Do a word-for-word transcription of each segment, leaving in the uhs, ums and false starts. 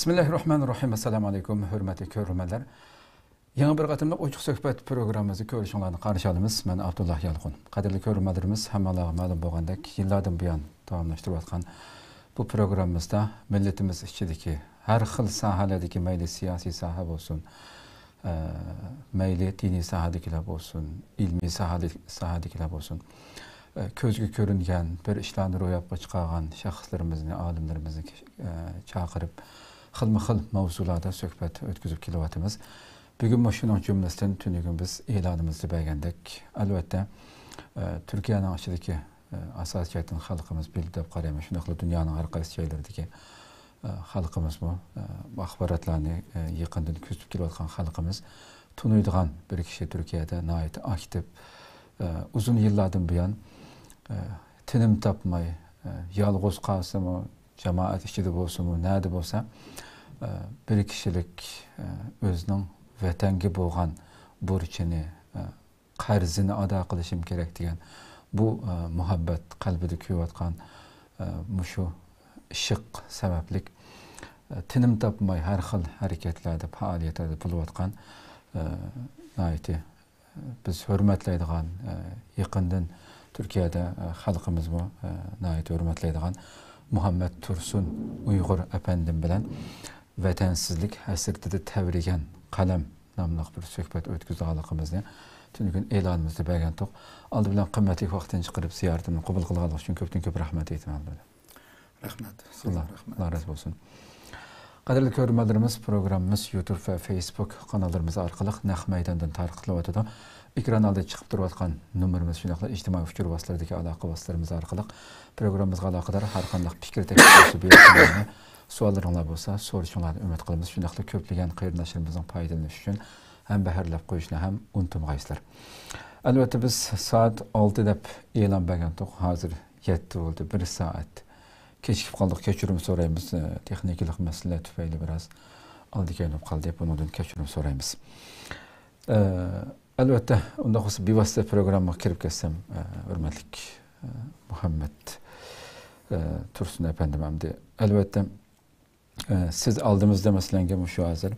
بىسمىللاھىررەھمانىررەھىم. ئەسسالامۇ ئەلەيكۇم، ھۆرمەتلىك كۆرۈرمەنلەر. يېڭى بىر قېتىملىق ئوچۇق سۆھبەت پروگراممىمىزدا كۆرۈشۈڭلارنى قارشى ئالىمىز. مەن ئابدۇللا يالقۇن. قەدىرلىك كۆرۈرمەنلىرىمىز، ھەممىڭلارغا مەلۇم بولغاندەك، يىللاردىن بۇيان داۋاملاشتۇرۇۋاتقان بۇ پروگراممىمىزدا مىللىتىمىز ئىچىدىكى ھەر خىل ساھەلەردىكى، مەيلى سىياسىي ساھە بولسۇن، ئە، مەيلى دىنىي ساھەدىكىلەر بولسۇن، ئىلمىي ساھەدە-، ساھەدىكىلەر بولسۇن، ئە، كۆزگە كۆرۈنگەن بىر ئىشلارنى روياپقا چىقارغان شەخسلىرىمىزنى، ئالىملىرىمىزنى، ئە، چاقىرىپ، خىلمۇ خىل ماۋزۇلاردا سۆھبەت ئۆتكۈزۈپ كېلىۋاتىمىز. بۈگۈنمۇ شۇنىڭ جۈملىسىدىن تۈنۈگۈن بىز ئېلانىمىزدا بەرگەندەك، ئەلۋەتتە، ئە، تۈركىيەنىڭ ئىچىدىكى، ئە، ئاساسىي جەھەتتىن خەلقىمىز بىلدى دەپ قارايمەن. شۇنداقلا دۇنيانىڭ ھەر قايسى جايلىرىدىكى، ئە، خەلقىمىزمۇ، ئە، ئاخباراتلارنى، ئە، يېقىندىن كۆزىتىپ كېلىۋاتقان خەلقىمىز تونۇيدىغان بىر كىشى تۈركىيەدە ناھايىتى ئاكتىپ، ئە، ئۇزۇن يىللاردىن بۇيان، ئە، تىنىم تاپماي، ئە، يالغۇز قالسىمۇ، جامائەت ئىچىدە بولسىمۇ، نەدە بولسا، ئە، بىر كىشىلىك، ئە، ئۆزىنىڭ ۋەتەنگە بولغان بۇرچىنى، ئە، قەرزىنى ئادا قىلىشىم كېرەك دېگەن بۇ، ئە، مۇھەببەت قەلبىدە كۆيۈۋاتقان، ئە، مۇشۇ ئىشق سەۋەبلىك، ئە، تىنىم تاپماي ھەر خىل ھەرىكەتلەردە، پائالىيەتلەردە بولۇۋاتقان، ئە، ناھايىتى بىز ھۆرمەتلەيدىغان، ئە، يېقىندىن تۈركىيەدە، ئە، خەلقىمىزمۇ، ئە، ناھايىتى ھۆرمەتلەيدىغان مۇھەممەد تۇرسۇن ئۇيغۇر ئەپەندىم بىلەن ۋەتەنسىزلىك ھەسرىتىدە تەۋرىگەن قەلەم ناملىق بىر سۆھبەت ئۆتكۈزىدىغانلىقىمىزنى تۈنۈگۈن ئېلانىمىزدا بەرگەنتۇق. ئالدى بىلەن قىممەتلىك ۋاقتىنى چىقىرىپ زىيارىتىمنى قوبۇل قىلغانلىقى ئۈچۈن كۆپتىن كۆپ رەھمەت ئېيتىمەن، ئالدى بىلەن. رەھمەت. سىزگە ئاللا، رەھمەت. ئاللا رازى بولسۇن. قەدىرلىك كۆرۈرمەنلىرىمىز، پروگراممىمىز يۇتۇب ۋە فېيسبۇك قاناللىرىمىز ئارقىلىق نەق مەيداندىن تارقىتىلىۋاتىدۇ. ئېكران ئالدىدا چىقىپ تۇرۇۋاتقان نومۇرىمىز، شۇنداقلا ئىجتىمائىي ئۇچۇر ۋاسىتىلىرىدىكى ئالاقە ۋاسىتىلىرىمىز ئارقىلىق پروگراممىمىزغا ئالاقىدار ھەر قانداق پىكىر، تەكلىپ بولسا، بۇيرۇقلىرىڭلار، سوئاللىرىڭلار بولسا، سورىشىڭلارنى ئۈمىد قىلىمىز. شۇنداقلا كۆپلىگەن قېرىنداشلىرىمىزنىڭ پايدىلىنىشى ئۈچۈن ھەمبەھىرلەپ قويۇشنى ھەم ئۇنتۇمىغايسىلەر. ئەلۋەتتە، بىز سائەت ئالتە دەپ ئېلان بەرگەنتۇق. ھازىر يەتتە بولدى، بىر سائەت كېچىكىپ قالدۇق، كەچۈرۈم سورايمىز. ئە، تېخنىكىلىق مەسىلىلەر تۈپەيلى بىراز ئالدى كەينىپ قالدى، بۇنىڭدىن كەچۈرۈم سورايمىز. ئە، ئەلۋەتتە، ئۇنداق بولسا بىۋاسىتە پروگراممىغا كىرىپ كەتسەم، ئە، ھۆرمەتلىك، ئە، مۇھەممەد، ئە، تۇرسۇن ئەپەندىم، ئەمدى ئەلۋەتتە، ئە، سىز ئالدىمىزدا، مەسىلەنگە، مۇشۇ ھازىر،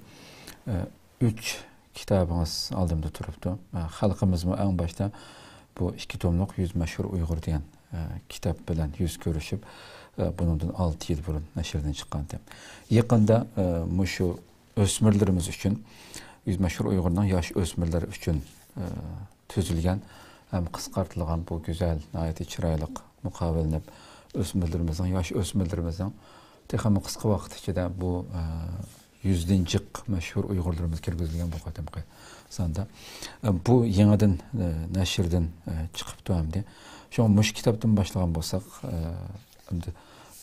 ئە، ئۈچ كىتابىڭىز ئالدىمدا تۇرۇپتۇ. ئە، خەلقىمىزمۇ ئەڭ باشتا بۇ ئىككى توملۇق يۈز مەشھۇر ئۇيغۇر دېگەن، ئە، كىتاب بىلەن يۈز كۆرۈشۈپ، ئە، بۇنىڭدىن ئالتە يىل بۇرۇن نەشردىن چىققانىدى. يېقىندا، ئە، مۇشۇ ئۆسمۈرلىرىمىز ئۈچۈن، يۈز مەشھۇر ئۇيغۇرنىڭ ياش ئۆسمۈرلەر ئۈچۈن، ئە، تۈزۈلگەن ھەم قىسقارتىلغان بۇ گۈزەل، ناھايىتى چىرايلىق مۇقاۋىلىنىپ، ئۆسمۈرلىرىمىزنىڭ، ياش ئۆسمۈرلىرىمىزنىڭ تېخىمۇ قىسقا ۋاقىت ئىچىدە بۇ، ئە، يۈزدىن جىق مەشھۇر ئۇيغۇرلىرىمىز كىرگۈزۈلگەن بۇ قېتىمقى ساندا. ئە، بۇ يېڭىدىن، ئە، نەشردىن، ئە، چىقىپتۇ ئەمدى. شۇڭا مۇشۇ كىتابتىن باشلىغان بولساق، ئە، ئەمدى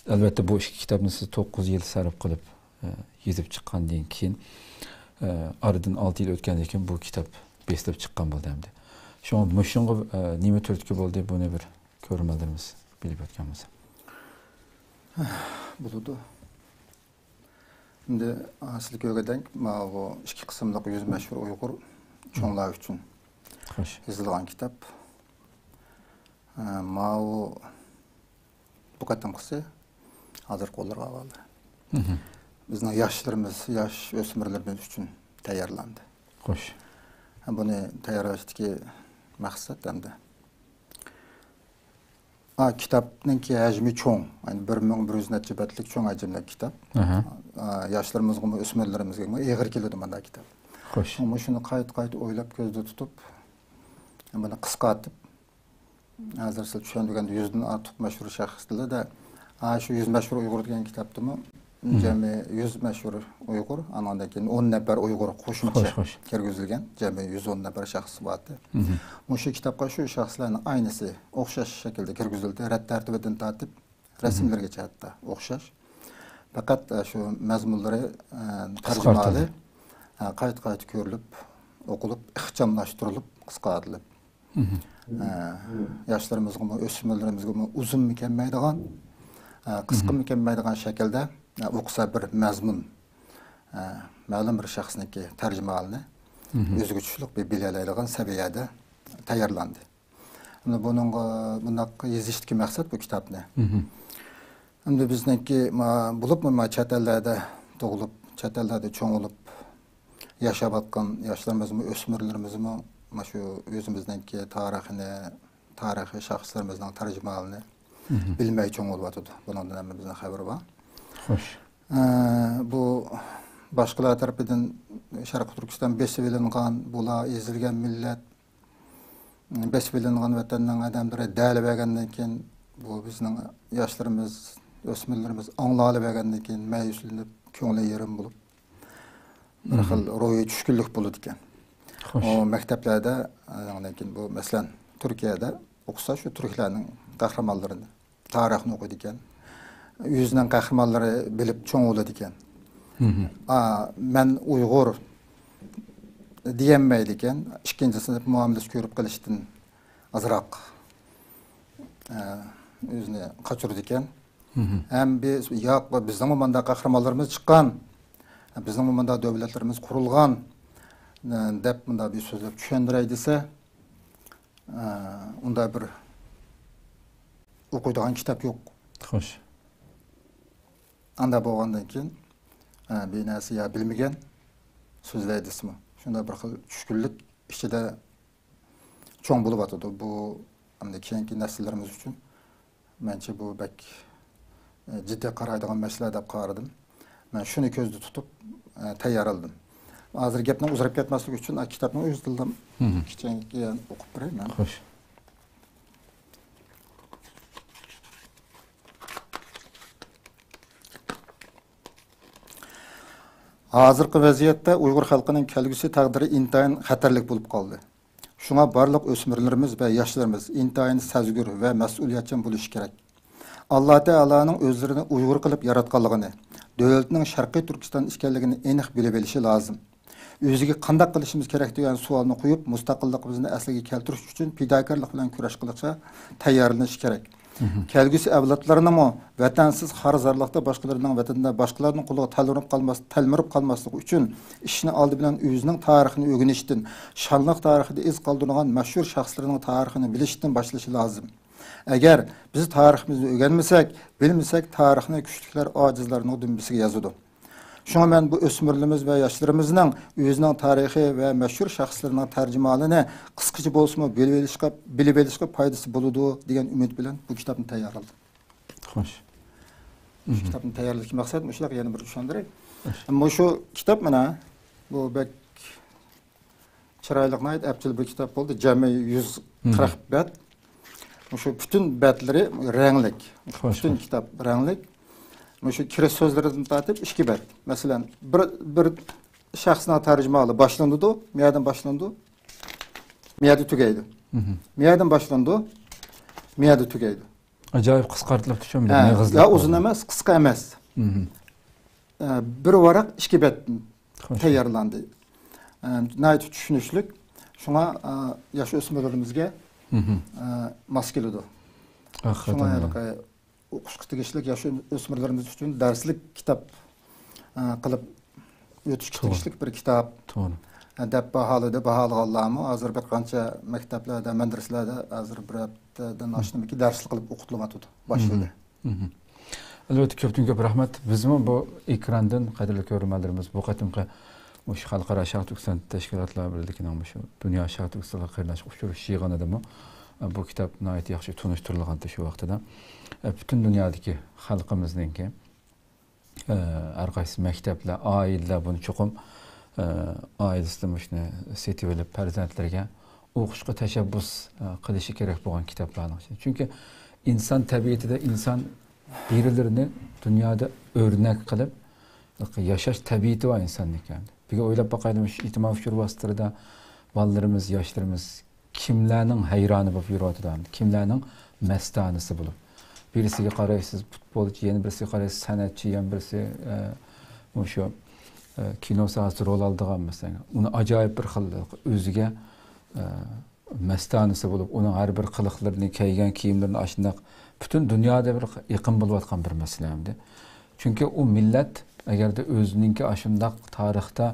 ئەلۋەتتە بۇ ئىككى كىتابنى سىز توققۇز يىل سەرپ قىلىپ، ئە، يېزىپ چىققاندىن كېيىن، ئە، ئارىدىن ئالتە يىل ئۆتكەندىن كېيىن بۇ كىتاب بېسىلىپ چىققان بولدى ئەمدى. شۇڭا مۇشۇنىڭغا، ئە، نېمە تۈرتكە بولدى، بۇنى بىر كۆرۈرمەنلىرىمىز بىلىپ ئۆتكەن بولسا. بولىدۇ. ئەمدى، ئە، سىلەر كۆرگەندەك، ماۋۇ ئىككى قىسىملىق يۈز مەشھۇر ئۇيغۇر چوڭلار ئۈچۈن خوش. يېزىلغان كىتاب. ئە، ماۋۇ بۇ قېتىمقىسى ھازىر قوللارغا ئالدى. مھم. بىزنىڭ ياشلىرىمىز، ياش ئۆسمۈرلىرىمىز ئۈچۈن تەييارلاندى. خوش. بۇنى تەييارلاشتىكى مەقسەت ئەمدى، ئا، كىتابنىڭكى ھەجمى چوڭ، يەنى بىر مىڭ بىر يۈز نەچچە بەتلىك چوڭ ھەجىملىك كىتاب. ئاھا. ئا، ياشلىرىمىزغىمۇ، ئۆسمۈرلىرىمىزگىمۇ ئېغىر كېلىدۇ مانداق كىتاب. خوش. شۇڭا مۇشۇنى قايتا-قايتا ئويلاپ، كۆزدە تۇتۇپ، بۇنى قىسقارتىپ، ھازىر سىز چۈشەندۈرگەندە يۈزدىن ئارتۇق مەشھۇر شەخسلەردە، ھە، شۇ يۈز مەشھۇر ئۇيغۇر دېگەن كىتابتىمۇ، مھم. جەمئىي يۈز مەشھۇر ئۇيغۇر، ئانىڭدىن كېيىن ئون نەپەر ئۇيغۇر قوشۇمچە خوش، خوش. كىرگۈزۈلگەن، جەمئىي يۈز ئون نەپەر شەخس بارتى. مھم. مۇشۇ كىتابقا شۇ شەخسلەرنىڭ ئاينىسى ئوخشاش شەكىلدە كىرگۈزۈلدى، رەت تەرتىبىدىن تارتىپ، رەسىملىرىگىچە ھەتتا ئوخشاش. پەقەت، ئە، شۇ مەزمۇنلىرى، ئە، تەرجىمىھالى، قىسقارتىلدى. ئە، قايتا-قايتا كۆرۈلۈپ، ئوقۇلۇپ، ئىخچاملاشتۇرۇلۇپ، قىسقارتىلىپ. مھم. ئە، ياشلىرىمىزغىمۇ، ئۆسمۈرلىرىمىزگىمۇ ئۇزۇنمۇ كەلمەيدىغان، ئە، قىسقىمۇ مھم. كەلمەيدىغان شەكىلدە، ئە، ئوقۇسا بىر مەزمۇن، ئە، مەلۇم بىر شەخسنىڭكى تەرجىمىھالىنى مھم. ئۆزىگە چۈشلۈك بىر بىلەلەيدىغان سەۋىيەدە تەييارلاندى. ئەمدى بۇنىڭغا، بۇنداق يېزىشتىكى مەقسەت بۇ كىتابنى. مھم. ئەمدى بىزنىڭكى، ما، بولۇپمۇ ما چەت ئەللەردە تۇغۇلۇپ، چەت ئەللەردە چوڭ بولۇپ ياشاۋاتقان ياشلىرىمىزمۇ، ئۆسمۈرلىرىمىزمۇ مانا شۇ ئۆزىمىزنىڭكى تارىخىنى، تارىخىي شەخسلىرىمىزنىڭ تەرجىمىھالىنى بىلمەي چوڭ بولۇۋاتىدۇ. بۇنىڭدىن ھەممىمىزنىڭ خەۋىرى بار. خوش. ئە، بۇ باشقىلار تەرىپىدىن شەرقىي تۈركىستان بېسىۋېلىنغان، بۇلار ئېزىلگەن مىللەت، بېسىۋېلىنغان ۋەتەننىڭ ئادەملىرى دەيلىۋەرگەندىن كېيىن، بۇ بىزنىڭ ياشلىرىمىز، ئۆسمۈرلىرىمىز ئاڭلاۋەرگەندىن كېيىن مەيۈسلىنىپ، كۆڭلى يېرىم بولۇپ، بىر خىل روھىي چۈشكۈنلۈك بولىدىكەن. خوش. ئۇ مەكتەپلەردە، ئاندىن كېيىن بۇ، مەسىلەن، تۈركىيەدە ئوقۇسا، شۇ تۈركلەرنىڭ قەھرىمانلىرىنى، تارىخنى ئوقۇيدىكەن. ئۆزىنىڭ قەھرىمانلىرى بىلىپ چوڭ بولىدىكەن. ئا، مەن ئۇيغۇر دېيەلمەيدىكەن. ئىككىنچى سىنىپ مۇئامىلىسى كۆرۈپ قېلىشتىن ئازراق، ئە، ئۆزىنى قاچۇرىدىكەن. ھەم بىز، ياق، بىزنىڭمۇ مۇنداق قەھرىمانلىرىمىز چىققان، بىزنىڭمۇ مۇنداق دۆلەتلىرىمىز قۇرۇلغان، ئە، دەپ مۇنداق بىر سۆزلەپ چۈشەندۈرەي دېسە، ئە، ئۇنداق بىر ئوقۇيدىغان كىتاب يوق. خوش. ئانداق بولغاندىن كېيىن، ئە، بىر نەرسە يا بىلمىگەن سۆزلەي دېسىمۇ، شۇنداق بىر خىل چۈشكۈنلۈك ئىچىدە چوڭ بولۇۋاتىدۇ. بۇ ئەمدى كېيىنكى نەسىللىرىمىز ئۈچۈن، مەنچە، بۇ بەك، ئە، جىددىي قارايدىغان مەسىلە دەپ قارىدىم. مەن شۇنى كۆزدە تۇتۇپ، ئە، تەييارلىدىم. ھازىر گەپنىڭ ئۇزىراپ كەتمەسلىكى ئۈچۈن، ئە، كىتابنىڭ ئۆز تىلىدا كىچىككىنە ئوقۇپ بېرەي مەن. خوش. ھازىرقى ۋەزىيەتتە ئۇيغۇر خەلقىنىڭ كەلگۈسى تەقدىرى ئىنتايىن خەتەرلىك بولۇپ قالدى. شۇڭا بارلىق ئۆسمۈرلىرىمىز ۋە ياشلىرىمىز ئىنتايىن سەزگۈر ۋە مەسئۇلىيەتچان بولۇشى كېرەك. ئاللا تائالانىڭ ئۆزلىرىنى ئۇيغۇر قىلىپ ياراتقانلىقىنى، دۆلىتىنىڭ شەرقىي تۈركىستان ئىكەنلىكىنى ئېنىق بىلىۋېلىشى لازىم. ئۆزىگە قانداق قىلىشىمىز كېرەك دېگەن سوئالنى قويۇپ، مۇستەقىللىقىمىزنى ئەسلىگە كەلتۈرۈش ئۈچۈن پىداكارلىق بىلەن كۈرەش قىلىشقا تەييارلىنىشى كېرەك. كەلگۈسى ئەۋلادلارنىمۇ ۋەتەنسىز خار-زارلىقتا باشقىلارنىڭ ۋەتىنىدە باشقىلارنىڭ قولىغا تەلمۈرۈپ قالماس-، تەلمۈرۈپ قالماسلىقى ئۈچۈن ئىشىنى ئالدى بىلەن ئۆزىنىڭ تارىخىنى ئۆگىنىشتىن، شانلىق تارىخىدا ئىز قالدۇرغان مەشھۇر شەخسلىرىنىڭ تارىخىنى بىلىشتىن باشلىشى لازىم. ئەگەر بىز تارىخىمىزنى ئۆگەنمىسەك، بىلمىسەك، تارىخنى كۈچلۈكلەر ئاجىزلارنىڭ دۈمبىسىگە يازىدۇ. شۇڭا مەن بۇ ئۆسمۈرلىرىمىز ۋە ياشلىرىمىزنىڭ ئۆزىنىڭ تارىخى ۋە مەشھۇر شەخسلىرىنىڭ تەرجىمىھالىنى قىسقىچە بولسىمۇ بىلىۋېلىشقا، بىلىۋېلىشقا پايدىسى بولىدۇ دېگەن ئۈمىد بىلەن بۇ كىتابنى تەييارلىدىم. خوش. شۇ كىتابنى تەييارلىدىكى مەقسەت مۇشۇنداق، يەنە بىر چۈشەندۈرەي. خوش. مۇشۇ كىتاب مانا، بۇ بەك چىرايلىق، ناھايىتى ئەپچىل بىر كىتاب بولدى. جەمئىي يۈز قىرىق بەت. مۇشۇ پۈتۈن بەتلىرى رەڭلىك. خوش، پۈتۈن خوش. كىتاب رەڭلىك. مۇشۇ كىرىش سۆزلىرىدىن تارتىپ ئىككى بەت. مەسىلەن، بىر، بىر شەخسنىڭ تەرجىمىھالى باشلىنىدۇ، مۇيەردىن باشلىنىدۇ، مۇيەردە تۈگەيدۇ. مۇيەردىن باشلىنىدۇ، مۇيەردە تۈگەيدۇ. ئاجايىپ قىسقارتىلىپتۇ شۇ، ھە، مېغىزلاپ يا ئۇزۇن قالدى. ئەمەس، قىسقا ئەمەس. ئە، بىر ۋاراق ئىككى بەت خوش. تەييارلاندى. ئە، ناھايىتى چۈشىنىشلىك. شۇڭا، ئە، ياش ئۆسمۈرلىرىمىزگە، ئە، ماس كېلىدۇ. ھەقىقەتەن شۇڭا ئەلى. ھېلىقى ئوقۇشقا تېگىشلىك ياش ئۆسمۈرلىرىمىز ئۈچۈن دەرسلىك كىتاب، ئە، قىلىپ ئۆتۈشكە توغرا. تېگىشلىك بىر كىتاب، توغرا. ئە، دەپ باھالىدى. باھالىغانلارمۇ ھازىر بىر قانچە مەكتەپلەردە، مەدرىسىلەردە ھازىر بىر ھەپتىدىن ئاشتىمىكى دەرسلىك قىلىپ ئوقۇتۇلۇۋاتىدۇ، باشلىدى. ئەلۋەتتە، كۆپتىن كۆپ رەھمەت. بىزمۇ بۇ ئېكراندىن، قەدىرلىك كۆرۈرمەنلىرىمىز، بۇ قېتىمقى مۇشۇ خەلقئارا شەرق تۈركىستان تەشكىلاتلار بىرلىكىنىڭ مۇشۇ دۇنيا شەرق تۈركىستانلار قېرىنداشلىق ئۇچرىشىش يىغىنىدىمۇ، ئە، بۇ كىتاب ناھايىتى ياخشى تونۇشتۇرۇلغانتى شۇ ۋاقتىدا. ئە، پۈتۈن دۇنيادىكى خەلقىمىزنىڭكى، ئە، ھەر قايسى مەكتەپلەر، ئائىلىلەر بۇنى چوقۇم، ئە، ئائىلىسىدە مۇشۇنى سېتىۋېلىپ، پەرزەنتلىرىگە ئوقۇشقا تەشەببۇس، ئە، قىلىشى كېرەك بولغان كىتابلارنىڭ ئىچىدە. چۈنكى ئىنسان تەبىئىتىدە ئىنسان بىرىلىرىنى دۇنيادا ئۆرنەك قىلىپ ياشاش تەبىئىتى بار ئىنساننىڭكى. بىر ئويلاپ باقايلى، مۇشۇ ئىجتىمائىي ئۇچۇر ۋاسىتىلىرىدا بالىلىرىمىز، ياشلىرىمىز كىملەرنىڭ ھەيرانى بولۇپ يۈرۈۋاتىدۇ، كىملەرنىڭ مەستانىسى بولۇپ. بىرسىگە قارايسىز پۇتبولچى، يەنە بىرسىگە قارايسىز سەنئەتچى، يەنە بىرسى، ئە، مۇشۇ، ئە، كىنو ساھەسىدە رول ئالىدىغان، مەسىلەن، ئۇنى ئاجايىپ بىر خىل ئۆزىگە، ئە، مەستانىسى بولۇپ، ئۇنىڭ ھەر بىر قىلىقلىرىنى، كىيگەن كىيىملىرىنى ئاشۇنداق پۈتۈن دۇنيادا بىر ئېقىم بولۇۋاتقان بىر مەسىلە ئەمدى. چۈنكى ئۇ مىللەت ئەگەردە ئۆزىنىڭكى ئاشۇنداق تارىختا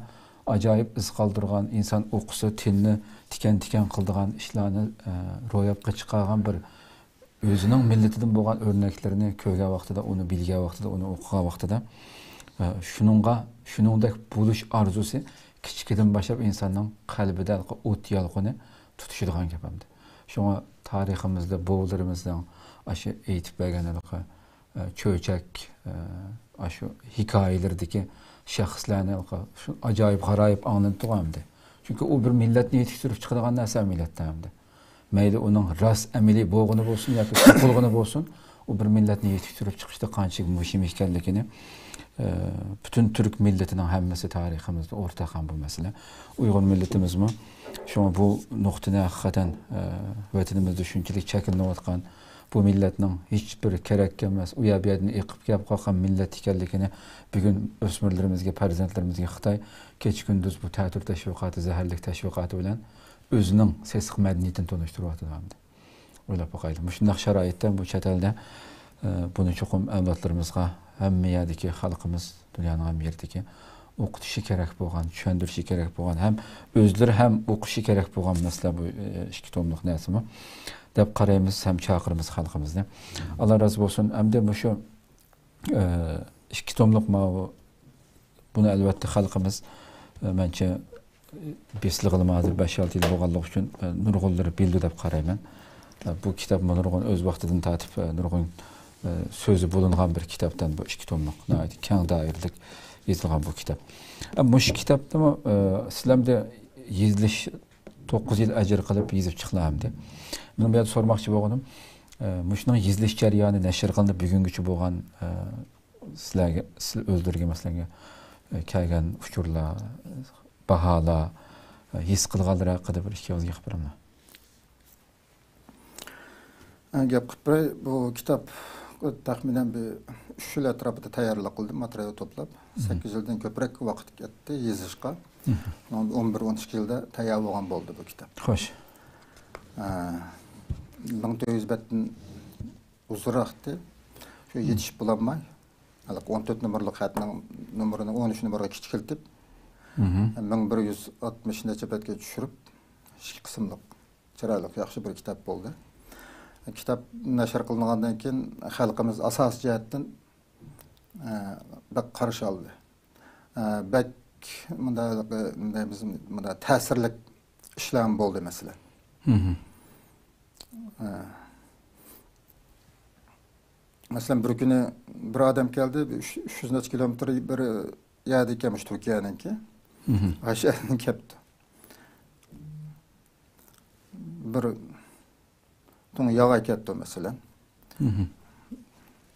ئاجايىپ ئىز قالدۇرغان، ئىنسان ئوقۇسا تىلنى تىكەن-تىكەن قىلىدىغان ئىشلارنى، ئە، روياپقا چىقارغان بىر ئۆزىنىڭ مىللىتىدىن بولغان ئۆرنەكلىرىنى كۆرگەن ۋاقتىدا، ئۇنى بىلگەن ۋاقتىدا، ئۇنى ئوقۇغان ۋاقتىدا، ئە، شۇنىڭغا، شۇنىڭدەك بولۇش ئارزۇسى كىچىكىدىن باشلاپ ئىنساننىڭ قەلبىدە ھېلىقى ئوت يالقۇنى تۇتىشىدىغان گەپ ئەمدى. شۇڭا تارىخىمىزدا بوۋىلىرىمىزنىڭ ئاشۇ ئېيتىپ بەرگەن ھېلىقى، ئە، چۆچەك، ئە، ئاشۇ ھېكايىلىرىدىكى شەخسلەرنى ھېلىقى شۇ ئاجايىپ غارايىپ ئاڭلىنىدىغۇ ئەمدى. چۈنكى ئۇ بىر مىللەتنى يېتىشتۈرۈپ چىقىدىغان نەرسە ئەمەلىيەتتە ئەمدى. مەيلى ئۇنىڭ راست ئەمەلىي بولغىنى بولسۇن ياكى توقۇلغىنى بولسۇن، ئۇ بىر مىللەتنى يېتىشتۈرۈپ چىقىشتا قانچىلىك مۇھىم ئىكەنلىكىنى، ئە، پۈتۈن تۈرك مىللىتىنىڭ ھەممىسى تارىخىمىزدا ئورتاق ھەم بۇ مەسىلە. ئۇيغۇر مىللىتىمىزمۇ شۇڭا بۇ نۇقتىنى ھەقىقەتەن، ئە، ۋەتىنىمىزدە شۇنچىلىك چەكلىنىۋاتقان، بۇ مىللەتنىڭ ھېچبىر كېرەك ئەمەس، ئۇ يەر بۇ يەردىن ئېقىپ كېلىپ قالغان مىللەت ئىكەنلىكىنى بۈگۈن ئۆسمۈرلىرىمىزگە، پەرزەنتلىرىمىزگە خىتاي كېچە-كۈندۈز بۇ تەتۈر تەشۋىقاتى، زەھەرلىك تەشۋىقاتى بىلەن ئۆزىنىڭ سېسىق مەدەنىيىتىنى تونۇشتۇرۇۋاتىدۇ ئەمدى. ئويلاپ باقايلى. مۇشۇنداق شارائىتتا بۇ چەت ئەلدە، ئە، بۇنى چوقۇم ئەۋلادلىرىمىزغا، ھەممە يەردىكى خەلقىمىز، دۇنيانىڭ ھەممە يېرىدىكى ئوقۇتۇشى كېرەك بولغان، چۈشەندۈرۈشى كېرەك بولغان، ھەم ئۆزلىرى ھەم ئوقۇشى كېرەك بولغان مەسىلە بۇ، ئە، ئىككى توملۇق نەرسىمۇ دەپ قارايمىز ھەم چاقىرىمىز خەلقىمىزنى. ئاللا رازى بولسۇن. ئەمدى مۇشۇ ئىككى توملۇق ماۋۇ، بۇنى ئەلۋەتتە خەلقىمىز، مەنچە، بېسىلغىلىمۇ ھازىر بەش-ئالتە يىل بولغانلىقى ئۈچۈن، نۇرغۇنلىرى بىلىدۇ دەپ قارايمەن. بۇ كىتاب نۇرغۇن ئۆز ۋاقتىدىن تارتىپ، نۇرغۇن سۆزى بولۇنغان بىر كىتابتىن بۇ ئىككى توملۇق، ناھايىتى كەڭ دائىرىلىك يېزىلغان بۇ كىتاب. مۇشۇ كىتابنىمۇ سىلەمدە يېزىلىش توققۇز يىل ئەجىر قىلىپ يېزىپ چىقىلامدى. مېنىڭ بۇ يەردە سورىماقچى بولغىنىم، ئە، مۇشۇنىڭ يېزىلىش جەريانى، نەشر قىلىنىپ بۈگۈنگىچە بولغان، ئە، سىلەرگە، سىلەر ئۆزلىرىگە، مەسىلەن، ئە، كەلگەن ئۇچۇرلار، باھالار، ئە، ھېس قىلغانلىرى ھەققىدە بىر ئىككى ئاغىز گەپ بېرىڭلار. ئە، گەپ قىلىپ بېرەي، بۇ كىتاب تەخمىنەن بىر ئۈچ يىل ئەتراپىدا تەييارلىق قىلدىم، ماتېرىيال توپلاپ. مم. سەككىز يىلدىن كۆپرەك ۋاقىت كەتتى يېزىشقا. مم. ئون بىر، ئون ئىككى يىلدا تەييار بولغان بولدى بۇ كىتاب. خوش. ئە، مىڭ تۆت يۈز بەتتىن ئۇزۇنراقتى. شۇ مم. يېتىشىپ بولالماي، ھېلىقى ئون تۆت نومۇرلۇق خەتنىڭ نومۇرىنى ئون ئۈچ نومۇرغا كىچىكلىتىپ، مم. مىڭ بىر يۈز ئاتمىش نەچچە بەتكە چۈشۈرۈپ، ئىككى قىسىملىق چىرايلىق، ياخشى بىر كىتاب بولدى. كىتاب نەشر قىلىنغاندىن كېيىن خەلقىمىز ئاساسىي جەھەتتىن، ئە، بەك قارشى ئالدى. ئە، بەك مۇنداق، نېمە دەيمىز، مۇنداق تەسىرلىك ئىشلارمۇ بولدى، مەسىلەن. مم. ئە، مەسىلەن، بىر كۈنى بىر ئادەم كەلدى، ئۈچ، ئۈچ يۈز نەچچە كىلومېتىر بىر يەردە ئىكەن، مۇشۇ تۈركىيەنىڭكى. مم. ئاشۇ يەردىن كەپتۇ. بىر تۇڭ ياغ ئەكەپتۇ، مەسىلەن. مم.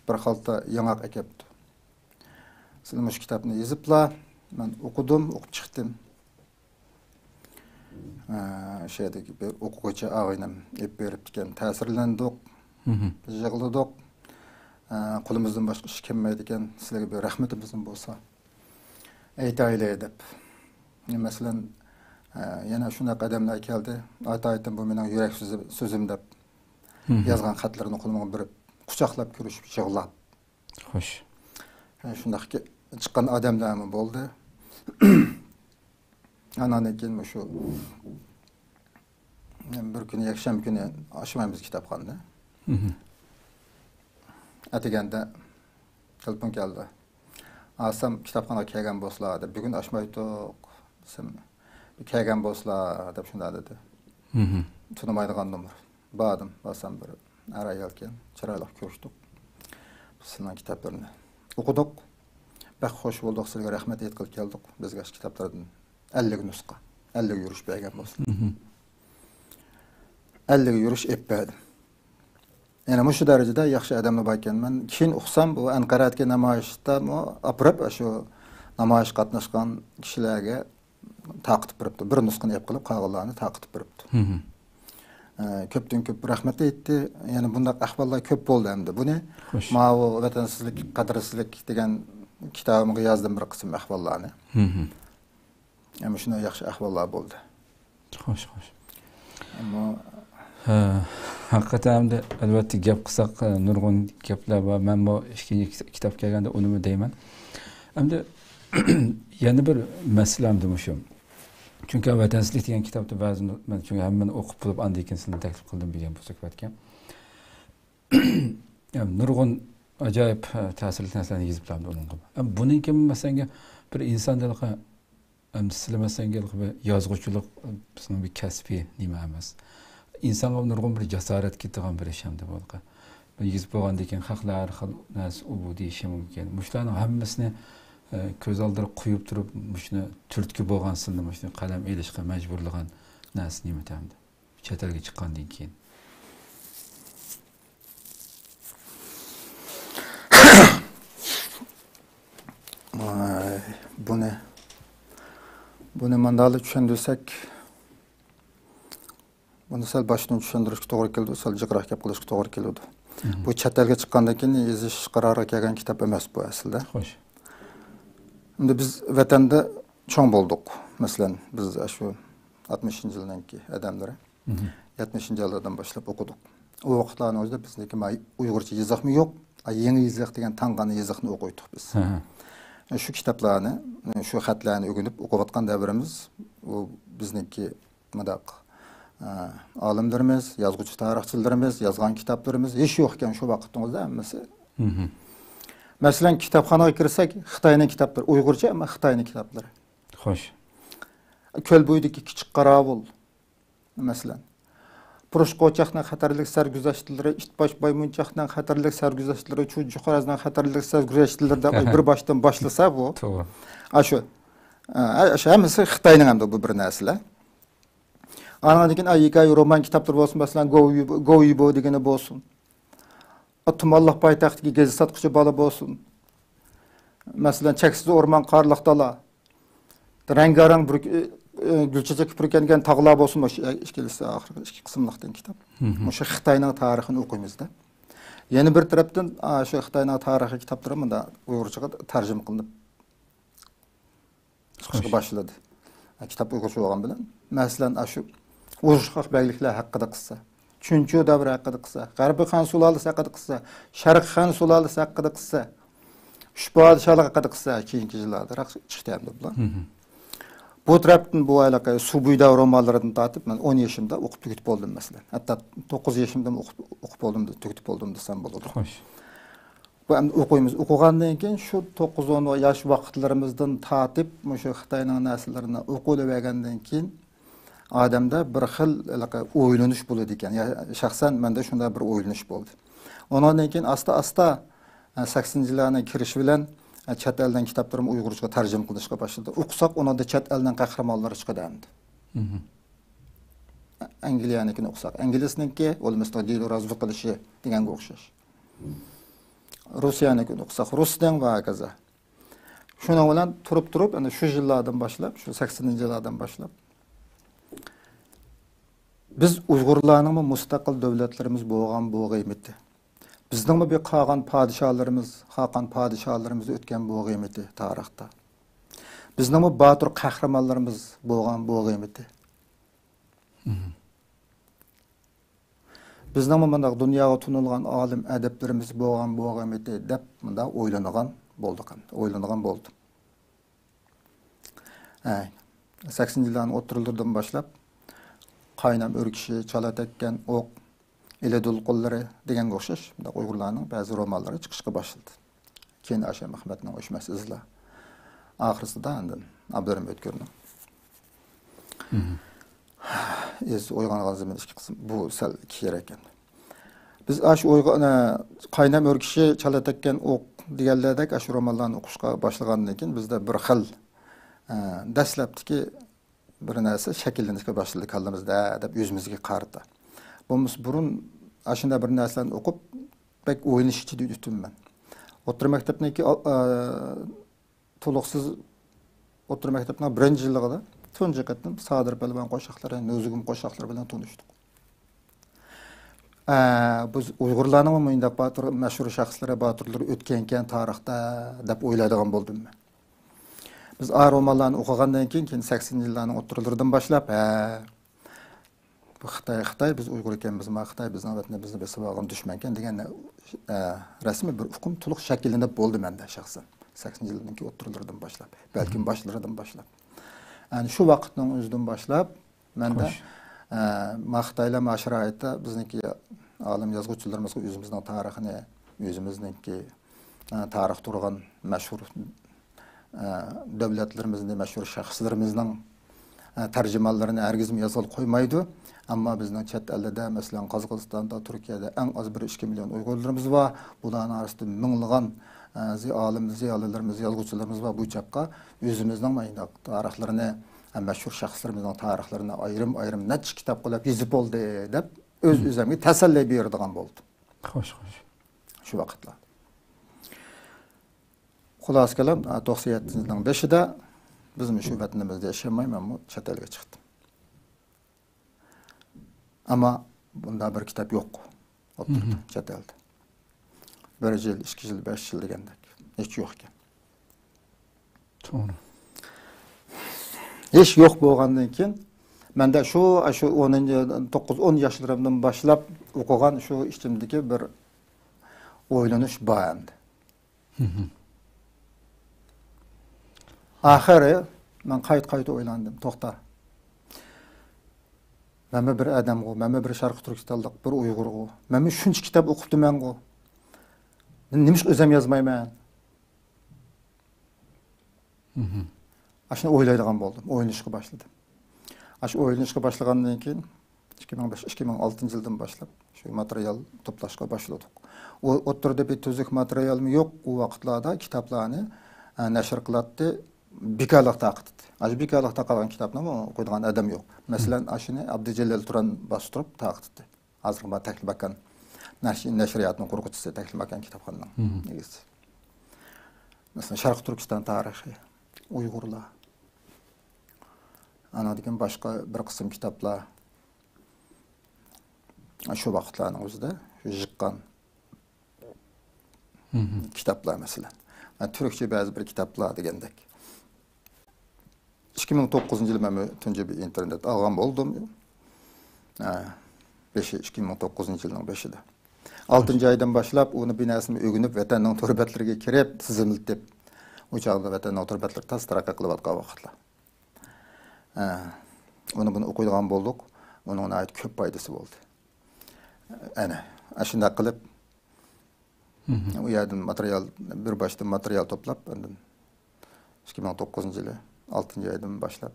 بىر خالتا ياڭاق ئەكەپتۇ. سىلەر مۇشۇ كىتابنى يېزىپلا، مەن ئوقۇدۇم، ئوقۇپ چىقتىم. ئە، شۇ يەردىكى بىر ئوقۇغۇچى ئاغىنەم ئېلىپ بېرىپتىكەن، تەسىرلەندۇق، مم. يىغلىدۇق. ئە، قولىمىزدىن باشقا ئىش كەلمەيدىكەن، سىلەرگە بىر رەھمىتىمىزمۇ بولسا ئېيتايلى دەپ. مەسىلەن، ئە، يەنە شۇنداق ئادەملەر كەلدى. ئاتايتىن بۇ مېنىڭ يۈرەك سۆزى-، سۆزۈم دەپ مم. يازغان خەتلىرىنى قولۇمغا بېرىپ، قۇچاقلاپ كۆرۈشۈپ يىغلاپ. خوش. ئە، شۇنداق چىققان ئادەملەرمۇ بولدى. ئانان كېيىن مۇشۇ بىر كۈنى يەكشەنبە كۈنى ئاچمايمىز كىتابخانىنى. مم. ئەتىگەندە تېلېفون كەلدى. ئاسام كىتابخانىغا كەلگەن بولسىلا دەپ، بۈگۈن ئاچمايتتۇق دېسەم، كەلگەن بولسىلا دەپ شۇنداق دېدى. مم. تونۇمايدىغان نومۇر. باردىم، بارسام بىر ئەر ئايال ئىكەن، چىرايلىق كۆرۈشتۇق. سىلىنىڭ كىتابلىرىنى ئوقۇدۇق. بەك خوش بولدۇق، سىلىگە رەھمەت ئېيتقىلى كەلدۇق. بىزگە شۇ كىتابلاردىن ئەللىك نۇسخا، ئەللىك يۈرۈش بەرگەن بولسا. مم. ئەللىك يۈرۈش ئېلىپ بەردىم. يەنە مۇشۇ دەرىجىدە ياخشى ئادەملەر بار ئىكەن. مەن كېيىن ئۇقسام، بۇ ئەنقەرەدىكى نامايىشتىمۇ ئاپىرىپ، شۇ نامايىشقا قاتناشقان كىشىلەرگە تارقىتىپ بېرىپتۇ. بىر نۇسخىنى ئېلىپ قېلىپ، قالغانلارنى تارقىتىپ بېرىپتۇ. مم. ئە، كۆپتىن كۆپ رەھمەت ئېيتتى. يەنە بۇنداق ئەھۋاللار كۆپ بولدى ئەمدى. بۇنى خوش. ماۋۇ ۋەتەنسىزلىك، قەدىرسىزلىك دېگەن كىتابىمغا يازدىم بىر قىسىم ئەھۋاللارنى. مم. ئەمما شۇنداق ياخشى ئەھۋاللار بولدى. خوش، خوش. ئەمما ھە، ھەقىقەتەن ئەمدى ئەلۋەتتە گەپ قىلساق، ئە، نۇرغۇن گەپلەر بار. مەنمۇ ئىككىنچى كىت-، كىتاب كەلگەندە ئۇنىمۇ دەيمەن. ئەمدى يەنە بىر مەسىلە ئەمدى مۇشۇ. چۈنكى ۋەتەنسىزلىك دېگەن كىتابتا بەزى نۇ-، مەن چۈنكى ھەممىنى ئوقۇپ بولۇپ، ئاندىن كېيىن سىلىنى تەكلىپ قىلدىم بۈگۈن بۇ سۆھبەتكە. نۇرغۇن ئاجايىپ، ئە، تەسىرلىك نەرسىلەرنى يېزىپ بەردى ئۇنىڭغا. ئە، بۇنىڭكى مەسىلەن بىر ئىنسان دېلىقى، ئەمدى سىلەر مەسىلەن بىر يازغۇچىلىق، بىزنىڭ بىر كەسپىي نېمە ئەمەس. ئىنسانغا نۇرغۇن بىر جاسارەت كېتىدىغان بىر ئىش ئەمدى بۇ. بىر يېزىپ بولغاندىن كېيىن خەقلەر ھەر خىل نەرسە ئۇ بۇ دېيىشى مۇمكىن. مۇشۇلارنىڭ ھەممىسىنى، ئە، كۆز ئالدىغا قويۇپ تۇرۇپ، مۇشۇنى تۈرتكە بولغان سىلنى مۇشۇنى قەلەم ئېلىشقا مەجبۇرلىغان نەرسە نېمە ئەمدى؟ چەت ئەلگە چىققاندىن كېيىن. ئاي، بۇنى، بۇنى مانداقلا چۈشەندۈرسەك، بۇنى سەل باشتىن چۈشەندۈرۈشكە توغرا كېلىدۇ، سەل جىقراق گەپ قىلىشقا توغرا كېلىدۇ. مھم. بۇ چەت ئەلگە چىققاندىن كېيىن يېزىش قارارىغا كەلگەن كىتاب ئەمەس بۇ ئەسلىدە. خوش. ئەمدى بىز ۋەتەندە چوڭ بولدۇق. مەسىلەن، بىز ئاشۇ ئاتمىشىنچى يىلنىڭكى ئادەملىرى. مھم. يەتمىشىنچى يىللاردىن باشلاپ ئوقۇدۇق. ئۇ ۋاقىتلارنىڭ ئۆزىدە بىزنىڭكى ما ئۇيغۇرچە يېزىقمۇ يوق، ئا، يېڭى يېزىق دېگەن تاڭغان يېزىقنى ئوقۇيتتۇق بىز. ھە، ھە. شۇ كىتابلارنى، شۇ خەتلەرنى ئۆگىنىپ ئوقۇۋاتقان دەۋرىمىز، ئۇ بىزنىڭكى مۇنداق، ئە، ئالىملىرىمىز، يازغۇچى تارىخچىلىرىمىز يازغان كىتابلىرىمىز ھېچ يوق ئىكەن شۇ ۋاقىتنىڭ ئۆزىدە ھەممىسى. مھم. مەسىلەن، كىتابخانىغا كىرسەك، خىتاينىڭ كىتابلىرى، ئۇيغۇرچە، ئەمما خىتاينىڭ كىتابلىرى. خوش. كۆل بويىدىكى كىچىك قاراۋۇل، مەسىلەن. پۇرۇشقا ئوچاقنىڭ خەتەرلىك سەرگۈزەشتلىرى، ئىت باش مايمۇنچاقنىڭ خەتەرلىك سەرگۈزەشتلىرى، چۇجۇقارازنىڭ خەتەرلىك سەرگۈزەشتلىرى دەپ بىر باشتىن باشلىسا بۇ. توغرا. ئاشۇ. ئاشۇ ھەممىسى خىتاينىڭ ئەمدى بۇ بىر نەرسىلەر. ئانىڭدىن كېيىن ئاي ھېكايە رومان كىتابلىرى بولسۇن، مەسىلەن، گوۋۇيبو، گوۋۇيبو دېگىنى بولسۇن. تۇمانلىق پايتەختتىكى گېزىت ساتقۇچى بالا بولسۇن. مەسىلەن، چەكسىز ئورمان، قارلىق دالا. رەڭگارەڭ بىر، ئە، ئە، گۈل چېچەككە پۈركەنگەن تاغلار بولسۇن، مۇشۇ ئىككىلىسى ئاخىرقى ئىككى قىسىملىقتىن كىتاب. مھم. مۇشۇ خىتاينىڭ تارىخىنى ئوقۇيمىز-دە. يەنە بىر تەرەپتىن، ئا، شۇ خىتاينىڭ تارىخىي كىتابلىرى مۇنداق ئۇيغۇرچىغا تەرجىمە قىلىنىپ چىقىشقا خوش. باشلىدى. ئا، كىتاب ئۇيغۇرچە بولغان بىلەن. مەسىلەن، ئاشۇ ئۇرۇشقاق بەگلىكلەر ھەققىدە قىسسە. چۈنچۈ دەۋرى ھەققىدە قىسسە، غەربىي خان سۇلالىسى ھەققىدە قىسسە، شەرقىي خان سۇلالىسى ھەققىدە قىسسە، ئۈچ پادىشاھلىق ھەققىدە قىسسە، كېيىنكى يىللاردا راق چىقتى ئەمدى بۇلار. مھم. بۇ تەرەپتىن بۇ ھېلىقى سۇ بويىداۋ رومانلىرىدىن تارتىپ مەن ئون يېشىمدا ئوقۇپ تۈگىتىپ بولدۇم مەسىلەن. ھەتتا توققۇز يېشىمدىمۇ ئوقۇپ، ئوقۇپ بولدۇم، تۈگىتىپ بولدۇم دېسەم بولىدۇ. خوش. بۇ ئەمدى ئوقۇيمىز. ئوقۇغاندىن كېيىن شۇ توققۇز ئون ياش ۋاقىتلىرىمىزدىن تارتىپ مۇشۇ خىتاينىڭ نەرسىلىرىنى ئوقۇۋېلىۋەرگەندىن كېيىن ئادەمدە بىر خىل ھېلىقى ئويلىنىش بولىدىكەن. يا، شەخسەن مەندە شۇنداق بىر ئويلىنىش بولدى. ئۇنىڭدىن كېيىن ئاستا-ئاستا، ئە، سەكسىنىنچى يىللارنىڭ كىرىشى بىلەن، ئە، چەت ئەلدىن كىتابلىرىم ئۇيغۇرچىغا تەرجىمە قىلىنىشقا باشلىدى. ئوقۇساق، ئۇنىڭدا چەت ئەلنىڭ قەھرىمانلىرى چىقىدۇ ئەمدى. مھم. ئەنگلىيەنىڭكىنى ئوقۇساق، ئىنگلىزنىڭكى ئۇلىمىزنىڭ دېلو رازۋۇ قىلىشى دېگەنگە ئوخشاش. روسىيەنىڭكىنى ئوقۇساق، رۇسنىڭ ۋە ھاكازا. شۇنىڭ بىلەن تۇرۇپ تۇرۇپ، ئەنە شۇ يىللاردىن باشلاپ، شۇ سەكسىنىنچى يىللاردىن باشلاپ، بىز ئۇيغۇرلارنىڭمۇ مۇستەقىل دۆلەتلىرىمىز بولغان بۇ قىيمىتى، بىزنىڭمۇ بىر قالغان پادىشاھلىرىمىز، خاقان پادىشاھلىرىمىز ئۆتكەن بۇ قىيمىتى تارىختا، بىزنىڭمۇ باتۇر قەھرىمانلىرىمىز بولغان بۇ قىيمىتى. مھم. بىزنىڭمۇ مۇنداق دۇنياغا تونۇلغان ئالىم ئەدىبلىرىمىز بولغان بولغىمىتى دەپ مۇنداق ئويلىنىدىغان بولدۇق، ئويلىنىدىغان بولدۇم. ھە، سەكسىنىنچى يىللارنىڭ ئوتتۇرىلىرىدىن باشلاپ قاينام ئۆركىشى، چالا تەگكەن ئوق، ئىلى دولقۇنلىرى دېگەنگە ئوخشاش مۇنداق ئۇيغۇرلارنىڭ بەزى رومانلىرى چىقىشقا باشلىدى. كېيىن ئاشەم ئەخمەتنىڭ ئۆچمەس ئىزلار. ئاخىرسىدا ئاندىن ئابدۇرېھىم ئۆتكۈرنىڭ. مھم. ئىز ئويغانغان زېمىن ئىككى قىسىم. بۇ سەل كېيىنرەك ئەمدى. بىز ئاشۇ ئويغا-، ئەنە، قاينام ئۆركىشى، چالا تەگكەن ئوق دېگەنلەردەك ئاشۇ رومانلارنى ئوقۇشقا باشلىغاندىن كېيىن بىزدە بىر خىل، ئە، دەسلەپتىكى بىر نەرسە شەكىللىنىشكە باشلىدى كاللىمىزدا دەپ ئۆزىمىزگە قارىتا. بولمىسا بۇرۇن ئاشۇنداق بىر نەرسىلەرنى ئوقۇپ بەك ئويلىنىش ئىچىدە ئۆتتۈم مەن. ئوتتۇرا مەكتەپنىڭكى ئال-، ئە، تولۇقسىز ئوتتۇرا مەكتەپنىڭ بىرىنچى يىللىقىدا تۇنجى قېتىم سادىر پەلۋان قوشاقلىرى، نۇزۇگۇم قوشاقلىرى بىلەن تونۇشتۇق. ئە، بىز ئۇيغۇرلارنىڭمۇ مۇنداق باتۇر، مەشھۇر شەخسلىرى، باتۇرلىرى ئۆتكەنكەن تارىختا دەپ ئويلايدىغان بولدۇم مەن. بىز ئا رومانلارنى ئوقۇغاندىن كېيىن، كېيىن سەكسىنىنچى يىللارنىڭ ئوتتۇرىلىرىدىن باشلاپ، ھە، بۇ خىتاي، خىتاي، بىز ئۇيغۇر ئىكەنمىز، ما خىتاي بىزنىڭ ۋەتىنىمىزنى بېسىپ ئالغان دۈشمەنكەن دېگەن، ئە، رەسمىي بىر ئۇقۇم تولۇق شەكىللىنىپ بولدى مەندە شەخسەن. سەكسىنىنچى يىللىرىنىڭكى ئوتتۇرىلىرىدىن باشلاپ، بەلكىم باشلىرىدىن باشلاپ. يەنى شۇ ۋاقىتنىڭ ئۆزىدىن باشلاپ مەندە، خوش. ئە، ما خىتايلار ما شارائىتتا بىزنىڭكى ئالىم يازغۇچىلىرىمىزغا ئۆزىمىزنىڭ تارىخىنى ئۆزىمىزنىڭكى، ئە، تارىخ تۇرغان مەشھۇر، ئە، دۆلەتلىرىمىزنى، مەشھۇر شەخسلىرىمىزنىڭ، ئە، تەرجىمانلىرىنى ھەرگىزمۇ يازغىلى قويمايدۇ. ئەمما بىزنىڭ چەت ئەلدە، مەسىلەن، قازاقىستاندا، تۈركىيەدە ئەڭ ئاز بىر ئىككى مىليون ئۇيغۇرلىرىمىز بار. بۇلارنىڭ ئارىسىدا مىڭلىغان، ئە، زى-، ئالىم، زىيالىيلىرىمىز، يازغۇچىلىرىمىز بار. بۇ چاغقا ئۆزىمىزنىڭ مۇنداق تارىخلىرىنى، ئە، مەشھۇر شەخسلىرىمىزنىڭ تارىخلىرىنى ئايرىم-ئايرىم نەچچە كىتاب قىلىپ يېزىپ بولدى، دەپ ئۆز-ئۆزۈمگە تەسەللى بېرىدىغان بولدۇم. خوش، خوش. شۇ ۋاقىتلاردا. خۇلاسە كالام، توقسان يەتتىنچى يىلنىڭ بېشىدا بىز مۇشۇ ۋەتىنىمىزدە ياشىيالماي، مەنمۇ چەت ئەلگە چىقتىم. ئەمما بۇنداق بىر كىتاب يوق ئوتتۇرىدا، مھم. چەت ئەلدە. بىر يىل، ئىككى يىل، بەش يىل دېگەندەك ھېچ يوق ئىكەن. توغرا. ھېچ يوق بولغاندىن كېيىن، مەندە شۇ، شۇ ئونىنچى، توققۇز، ئون ياشلىرىمدىن باشلاپ ئوقۇغان شۇ ئىچىمدىكى بىر ئويلىنىش بار ئەمدى. مھم. ئاخىرى مەن قايتا-قايتا ئويلاندىم، توختا. مەنمۇ بىر ئادەمغۇ، مەنمۇ بىر شەرقىي تۈركىستانلىق، بىر ئۇيغۇرغۇ. مەنمۇ شۇنچە كىتاب ئوقۇپتىمەنغۇ. نېمىشقا ئۆزۈم يازمايمەن؟ مھم. ئاشۇنى ئويلايدىغان بولدۇم، ئويلىنىشقا باشلىدىم. ئاشۇ ئويلىنىشقا باشلىغاندىن كېيىن، ئىككى مىڭ بەش، ئىككى مىڭ ئالتىنچى يىلدىن باشلاپ شۇ ماتېرىيال توپلاشقا باشلىدۇق. ئۇ ئوتتۇرىدا بىر تۈزۈك ماتېرىيالمۇ يوق. ئۇ ۋاقىتلاردا كىتابلارنى، ئە، نەشر قىلاتتى، بىكارلىق تارقىتاتتى. ئاشۇ بىكارلىق تارقالغان كىتابنىمۇ ئوقۇيدىغان ئادەم يوق. مەسىلەن، ئاشۇنى ئابدۇجېلىل تۇران باستۇرۇپ تارقىتاتتى. ھازىرقى بار تەكلىماكان نەشر-، نەشرىياتنىڭ قۇرغۇچىسى، تەكلىماكان كىتابخانىنىڭ مھم. ئىگىسى. مەسىلەن، شەرقىي تۈركىستان تارىخى، ئۇيغۇرلار. ئانىڭدىن كېيىن باشقا بىر قىسىم كىتابلار. شۇ ۋاقىتلارنىڭ ئۆزىدە شۇ يىغقان مھم. كىتابلار، مەسىلەن. تۈركچە بەزى بىر كىتابلار دېگەندەك. ئىككى مىڭ توققۇزىنچى يىلى مەن تۇنجى بىر ئىنتېرنېت ئالغان بولدۇم. ھە، بېشى، ئىككى مىڭ توققۇزىنچى يىلنىڭ بېشىدا. ئالتىنچى ئايدىن باشلاپ ئۇنى بىر نەرسىنى ئۆگىنىپ، ۋەتەننىڭ تور بەتلىرىگە كىرىپ، تىزىملىتىپ، ئۇ چاغدا ۋەتەننىڭ تور بەتلىرى تاز تەرەققىي قىلىۋاتقان ۋاقىتلار. ھە، ئۇنى بۇنى ئوقۇيدىغان بولدۇق. ئۇنىڭ ناھايىتى كۆپ پايدىسى بولدى. ئەنە، ئاشۇنداق قىلىپ، مھم. ئۇ يەردىن ماتېرىيال، بىر باشتىن ماتېرىيال توپلاپ، ئاندىن ئىككى مىڭ توققۇزىنچى يىلى ئالتىنچى ئايدىن باشلاپ،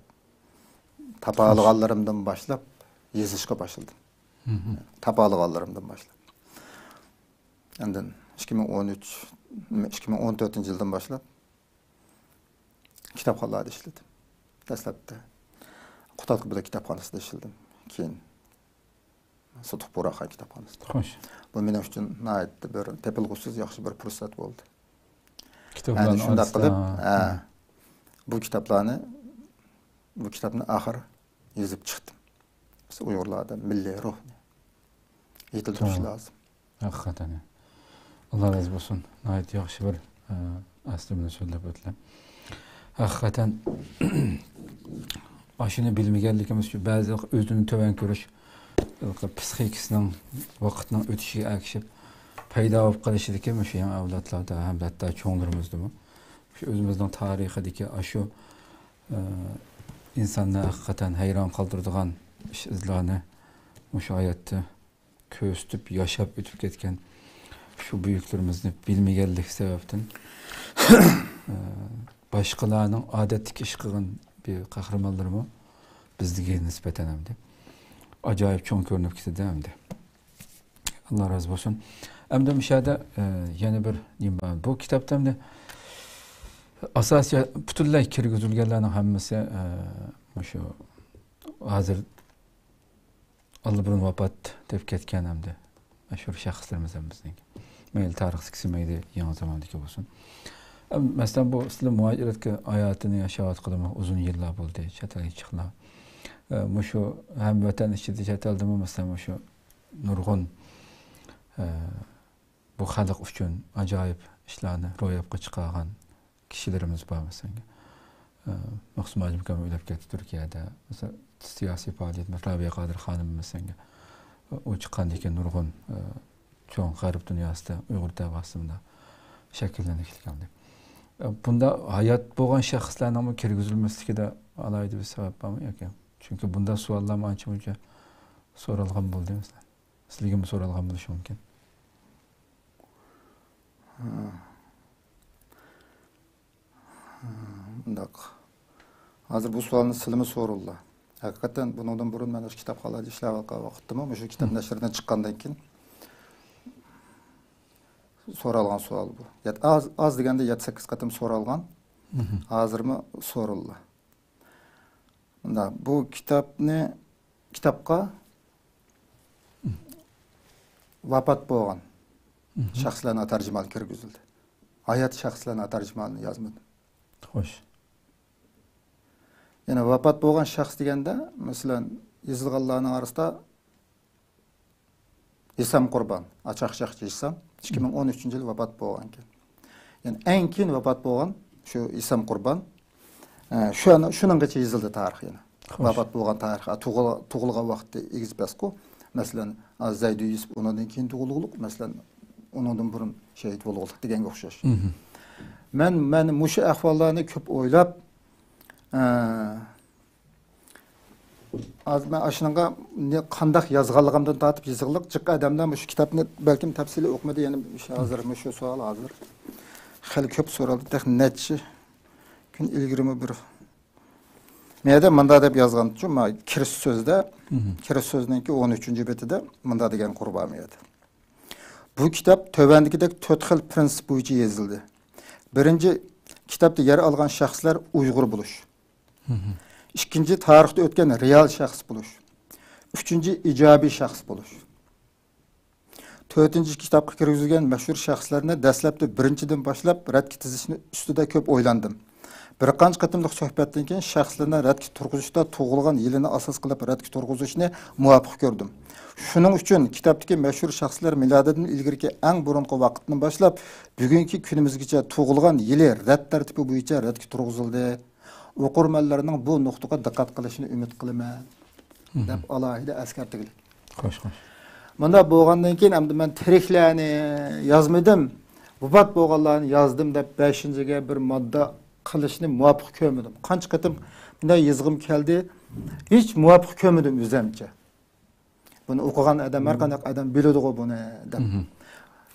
تاپالىغانلىرىمدىن باشلاپ يېزىشقا باشلىدىم. مھم. تاپالىغانلىرىمدىن باشلاپ. ئاندىن ئىككى مىڭ ئون ئۈچ، ئىككى مىڭ ئون تۆتىنچى يىلدىن باشلاپ كىتابخانىلاردا ئىشلىدىم. دەسلەپتە قۇتادغۇ بىلەن كىتابخانىسىدا ئىشلىدىم. كېيىن سۇتۇق بۇغراخان كىتابخانىسىدا. خوش. بۇ مېنىڭ ئۈچۈن ناھايىتى بىر تېپىلغۇسىز ياخشى بىر پۇرسەت بولدى. كىتابلارنى ئەنە شۇنداق ئالسا، قىلىپ، ھە، ھە. بۇ كىتابلارنى، بۇ كىتابنى ئاخىر يېزىپ چىقتىم. بىز ئۇيغۇرلاردا مىللىي روھنى يېتىلدۈرۈش توغرا. لازىم. ھەقىقەتەن. ئاللا رازى بولسۇن. ناھايىتى ياخشى بىر، ئە، ئەسلىمىنى سۆزلەپ ئۆتتىلەر. ھەقىقەتەن، ئاشۇنى بىلمىگەنلىكىمىز شۇ، بەزى ئۆزىنى تۆۋەن كۆرۈش، پسىخىكىسىنىڭ ۋاقىتنىڭ ئۆتۈشىگە ئەگىشىپ پەيدا بولۇپ قېلىشىدىكى مۇشۇ يېڭى ئەۋلادلاردا ھەم ھەتتا چوڭلىرىمىزدىمۇ شۇ ئۆزىمىزنىڭ تارىخىدىكى ئاشۇ، ئە، ئىنساننى ھەقىقەتەن ھەيران قالدۇرىدىغان ئىش-ئىزلارنى مۇشۇ ھاياتتا كۆرسىتىپ ياشاپ ئۆتۈپ كەتكەن شۇ بۈيۈكلىرىمىزنى بىلمىگەنلىك سەۋەبىدىن، ئە، باشقىلارنىڭ ئادەتتىكى ئىش قىلغان بىر قەھرىمانلىرىمۇ بىزگە نىسبەتەن ئەمدى ئاجايىپ چوڭ كۆرۈنۈپ كېتىدۇ ئەمدى. ئاللا رازى بولسۇن. ئەمدى مۇشۇ يەردە، ئە، يەنە بىر نېمە بار. بۇ كىتابتا ئەمدى ئاساسىي پۈتۈنلەي كىرگۈزۈلگەنلەرنىڭ ھەممىسى، ئە، مۇشۇ ھازىر ئاللىبۇرۇن ۋاپات تېپىپ كەتكەن ئەمدى مەشھۇر شەخسلىرىمىز ھەم بىزنىڭكى. مەيلى تارىختىكىسى، مەيلى يېڭى زاماندىكى بولسۇن. ئەم، مەسىلەن، بۇ ئىسلام مۇھاجىرەتكە ھاياتىنى ياشاۋاتقىلىمۇ ئۇزۇن يىللار بولدى، چەت ئەلگە چىققىلى. ئە، مۇشۇ ھەم ۋەتەن ئىچىدە، چەت ئەلدىمۇ، مەسىلەن، مۇشۇ نۇرغۇن، ئە، بۇ خەلق ئۈچۈن ئاجايىپ ئىشلارنى روياپقا چىقارغان كىشىلىرىمىز بار، مەسىلەن، ئە، مەخسۇم ھاجىم ئاكام ئۆلۈپ كەتتى تۈركىيەدە. مەسىلەن، سىياسىي پائالىيەت، رابىيە قادىر خانىم، مەسىلەن، ئۇ چىققاندىن كېيىن نۇرغۇن، ئە، چوڭ غەرب دۇنياسىدا ئۇيغۇر دەۋاسى مۇنداق شەكىللىنىشكە كەلدى. ئە، بۇنداق ھايات بولغان شەخسلەرنىڭمۇ كىرگۈزۈلمەسلىكىدە ئالاھىدە بىر سەۋەب بارمۇ ياكى؟ چۈنكى بۇنداق سوئاللارمۇ ئانچە-مۇنچە سورالغان بولدى، مەسىلەن. سىزگىمۇ سورالغان بولۇشى مۇمكىن. مۇنداق. ھازىر بۇ سوئالنى سىلىمۇ سورىدىلا. ھەقىقەتەن بۇنىڭدىن بۇرۇن مەن ئاشۇ كىتابخانىلاردا ئىشلەۋاتقان ۋاقىتتىمۇ، مۇشۇ كىتاب نەشردىن چىققاندىن كېيىن سورالغان سوئال بۇ. يەت-، ئاز، ئاز دېگەندە يەتتە سەككىز قېتىم سورالغان. ھازىرمۇ سورىدىلا. مۇنداق، بۇ كىتابنى، كىتابقا ۋاپات بولغان شەخسلەرنىڭ تەرجىمىھالى كىرگۈزۈلدى. ھايات شەخسلەرنىڭ تەرجىمىھالىنى يازمىدىم. خوش. يەنى ۋاپات بولغان شەخس دېگەندە، مەسىلەن، يېزىلغانلارنىڭ ئارىسىدا ھېسام قۇربان، ئاچاق شاخچى ھېسام، ئىككى مىڭ ئون ئۈچىنچى يىلى ۋاپات بولغانكەن. يەنى ئەڭ كېيىن ۋاپات بولغان شۇ ھېسام قۇربان، ئە، شۇ، شۇنىڭغىچە يېزىلدى تارىخ يەنە. خوش. ۋاپات بولغان تارىخ، ئە، تۇغۇل-، تۇغۇلغان ۋاقتى ئېگىز پەسكۇ. مەسىلەن، ئە، زەيدى يۈسۈپ ئۇنىڭدىن كېيىن تۇغۇلغۇلۇق، مەسىلەن، ئۇنىڭدىن بۇرۇن شېھىت بولغۇلۇق دېگەنگە ئوخشاش. مەن، مەن مۇشۇ ئەھۋاللارنى كۆپ ئويلاپ، ئە، ھازىر مەن ئاشۇنىڭغا نى-، قانداق يازغانلىقىمدىن تارتىپ يېزىقلىق جىق ئادەملەر مۇشۇ كىتابنى بەلكىم تەپسىلىي ئوقۇمىدى، يەنە مۇشۇ ھازىر مۇشۇ سوئال ھازىر خېلى كۆپ سورالدى. تېخى نەچچە كۈن ئىلگىرىمۇ بىر مەيەردە مۇنداق دەپ يازغانچۇ، ما كىرىش سۆزدە، كىرىش سۆزنىڭكى ئون ئۈچىنچى بېتىدە مۇنداق دېگەن قۇر بار مەيەردە. بۇ كىتاب تۆۋەندىكىدەك تۆت خىل پىرىنسىپ بويىچە يېزىلدى. بىرىنچى، كىتابتا يەر ئالغان شەخسلەر ئۇيغۇر بولۇش. ئىككىنچى، تارىختا ئۆتكەن رېئال شەخس بولۇش. ئۈچىنچى، ئىجابىي شەخس بولۇش. تۆتىنچى، كىتابقا كىرگۈزۈلگەن مەشھۇر شەخسلەرنى دەسلەپتە بىرىنچىدىن باشلاپ رەتكە تىزىشنى ئۈستىدە كۆپ ئويلاندىم. بىر قانچە قېتىملىق سۆھبەتتىن كېيىن شەخسلەرنى رەتكە تۇرغۇزۇشتا تۇغۇلغان يىلىنى ئاساس قىلىپ رەتكە تۇرغۇزۇشنى مۇۋاپىق كۆردۈم. شۇنىڭ ئۈچۈن كىتابتىكى مەشھۇر شەخسلەر مىلادىدىن ئىلگىرىكى ئەڭ بۇرۇنقى ۋاقىتتىن باشلاپ بۈگۈنكى كۈنىمىزگىچە تۇغۇلغان يىلى رەت تەرتىپى بويىچە رەتكە تۇرغۇزۇلدى. ئوقۇرمەنلەرنىڭ بۇ نۇقتىغا دىققەت قىلىشىنى ئۈمىد قىلىمەن، دەپ ئالاھىدە ئەسكەرتكۈلۈك. خوش، خوش. مۇنداق بولغاندىن كېيىن ئەمدى مەن تىرىكلەرنى يازمىدىم، ۋاپات بولغانلارنى يازدىم دەپ بەشىنچىگە بىر ماددا قىلىشنى مۇۋاپىق كۆرمىدىم. قانچە قېتىم مۇنداق يازغۇم كەلدى، ھېچ مۇۋاپىق كۆرمىدىم ئۆزەمچە. بۇنى ئوقۇغان ئادەم، ھەر قانداق ئادەم بىلىدىغۇ بۇنى دەپ.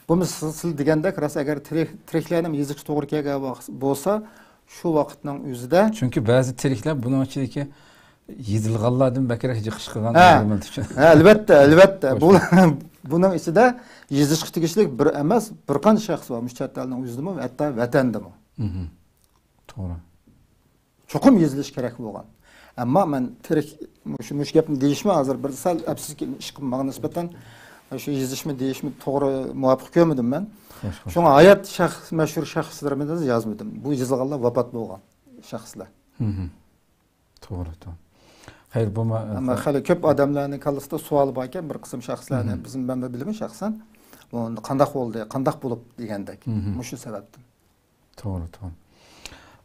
بۇمۇ سىز، سىز دېگەندەك راست، ئەگەر تىرىك-، تىرىكلەرنىمۇ يېزىشقا توغرا كەلگەن ۋاقىت بولسا، شۇ ۋاقىتنىڭ ئۆزىدە. چۈنكى بەزى تىرىكلەر بۇنىڭ ئىچىدىكى يېزىلغانلاردىن بەكرەك جىق چىقىدىغان ھە. ئوقۇرمەن ئۈچۈن. ھە، ئەلۋەتتە، ئەلۋەتتە. بۇ، بۇنىڭ ئىچىدە يېزىشقا تېگىشلىك بىر ئەمەس، بىر قانچە شەخس بار. مۇشۇ چەت ئەلنىڭ ئۆزىدىمۇ، ھەتتا ۋەتەندىمۇ. توغرا. چوقۇم يېزىلىشى كېرەك بولغان. ئەمما مەن تىرىك، مۇشۇ، مۇشۇ گەپنى دېيىشمۇ ھازىر بىر سەل ئەپسىز ئىشقا ماڭا نىسبەتەن شۇ يېزىشمۇ دېيىشمۇ توغرا، مۇۋاپىق كۆرمىدىم مەن. خوش، خوش. شۇڭا ھايات شەخس، مەشھۇر شەخسلىرىمىزنى يازمىدىم. بۇ يېزىلغانلار ۋاپات بولغان شەخسلەر. توغرا، توغرا. خەير، بۇمۇ، ئەمما خېلى كۆپ ئادەملەرنىڭ كاللىسىدا سوئال باركەن، بىر قىسىم شەخسلەرنى بىز، مەنمۇ بىلىمەن شەخسەن. بۇ قانداق بولدى، قانداق بولۇپ دېگەندەك. مۇشۇ سەۋەبتىن. توغرا، توغرا.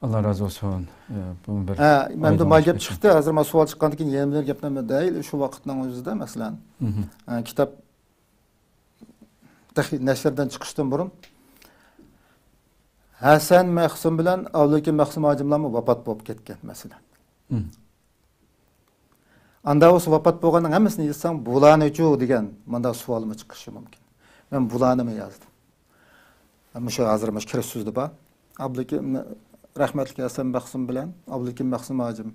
ئاللا رازى بولسۇن. ئە، بۇمۇ بىر ھە، مەندە ئايدىڭلىشىپ گەپ كەتتى. چىقتى. ھازىر ما سوئال چىققاندىن كېيىن يەنە بىر گەپنى دەيلى. شۇ ۋاقىتنىڭ ئۆزىدە، مەسىلەن، ئە، كىتاب تېخى نەشردىن چىقىشتىن بۇرۇن ھەسەن مەخسۇم بىلەن ئابلىكىم مەخسۇم ھاجىملارمۇ ۋاپات بولۇپ كەتكەن، مەسىلەن. ئاندا بولسا ۋاپات بولغاننىڭ ھەممىسىنى يازساڭ، بۇلارنىچۇ دېگەن مۇنداق سوئالمۇ چىقىشى مۇمكىن. مەن بۇلارنىمۇ يازدىم. مۇشۇ ھازىر مۇشۇ كىرىش سۆزىدە بار. ئابلىكىم، رەھمەتلىك ھەسەن مەخسۇم بىلەن ئابلىكىم مەخسۇم ھاجىم.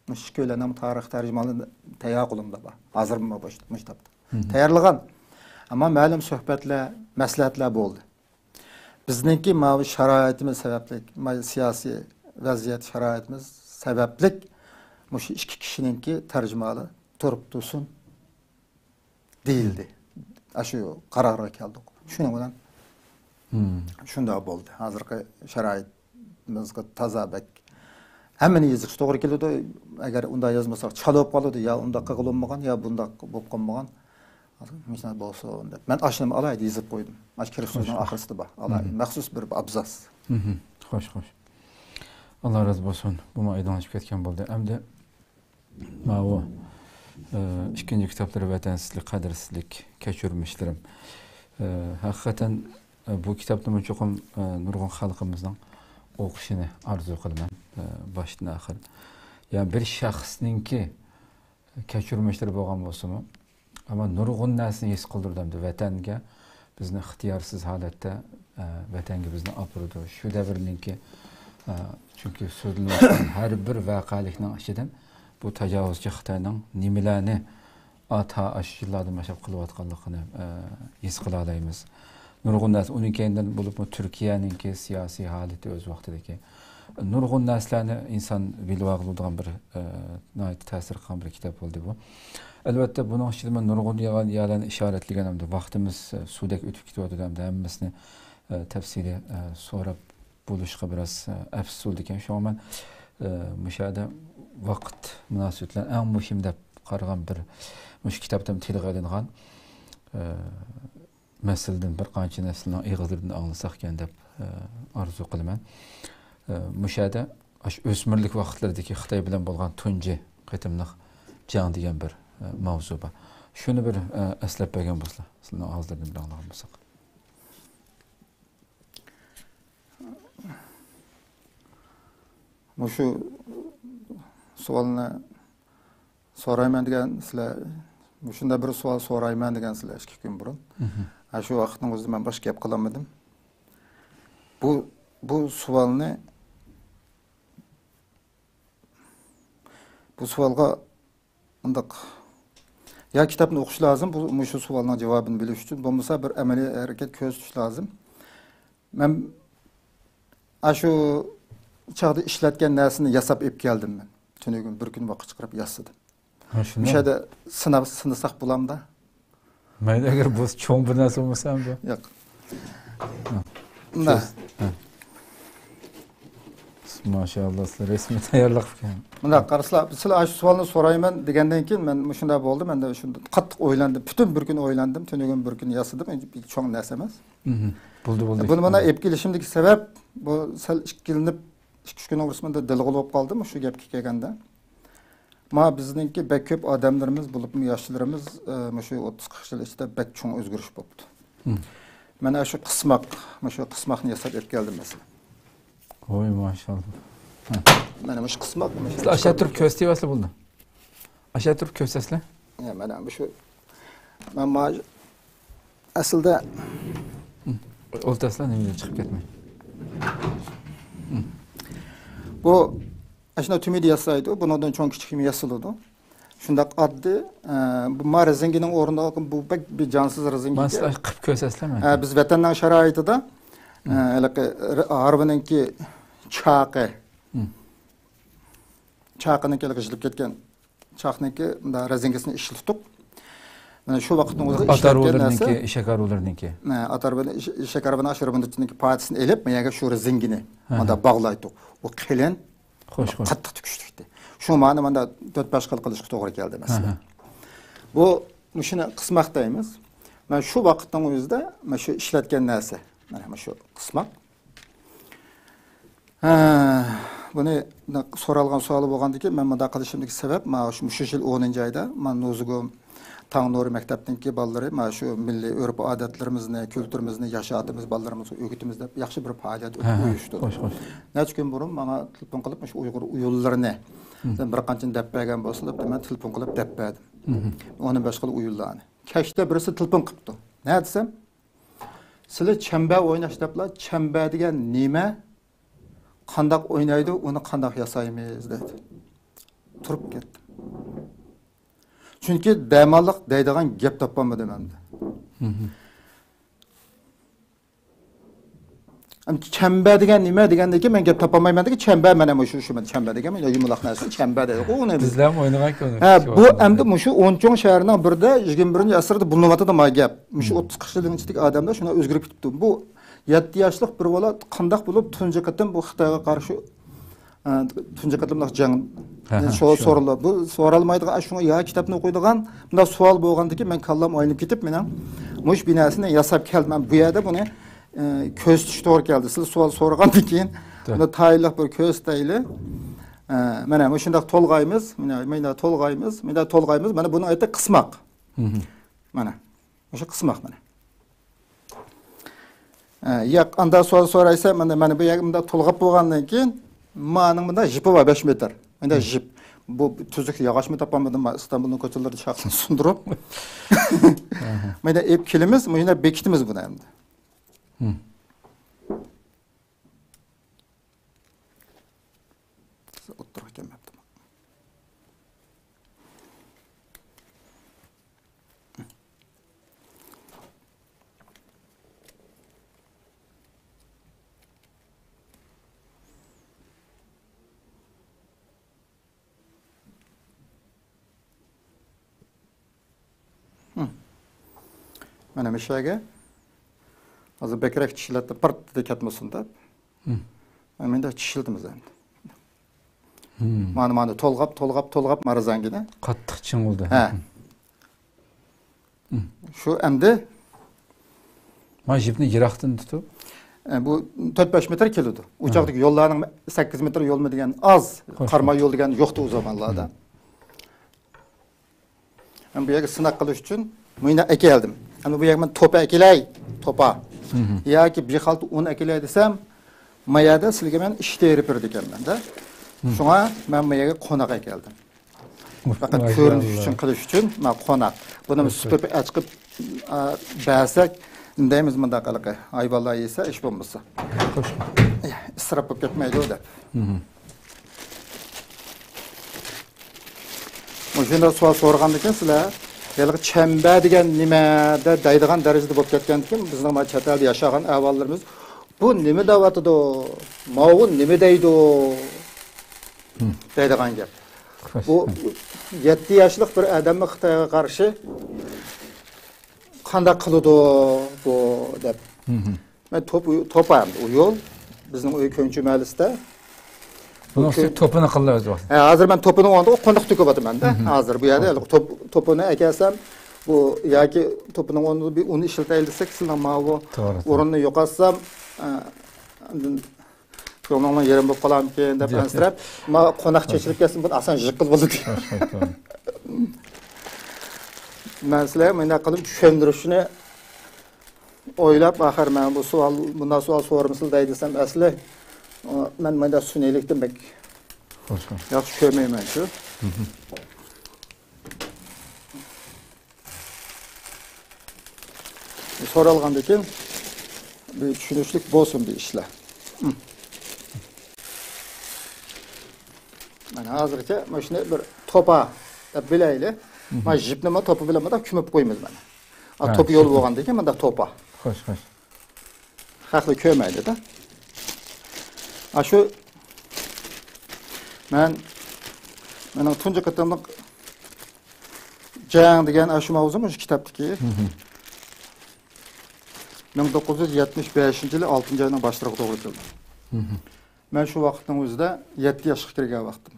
مۇشۇ ئىككىيلەننىڭ تارىخ تەرجىمىھالى تەييار قولۇمدا بار. ھازىرمۇ مۇشۇ، مۇشۇ تاپتا. تەييارلىغان. ئەمما مەلۇم سۆھبەتلەر، مەسلىھەتلەر بولدى. بىزنىڭكى ماۋۇ شارائىتىمىز سەۋەبلىك، ماۋۇ سىياسىي ۋەزىيەت شارائىتىمىز سەۋەبلىك مۇشۇ ئىككى كىشىنىڭكى تەرجىمىھالى تۇرۇپ تۇرسۇن دېيىلدى. ئاشۇ قارارغا كەلدۇق. شۇنىڭ بىلەن شۇنداق بولدى. ھازىرقى شارائىتىمىزغا تازا بەك ھەممىنى يېزىشقا توغرا كېلىدۇ. ئەگەر ئۇنداق يازمىساق، چالا بولۇپ قالىدۇ. يا ئۇنداق قىلغىلى بولمىغان، يا بۇنداق بولۇپ قالمىغان. مۇشۇنداق بولسۇن دەپ. مەن ئاشۇنىمۇ ئالاھىدە يېزىپ قويدۇم. ئاشۇ كىرىش سۆزنىڭ ئاخىرسىدا بار. ئالاھىدە مەخسۇس بىر ئابزاس. خوش، خوش. ئاللا رازى بولسۇن. بۇمۇ ئايدىڭلىشىپ كەتكەن بولدى. ئەمدى ماۋۇ، ئە، ئىككىنچى كىتابلىرى ۋەتەنسىزلىك، قەدىرسىزلىك، كەچۈرمىشلىرىم. ئە، ھەقىقەتەن، ئە، بۇ كىتابنىمۇ چوقۇم، ئە، نۇرغۇن خەلقىمىزنىڭ ئوقۇشىنى ئارزۇ قىلىمەن، ئە، باشتىن ئاخىر. يا بىر شەخسنىڭكى كەچۈرمىشلىرى بولغان بولسىمۇ، ئەمما نۇرغۇن نەرسىنى ھېس قىلدۇرىدۇ ئەمدى ۋەتەنگە بىزنى ئىختىيارسىز ھالەتتە، ئە، ۋەتەنگە بىزنى ئاپىرىدۇ. شۇ دەۋرنىڭكى، ئە، چۈنكى سۆزلىنىۋاتقان ھەر بىر ۋەقەلىكنىڭ ئىچىدىن بۇ تاجاۋۇزچى خىتاينىڭ نېمىلەرنى ئا، تا ئاشۇ يىللاردىن باشلاپ قىلىۋاتقانلىقىنى، ئە، ھېس قىلالايمىز. نۇرغۇن نەرسە، ئۇنىڭ كەينىدىن بولۇپمۇ تۈركىيەنىڭكى سىياسىي ھالىتى ئۆز ۋاقتىدىكى نۇرغۇن نەرسىلەرنى ئىنسان بىلىۋالغىلى بولىدىغان بىر، ئە، ناھايىتى تەسىر قىلغان بىر كىتاب بولدى بۇ. ئەلۋەتتە، بۇنىڭ ئىچىدە مەن نۇرغۇن يا-، يەرلەرنى ئىشارەتلىگەن ھەمدە ۋاقتىمىز، ئە، سۇدەك ئۆتۈپ كېتىۋاتىدۇ ھەمدە ھەممىسىنى، ئە، تەپسىلىي، ئە، سوراپ بولۇشقا بىراز، ئە، ئەپسۇس بولىدىكەن. شۇڭا مەن، ئە، مۇشۇ يەردە ۋاقىت مۇناسىۋىتى بىلەن ئەڭ مۇھىم دەپ قارىغان بىر مۇشۇ كىتابتىن تىلغا ئېلىنغان، ئە، مەسىلىدىن بىر قانچە نەرسىلەرنىڭ ئېغىزلىرىدىن ئاڭلىساق ئىكەن دەپ، ئە، ئارزۇ قىلىمەن. ئە، مۇشۇ يەردە ئاشۇ ئۆسمۈرلۈك ۋاقىتلىرىدىكى خىتاي بىلەن بولغان تۇنجى قېتىملىق جەڭ دېگەن بىر، ئە، ماۋزۇ بار. شۇنى بىر، ئە، ئەسلەپ بەرگەن بولسىلا، سىلەرنىڭ ئاغزىلىرىدىن بىر ئاڭلىغان بولساق. مۇشۇ سوئالنى سورايمەن دېگەن سىلەر، مۇشۇنداق بىر سوئال سورايمەن دېگەن سىلەر ئىككى كۈن بۇرۇن. مھم. ھە، شۇ ۋاقىتنىڭ ئۆزىدە مەن باشقا گەپ قىلالمىدىم. بۇ، بۇ سوئالنى، بۇ سوئالغا ئۇنداق يا كىتابنى ئوقۇش لازىم، بۇ، مۇشۇ سوئالنىڭ جاۋابىنى بىلىش ئۈچۈن، بولمىسا بىر ئەمەلىي ھەرىكەت كۆرسىتىش لازىم. مەن ئاشۇ چاغدا ئىشلەتكەن نەرسىنى ياساپ ئېلىپ كەلدىم مەن. تۈنۈگۈن بىر كۈن ۋاقىت چىقىرىپ ياسىدىم. ھە، شۇنداق. مۇشۇ يەردە سىناپ، سىنىساق بولامدا؟ مەيلى، ئەگەر بۇ چوڭ بىر نەرسە بولمىسا ئەمدى. ياق. ھە. مۇنداق. ھە. ماشائاللا، سىلەر رەسمىي تەييارلىق قىلغان. مۇنداق قارىسىلا، سىلەر ئاشۇ سوئالنى سورايمەن دېگەندىن كېيىن مەن مۇشۇنداق بولدى. مەن شۇنداق قاتتىق ئويلاندىم. پۈتۈن بىر كۈن ئويلاندىم. تۈنۈگۈن بىر كۈن ياسىدىم. ئەنچە بىر چوڭ نەرسە ئەمەس. مھم. بولدى، بولدى. بۇنى مانا ئېلىپ كېلىشىمدىكى سەۋەب، بۇ سەل ئىككىلىنىپ، ئىككى، ئۈچ كۈننىڭ ئارىسىدا دىلغا بولۇپ قالدىم شۇ گەپكە كەلگەندە. ما بىزنىڭكى بەك كۆپ ئادەملىرىمىز، بولۇپمۇ ياشلىرىمىز، ئە، مۇشۇ ئوتتۇز قىرىق يىل ئىچىدە بەك چوڭ ئۆزگىرىش بوپتۇ. مم. مەن ئاشۇ قىسماق، مۇشۇ قىسماقنى ياساپ ئېلىپ كەلدىم مەسىلەن. ھوي، ماشائاللا. ھە. مانا مۇشۇ قىسماق، مۇشۇ سىلەر ئاشۇ تۇرۇپ كۆرسىتىۋەرسىلە بولدى. ئاشۇ تۇرۇپ كۆرسەتسىلە. يا، مانا مۇشۇ، مانا ما-، ئەسلىدە، ئولتۇرسىلا، نېمىدىن چىقىپ كەتمەي. بۇ ئاشۇنداق تۈمىدە ياسايدۇ، بۇنىڭدىن چوڭ كىچىك ياسىلىدۇ. شۇنداق ئاددىي، ئە، بۇ ما رېزىنكىنىڭ ئورنىدا بۇ بەك بىر جانسىز رېزىنكا. مانا سىلەر قىلىپ كۆرسەتسىلە مانا. ئە، بىز ۋەتەننىڭ شارائىتىدا، ئە، ھېلىقى ھارۋىنىڭكى چاقى. چاقىنىڭكى ھېلىقى يىرتىلىپ كەتكەن چاقنىڭكى مۇنداق رېزىنكىسىنى ئىشلىتىپ، مانا شۇ ۋاقىتنىڭ ئۆزىدە ئات ئىشلەتكەن نەرسە. ھارۋىلىرىنىڭكى، ئېشەك ھارۋىلىرىنىڭكى. ئات ھارۋىنىڭ، ئېشەك ھارۋىنىڭ ئاشۇ رېزىنكىنىڭكى پارچىسىنى ئېلىپ، مانا يەرگە شۇ رېزىنكىنى مانا باغلايتتۇق. ئۇ قېلىن، خوش، خوش، قاتتىق تۈكۈشلۈكتى. شۇ مانا مانا تۆت بەش خىل قىلىشقا توغرا كەلدى مەسىلەن. بۇ مۇشۇنى قىسماق دەيمىز. مانا شۇ ۋاقىتنىڭ ئۆزىدە مانا شۇ ئىشلەتكەن نەرسە. مانا شۇ قىسماق. ھە، بۇنى سورالغان سوئالى بولغاندىكىن، مەن مۇنداق قىلىشىمدىكى سەۋەب، مانا شۇ، مۇشۇ يىل ئونىنچى ئايدا مانا نۇزۇگۇم تاڭ نۇرى مەكتەپنىڭكى بالىلىرى مانا شۇ مىللىي ئۆرپ-ئادەتلىرىمىزنى، كۈلتۈرىمىزنى ياشاتىمىز، بالىلىرىمىزغا ئۆگىتىمىز دەپ ياخشى بىر پائالىيەت ئۇيۇشتۇردى. خوش، خوش. نەچچە كۈن بۇرۇن ماڭا تېلېفون قىلىپ، مۇشۇ ئۇيغۇر ئۇيۇللىرىنى سەن بىر قانچىنى دەپ بەرگەن بولسا دەپ، مەن تېلېفون قىلىپ دەپ بەردىم. ئون بەش خىل ئۇيۇللارنى. كەچتە بىرسى تېلېفون قىپتۇ. نە دېسەم، سىلى چەمبە ئويناش دەپلا، چەمبە دېگەن نېمە؟ قانداق ئوينايدۇ؟ ئۇنى قانداق ياسايمىز؟ دېدى. تۇرۇپ كەتتىم. چۈنكى دەماللىق دەيدىغان گەپ تاپالمىدىم ئەمدى. ئەمدى چەمبە دېگەن نېمە دېگەندىن كېيىن مەن گەپ تاپالمايمەن دېگەن، چەمبە مانا مۇشۇ، شۇ چەمبە دېگەن يۇمىلاق نەرسە، چەمبە دەيدۇ. ئۇنى بىزلەرمۇ ئوينىغان كۆرۈنۈش. ھە، بۇ ئەمدى مۇشۇ ئون چوڭ شەھەرنىڭ بىرىدە يىگىرمە بىرىنچى ئەسىردە بولۇنۇۋاتىدۇ ما گەپ. مۇشۇ ئوتتۇز قىرىق يىلنىڭ ئىچىدىكى ئادەملەر شۇنداق ئۆزگىرىپ كېتىپتۇ. بۇ يەتتە ياشلىق بىر بالا قانداق بولۇپ تۇنجى قېتىم بۇ خىتايغا قارشى، ئە، تۇنجى قېتىملىق جەڭ سورىلىدۇ. بۇ سورالمايدىغان، شۇڭا يا كىتابنى ئوقۇيدىغان مۇنداق سوئال بولغاندىكىن مەن كاللام ئايلىنىپ كېتىپ، مېنىڭ مۇشۇ بىر نەرسىنى ياساپ كەلدىم. بۇ يەردە بۇنى، ئە، كۆرسىتىش توغرا كەلدى. سىلەر سوئال سورىغاندىن كېيىن بۇنى تەييارلىق بىر كۆرسىتەيلى. ئە، مانا مۇشۇنداق تولغايمىز، مانا مۇنداق تولغايمىز، مۇنداق تولغايمىز. مانا بۇنىڭ ئاتى قىسماق. مانا. مۇشۇ قىسماق مانا. ئە، ياق، ئاندا سوئال سورايسەن، مانا، مانا بۇ يەرگە مۇنداق تولغاپ بولغاندىن كېيىن، مانىڭ مۇنداق جىپى بار، بەش مېتىر. مۇنداق جىپ. بۇ تۈزۈك ياغاچمۇ تاپالمىدىم، مانا ئىستانبۇلنىڭ كوچىلىرىدا چاقنى سۇندۇرۇپ. مانا ئېلىپ كېلىمىز، مۇنداق بېكىتىمىز بۇنى ئەمدى. مانا مۇشۇ يەرگە ھازىر بەكرەك چىشلەتتى، پىرتتىدە كەتمىسۇن دەپ. مەن مۇنداق چىشلىتىمىز ئەمدى. مانا، مانا تولغاپ، تولغاپ، تولغاپ مارزاڭگىنى. قاتتىق چىڭ بولدى. ھە. شۇ ئەمدى. مانا يىپنى يىراقتىن تۇتۇپ. ئە، بۇ تۆت بەش مېتىر كېلىدۇ. ئۇ چاغدىكى يوللارنىڭ سەككىز مېتىر يولمۇ دېگەن ئاز. قاراماي يول دېگەن يوقتى ئۇ زامانلاردا. مەن بۇ يەرگە سىناق قىلىش ئۈچۈن مۇنداق ئەكەلدىم. ئەمدى بۇ يەرگە مەن توپا ئەكېلەي، توپا. ياكى بىر خالتا ئۇن ئەكېلەي دېسەم، ما يەردە سىلىگە مەن ئىش تېرىپ بېرىدىكەنمەن-دە. شۇڭا مەن بۇ يەرگە قوناق ئەكەلدىم. پەقەت كۆرۈنۈش ئۈچۈن قىلىش ئۈچۈن مانا قوناق. بۇنى سۈپۈرۈپ ئەچىقىپ، ئا، بەرسەك، دەيمىز مۇنداق ھېلىقى ھايۋانلار يېسە ئىش بولمىسا. ئىسراپ بولۇپ كەتمەيدۇ دەپ. مۇشۇنداق سوئال سورىغاندىكىن سىلەر، ھېلىقى چەمبە دېگەن نېمە دە-، دەيدىغان دەرىجىدە بولۇپ كەتكەندىكىن، بىزنىڭ مانا چەت ئەلدە ياشىغان ئەھۋاللىرىمىز، بۇ نېمە دەۋاتىدۇ؟ ماۋۇ نېمە دەيدۇ؟ دەيدىغان گەپ. بۇ يەتتە ياشلىق بىر ئادەممۇ خىتايغا قارشى قانداق قىلىدۇ بۇ دەپ. مەن توپ-، توپا ئەمدى ئۇ يول. بىزنىڭ ئۆي كۆنچى مەھەللىسىدە. بۇنىڭ ئۈستىگە توپىنى قىلىۋاتىدۇ. ھە، ھازىر مەن توپىنىڭ ئورنىدا قونداق تۆكۈۋاتىمەن-دە. ھازىر بۇ يەردە توپ-، توپىنى ئەكەلسەم، بۇ ياكى توپىنىڭ ئورنىدا بىر ئۇن ئىشلىتەيلى دېسەك، سىلەر ماۋۇ ئورۇننى يوقاتسام، ئە، ئاندىن كۆڭلۈڭلار يېرىم بولۇپ قالامىكىن دەپ ئەنسىرەپ، ما قوناق چېچىلىپ كەتسۇن، بۇنى ئاسان يىغقىلى بولىدۇ. مەن سىلەرگە مۇنداق قىلىپ چۈشەندۈرۈشنى ئويلاپ، ئاخىر مەن بۇ سوئال، بۇنداق سوئال سورىمىسىلا دەي دېسەم، ئەسلى، ئۇ، مەن مۇنداق سۈنئىيلىكتىن بەك ياخشى كۆرمەيمەن شۇ. سورالغاندىن كېيىن بىر چۈشىنىشلىك بولسۇن بىر ئىشلار. مانا ھازىرچە مانا شۇنى بىر توپا دەپ بىلەيلى. مانا يىپنى مانا توپا بىلەن مۇنداق كۆمۈپ قويىمىز مانا. ئا، ھە، توپا يول بولغاندىن كېيىن مۇنداق توپا. خوش، خوش. خەقلەر كۆرمەيدۇ-دە. ئاشۇ مەن، مېنىڭ تۇنجى قېتىملىق جەڭ دېگەن ئاشۇ ماۋزۇ مۇشۇ كىتابتىكى. مىڭ توققۇز يۈز يەتمىش بەشىنچى يىلى ئالتىنچى ئاينىڭ باشلىرىغا توغرا كېلىدۇ. مەن شۇ ۋاقىتنىڭ ئۆزىدە يەتتە ياشقا كىرگەن ۋاقتىم.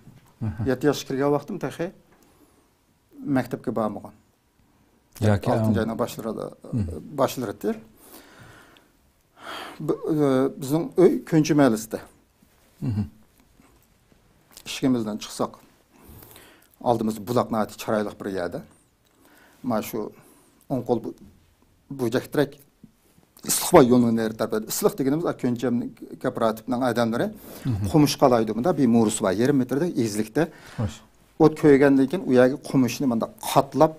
يەتتە ياشقا كىرگەن ۋاقتىم تېخى مەكتەپكە بارمىغان. ياكى ئالتىنچى ئاينىڭ باشلىرىدا، باشلىرىتى. بىزنىڭ ئۆي كۆنچى مەھەللىسىدە. ئىشىكىمىزدىن چىقساق، ئالدىمىزدا بۇلاق، ناھايىتى چىرايلىق بىر يەردە. مانا شۇ ئوڭ قول بۇ-، بۇرجەك تىرەك ئىسلىقباي يولىنىڭ نېرى تەرىپىدە. ئىسلىق دېگىنىمىز، كۆنچەم كوپىراتىپنىڭ ئادەملىرى قومۇش قالايدۇ. مۇندا بىر مورىسى بار، يېرىم مېتىردەك ئېگىزلىكتە. ئوت كۆيگەندىن كېيىن ئۇ يەرگە قومۇشنى مۇنداق قاتلاپ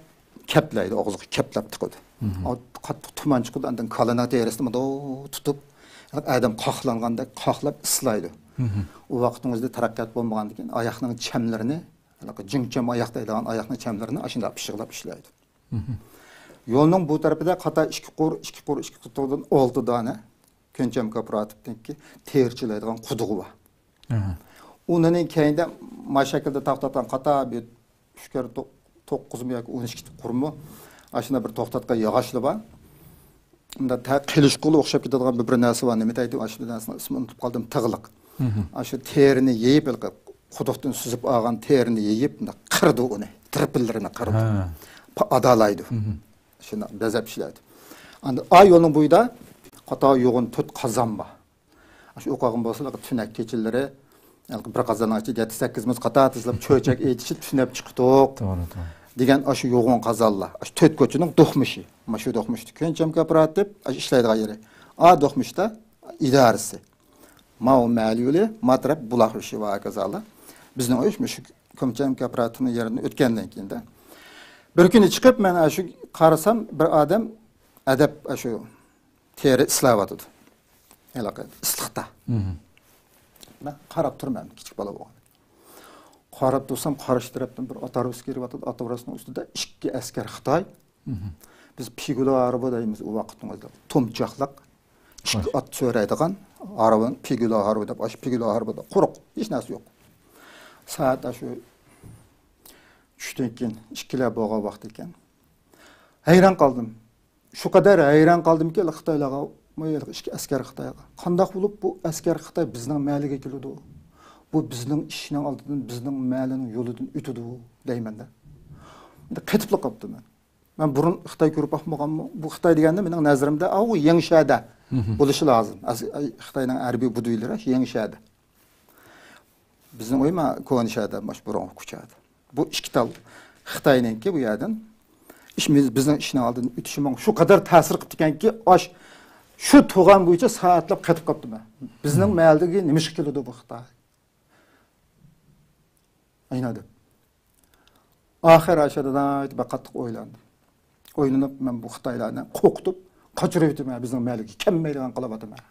كەپلەيدۇ، ئوغۇزغا كەپلەپ تىقىدۇ. قاتتىق تۇمان چىقىدۇ، ئاندىن كالىنىڭ تېرىسىنى مۇنداق تۇتۇپ، ئادەم قاقلانغاندەك قاقلاپ ئىسلايدۇ. ئۇ ۋاقىتنىڭ ئۆزىدە تەرەققىيات بولمىغاندىكىن، ئاياقنىڭ چەملىرىنى، ھېلىقى جىڭچەم ئاياق دەيدىغان ئاياقنىڭ چەملىرىنى ئاشۇنداق پىششىقلاپ ئىشلەيدۇ. يولنىڭ بۇ تەرىپىدە قاتا ئىككى قۇر، ئىككى قۇر، ئىككى قۇردىن ئالتە دانە كۆنچەم كوپىراتىپنىڭكى تېرە چىلايدىغان قۇدۇقى بار. ئۇنىڭ كەينىدە ما شەكىلدە توختاتقان قاتا بىر ئۈچ كەر تو-، توققۇزمۇ ياكى ئون ئىككى قۇرمۇ ئاشۇنداق بىر توختاتقان ياغاچلا بار. مۇنداق تا-، قىلىچقىغا ئوخشاپ كېتىدىغان بىر، بىر نەرسە بار. نېمە دەيدۇ؟ ئاشۇ نەرسىنىڭ ئىسمىنى ئۇنتۇپ قالدىم. تىغلىق. ئاشۇ تېرىنى يېيىپ، ھېلىقى قۇدۇقتىن سۈزۈپ ئالغان تېرىنى يېيىپ، مۇنداق قىرىدۇ ئۇنى. تىرپىنلىرىنى قىرىدۇ. پا-، ئادالايدۇ. شۇنداق بېزەپ ئىشلەيدۇ. ئاندىن ئا يولنىڭ بويىدا قاتار يوغان تۆت قازان بار. شۇ ئوقۇغان بولسا، تۈنەك كېچىلىرى بىر قازاننىڭ ئىچىدە يەتتە سەككىز مۇز قاتار تىزىلىپ، چۆچەك ئېچىشىپ، تۈنەپ چىقتۇق. توغرا، توغرا. دېگەن ئاشۇ يوغان قازانلار. ئاشۇ تۆت كوچىنىڭ دوقمۇشى. مانا شۇ دوقمۇشتا كۆنچەم كوپىراتىپ، ئاشۇ ئىشلەيدىغان يېرى. ئا دوقمۇشتا ئىدارىسى. ماۋۇ مەلۇلى، ماترەپ، بۇلاق ئۈشى ۋە ھاكازالار. بىزنىڭ ئۆي مۇشۇ كۆنچەم كوپىراتىپنىڭ يېرىدىن ئۆتكەندىن كېيىن-دە. بىر كۈنى چىقىپ، مەن ئاشۇ قارىسام، بىر ئادەم ئەدەپ ئاشۇ تېرە ئىسلاۋاتىدۇ. ھېلىقى ئىسسىقتا. مەن قاراپ تۇرىمەن، كىچىك بالا بولغان. قاراپ تۇرسام، قارشى تەرەپتىن بىر ئات ھارۋىسى كېلىۋاتىدۇ. ئات ھارۋىسىنىڭ ئۈستىدە ئىككى ئەسكەر خىتاي. بىز پىگۇلا ھارۋا دەيمىز ئۇ ۋاقىتنىڭ ئۆزىدە. تومچاقلىق، ئىككى ئات سۆرەيدىغان ھارۋىنى پىگۇلا ھارۋا دەپ، ئاشۇ پىگۇلا ھارۋىدا قۇرۇق، ھېچ نەرسە يوق. سائەت ئاشۇ چۈشتىن كېيىن ئىككىلەر بولغان ۋاقىت ئىكەن. ھەيران قالدىم. شۇ قەدەر ھەيران قالدىمكى، خىتايلارغا، ئىككى ئەسكەر خىتايغا. قانداق بولۇپ بۇ ئەسكەر خىتاي بىزنىڭ مەھەللىگە كېلىدۇ؟ بۇ بىزنىڭ ئىشىكنىڭ ئالدىدىن، بىزنىڭ مەھەللىنىڭ يولىدىن ئۆتىدۇ دەيمەن-دە. ئەندى قېتىپلا قاپتىمەن. مەن بۇرۇن خىتاي كۆرۈپ باقمىغانمۇ؟ بۇ خىتاي دېگەندە مېنىڭ نەزىرىمدە، ئاۋۇ يېڭىشەدە بولۇشى لازىم. ئەس-، ئەي، خىتاينىڭ ھەربىي بۇدۇيلىرى يېڭىشەدە. بىزنىڭ ئۆي ما كونا شەھەردە، ماش بۇرۇنقى كۇچادا. بۇ ئىككى تال خىتاينىڭكى بۇ يەردىن. ئىش، بىز-، بىزنىڭ ئىشنىڭ ئالدىدىن ئۆتۈشى ماڭا شۇ قەدەر تەسىر قىپتىكەنكى، ئاش، شۇ تۇغان بويىچە سائەتلەپ قېتىپ قاپتىمەن. بىزنىڭ مەھەللىگە نېمىشقا كېلىدۇ بۇ خىتاي؟ ئاينا دەپ. ئاخىر ئاشۇ دادايتى بەك قاتتىق ئويلاندىم. ئويلىنىپ، مەن بۇ خىتايلارنى قورقۇتۇپ، قاچۇرۇۋېتىمەن، بىزنىڭ مەھەللىگە كەلمەيدىغان قىلىۋاتىمەن.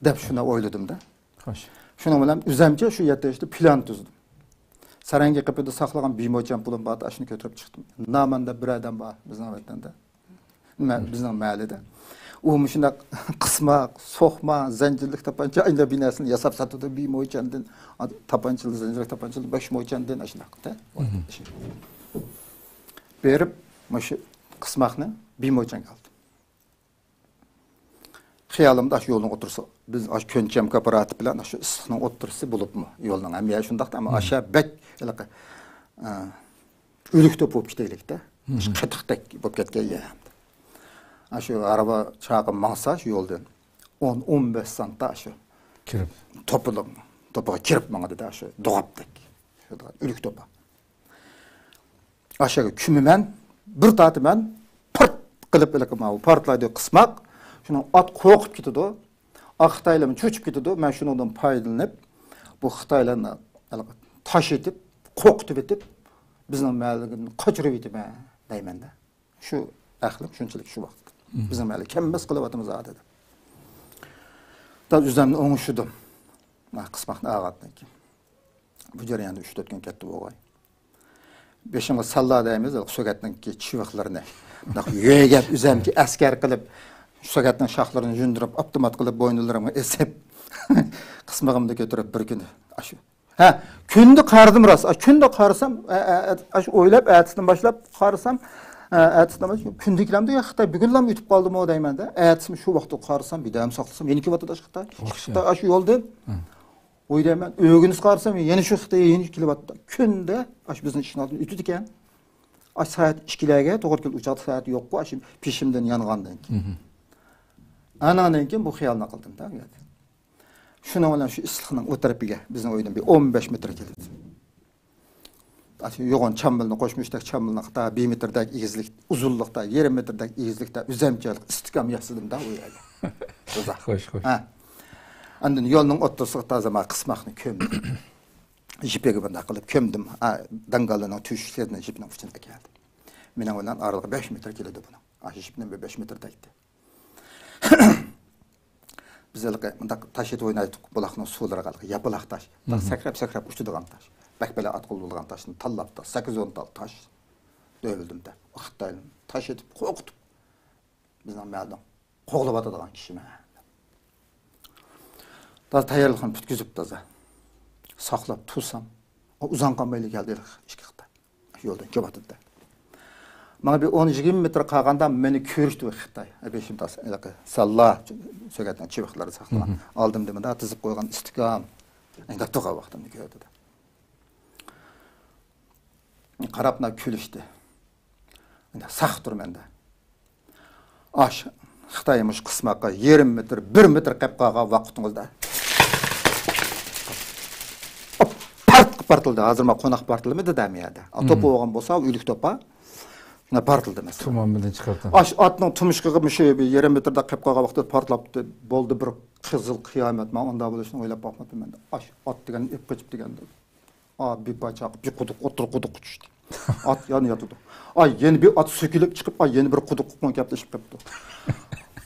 دەپ شۇنداق ئويلىدىم-دە. خوش. شۇنىڭ بىلەن ئۆزەمچە شۇ يەتتە ياشتا پىلان تۈزدۈم. سەرەڭگە قېپىدا ساقلىغان بىموچەن پۇلۇم بار، ئاشۇنى كۆتۈرۈپ چىقتىم. نامان دەپ بىر ئادەم بار بىزنىڭ ۋەتەندە. نېمە، بىزنىڭ مەھەللىدە. ئۇ مۇشۇنداق قىسماق، سوقما، زەنجىرلىك تاپانچا، ئاينا بىر نەرسىنى ياساپ ساتىدۇ، بىموچەندىن. تاپانچىلىق، زەنجىرلىك تاپانچىلىق، بەش موچەندىن ئاشۇنداق. بېرىپ، مۇشۇ قىسماقنى بىموچەنگە ئالدىم. خىيالىمدا ئاشۇ يولنىڭ ئوتتۇرىسى، بىز ئاشۇ كۆنچەم كوپىراتىپ بىلەن ئاشۇ ئىسسىقنىڭ ئوتتۇرىسى بولۇپمۇ، يولنىڭ ھەممە يېرى شۇنداقتا، ئەمما ئاشۇ بەك ھېلىقى، ئە، ئۆلۈك توپا بولۇپ كېتەيلىكتە. شۇ قېتىقتەك بولۇپ كەتكەن يەر. ئاشۇ ھارۋا چاقىم ماڭسا شۇ يولدىن ئون، ئون بەش سانتا شۇ كىرىپ. توپىنىڭ، توپىغا كىرىپ ماڭىدىدە، شۇ دوغاپتەك. شۇ ئۆلۈك توپا. ئاشۇ كۈمىمەن، بىر تارتىمەن، پارت قىلىپ ھېلىقى ماۋۇ پارتلايدۇ قىسماق. شۇنىڭ ئات قورقۇپ كېتىدۇ. ئاق خىتايلارمۇ چۆچۈپ كېتىدۇ. مەن شۇنىڭدىن پايدىلىنىپ، بۇ خىتايلارنى ھېلىقى تاش ئېتىپ، قورقۇتۇۋېتىپ، بىزنىڭ مەھەللىدىن قاچۇرۇۋېتىمەن دەيمەن-دە. شۇ ئەقلىم شۇنچىلىك شۇ ۋاقىت. بىزنىڭ مەھەللىگە كەلمەس قىلىۋاتىمىز ھازىر دەپ. دادا ئۆزۈمنى ئوڭشىدىم. مانا قىسماقنى ئالغاندىن كېيىن. بۇ جەرياندا ئۈچ تۆت كۈن كەتتى بولغاي. بېشىمغا ساللا دەيمىز، سۆگەتنىڭكى چىۋىقلىرىنى. مۇنداق يۆگەپ، ئۆزەمكى ئەسكەر قىلىپ، سۆگەتنىڭ شاخلىرىنى يۇيۇندۇرۇپ، ئاپتومات قىلىپ بوينۇلىرىمغا ئېسىپ، قىسمىقىمنى كۆتۈرۈپ بىر كۈنى. ئاشۇ. ھە، كۈندە قارىدىم راست. ئا، كۈندە قارىسام، ئە، ئە، ئە، ئاشۇ ئويلاپ، ئەتىسىدىن باشلاپ قارىسام، ئە، ئەتىسىدىن باشلاپ، كۈندىكىلەمدۇ يا خىتاي بۈگۈنلەم ئۆتۈپ قالدىمۇ دەيمەن-دە. ئەتىسىمۇ شۇ ۋاقىتتا قارىسام، بىردەم ساقلىسام، يەنە كېلىۋاتىدۇ ئاشۇ خىتاي. ئوخشاش. خىتاي ئاشۇ يولدىن. ھە. ئوي دەيمەن، ئۆگىنىش قارىسام، يەنە شۇ خىتاي يەنە كېلىۋاتىدۇ. كۈندە ئاشۇ بىزنىڭ ئىشىكنىڭ ئالدىدىن ئۆتىدىكەن. ئاشۇ سائەت ئىككىلەرگە توغرا كېلىدۇ، ئۇ چاغدا سائەت يوققۇ، ئاشۇ پېشىمدىن يانغاندىن كېيىن. ئاناندىن كېيىن بۇ خىيالنى قىلدىم-دە. شۇنىڭ بىلەن شۇ ئىسسىقنىڭ ئۇ تەرىپىگە بىزنىڭ ئۆيدىن بىر ئون بەش مېتىر كېلىدۇ. ئاشۇ يوغان چامبىلىنى، قوشما ئۈچتەك چامبىلىنى، تا بىر مېتىردەك ئېگىزلىك، ئۇزۇنلۇقتا يېرىم مېتىردەك ئېگىزلىكتە ئۆزەمچە ئىستىھكام ياسىدىم-دە ئۇ يەرگە. خوش، خوش. ھە. ئاندىن يولنىڭ ئوتتۇرىسىغا تازا ما قىسماقنى كۆمدۈم. يىپىگە بۇنداق قىلىپ كۆمدۈم. ھە، داڭگاللىنىڭ تۆشۈكلىرىنى يىپنىڭ ئۇچىنى ئەكەلدىم. مېنىڭ بىلەن ئارىلىقى بەش مېتىر كېلىدۇ بۇنىڭ. ئاشۇ يىپنى بىر بەش مېتىر دەيتتى. بىز ھېلىقى مۇنداق تاش ئېتىپ ئوينايتتۇق، بۇلاقنىڭ سۇلىرىغا ھېلىقى ياپىلاق تاش. مۇنداق سەكرەپ-سەكرەپ ئۇچىدىغان تاش. بەك بەلە ئاتقىلى بولىدىغان تاشنى تاللاپتا، سەككىز ئون تال تاش دۆۋىلىدىم-دە. خىتايلار تاش ئېتىپ قورقۇتۇپ، بىزنىڭ مەھەللىدىن قوغلىۋاتىدىغان كىشىمەن. تازا تەييارلىقىنى پۈتكۈزۈپ تازا ساقلاپ تۇرسام، ئۇزاق قالمايلا كەلدى ئىككى خىتاي. يولدىن كېلىۋاتىدۇ. ماڭا بىر ئون يىگىرمە مېتىر قالغاندا مېنى كۆرۈشتى بۇ خىتاي. بېشىمدا ھېلىقى ساللا سۆگەتنىڭ چىۋىقلىرى ساقلىغان. ئالدىمدا مۇنداق تىزىپ قويغان ئىستىكان. ئەندەك تۇرغان ۋاقتىمنى كۆردى-دە. قاراپلا كۈلۈشتى. ئەندەك ساق تۇرىمەن-دە. ئاش، خىتاي مۇشۇ قىسماققا يېرىم مېتىر، بىر مېتىر قېلىپ قالغان ۋاقتىڭىزدا پارت قىلىپ پارتلىدى. ھازىر ما قوناق پارتلىمىدى دەم يەردە. توپا بولغان بولسا، ئۆلۈك توپا. شۇنداق پارتلىدى مەسىلەن. تۇمان بىلەن چىقىرىپتۇ. ئاش، ئاتنىڭ تۇمشۇقىغا مۇشۇ يېرىم مېتىردا قېلىپ قالغان ۋاقتىدا پارتلاپتۇ. بولدى، بىر قىزىل قىيامەت. مەن ئۇنداق بولۇشىنى ئويلاپ باقماپتىمەن. ئاش، ئات دېگەن ئېپ قېچىپ دېگەندە. ئا، بىر پاچاق، بىر قۇدۇق، ئوتتۇرا قۇدۇققا چۈشتى. ئات يەنە ياتىدۇ. ئا، يەنە بىر ئات سۆكۈلۈپ چىقىپ، ئا، يەنە بىر قۇدۇققا قونۇپ كەپتۇ، ئىشقىپ قېپتۇ.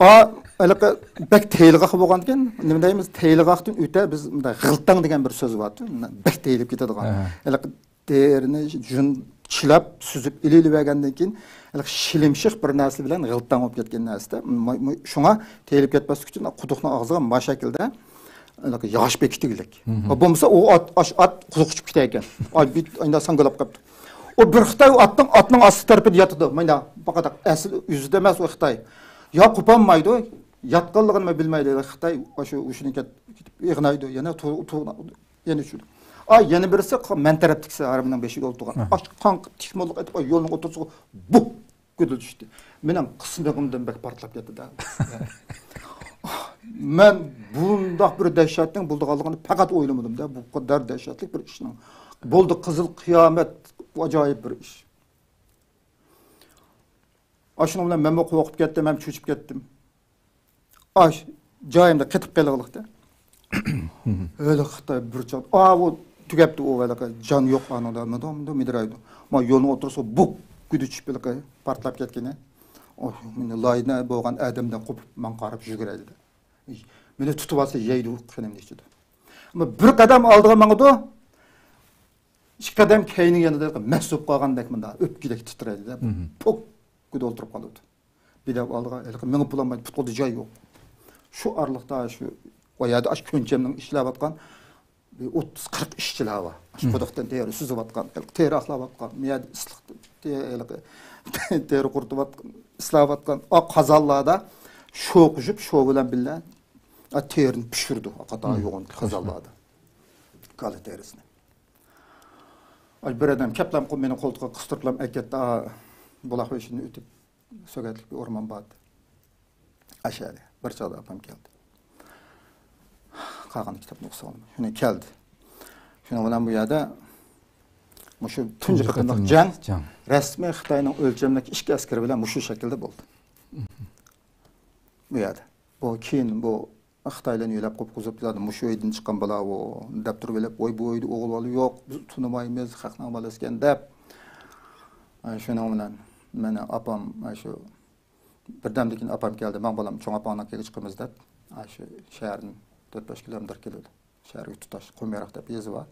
ئا، ھېلىقى بەك تېيىلغاق بولغانكەن، نېمە دەيمىز، تېيىلغاقتىن ئۆتە بىز مۇنداق غىلتاڭ دېگەن بىر سۆز بارتۇ، بەك تېيىلىپ كېتىدىغان. ھە. ھېلىقى تېرىنى جۇن چىلاپ، سۈزۈپ ئېلىۋەرگەندىن كېيىن، ھېلىقى شىلىمشىق بىر نەرسە بىلەن غىلتاڭ بولۇپ كەتكەن نەرسىدە، مۇ-، مۇ-، شۇڭا تېيىلىپ كەتمەسلىك ئۈچۈن قۇدۇقنىڭ ئاغزىغا ما شەكىلدە ھېلىقى ياغاچ بېكىتىگلىك. بولمىسا ئۇ ئات، ئاش ئات قۇدۇق ئۇچۇپ كېتەركەن. ئاي، بىت-، ئاينا ساڭگىلاپ قاپتۇ. ئۇ بىر خىتاي ئاتنىڭ، ئاتنىڭ ئاستى تەرىپىدە ياتىدۇ. مانا پاقاداق ئەسلى يۈزىدە ئەمەس ئۇ خىتاي. يا قوپالمايدۇ، ياتقانلىقىنى بىلمەيدۇ. خىتاي شۇ ھوشىنى كەت-، كېتىپ يىغلايدۇ. يەنە تۇ-، تۇ-، يەنە چۈشىدۇ. ئا، يەنە بىرسى ق-، مەن تەرەپتىكىسى ھارۋىنىڭ بېشىغا ئولتۇرغان. ئاشۇ قاڭقىپ تىك موللۇق ئېتىپ، ئا، يولنىڭ ئوتتۇرىسىغا بۇ! گۈدۈل چۈشتى. مېنىڭ قىسمىقىمدىن بەك پارتلاپ كەتتى-دە. مەن بۇنداق بىر دەھشەتنىڭ بولىدىغانلىقىنى پەقەت ئويلىمىدىم-دە، بۇ قەدەر دەھشەتلىك بىر ئىشنىڭ. بولدى، قىزىل قىيامەت، ئاجايىپ بىر ئىش. ئاشۇنىڭ بىلەن مەنمۇ قورقۇپ كەتتىم ھەم چۆچۈپ كەتتىم. ئاش جايىمدا قېتىپ قېلىغلىقتا. ھېلىقى خىتاي بىر چاغ، ئاۋۇ تۈگەپتۇ ئۇ ھېلىقى، جان يوق ئانىڭدا، مىدىم مىدىرايدۇ. ما يولنىڭ ئوتتۇرىسىغا بۇ گۈدۈچۈپ ھېلىقى پارتلاپ كەتكىنى. ئۇ مېنى لايىنى بولغان ئادەمدىن قوپۇپ ماڭا قاراپ يۈگۈرەيدۇ. مېنى تۇتۇۋالسا يەيدۇ قېنىمنى ئىچىدۇ. ئەمما بىر قەدەم ئالدىغا ماڭىدۇ، ئىككى قەدەم كەينىگە يەنە مەس بولۇپ قالغاندەك مۇنداق ئۆپكىلىك تىترەيدۇ-دە، پوك گۈدە ئولتۇرۇپ قالىدۇ. بىدەپ ئالدىغا ھېلىقى مېڭىپ بولالمايدۇ، پۇت-قولدا جاي يوق. شۇ ئارىلىقتا شۇ، ئۇ يەردە ئاشۇ كۆنچەمنىڭ ئىشلەۋاتقان بىر ئوتتۇز قىرىق ئىشچىلار بار. ئاشۇ قۇدۇقتىن تېرە سۈزۈۋاتقان، ھېلىقى تېرە ئاقلاۋاتقان، مۇ يەردە ئىسسىق تېرە، ھېلىقى تېرە قۇرۇتۇۋاتقان، ئىسلاۋاتقان، ئا قازانلاردا شوخ يۇيۇپ، شو بىلەن بىللە، ئا، تېرىنى پىشۇرىدۇ، قاتار يوغان قازانلاردا. كالا تېرىسىنى. ئاي، بىر ئادەم كەپلەم قىلىپ مېنى قولتۇقىغا قىستۇرۇپلام ئەكەتتى، ئا، بۇلاق بېشىدىن ئۆتۈپ. سۆگەتلىك بىر ئورمان بار ئىدى. ئاشۇ يەردە بىر چاغدا ئاپام كەلدى. قالغان كىتابنى ئوقۇسا بولىدۇ. شۇنى كەلدى. شۇنىڭ بىلەن بۇ يەردە مۇشۇ تۇنجى قېتىملىق جەڭ رەسمىي خىتاينىڭ ئۆلچەملىك ئىككى ئەسكىرى بىلەن مۇشۇ شەكىلدە بولدى. بۇ يەردە. بۇ كېيىن بۇ خىتايلارنى يۆلەپ قوپقۇزۇپ، زادى مۇشۇ ئۆيدىن چىققان بالا ئۇ دەپ تۇرۇپ ئېلىپ، ۋاي، بۇ ئۆيدە ئوغۇل بالا يوق، بىز تونۇمايمىز، خەقنىڭ بالىسىكەن دەپ. ئە، شۇنىڭ بىلەن مېنى ئاپام، ئە، شۇ بىردەمدىن كېيىن ئاپام كەلدى، ماڭ بالام، چوڭ ئاپاڭنىڭكىگە چىقىمىز دەپ، ئە، شۇ شەھەردىن تۆت بەش كىلومېتىر كېلىدۇ. شەھەرگە تۇتاش قۇمياراق دەپ يېزا بار.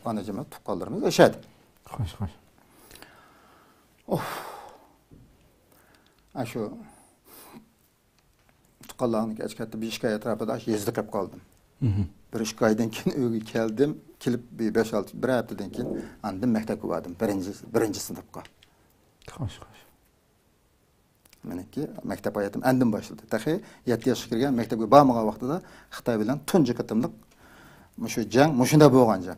ئانا جىمە تۇغقانلىرىمىز ياشايدۇ. خوش، خوش. ئوھ. ئە، شۇ تۇغقانلارنىڭكى ئەچكەتتە بىر ئىككى ئاي ئەتراپىدا يېزىدا قېلىپ قالدىم. بىر ئىككى ئايدىن كېيىن ئۆيگە كەلدىم. كېلىپ بىر بەش ئالتە، بىر ھەپتىدىن كېيىن ئاندىن مەكتەپكە باردىم. بىرىنچى، بىرىنچى سىنىپقا. خوش، خوش. مېنىڭكى مەكتەپ ھاياتىم ئاندىن باشلىدى. تېخى يەتتە ياشقا كىرگەن، مەكتەپكە بارمىغان ۋاقتىدا خىتاي بىلەن تۇنجى قېتىملىق مۇشۇ جەڭ، مۇشۇنداق بولغان جەڭ.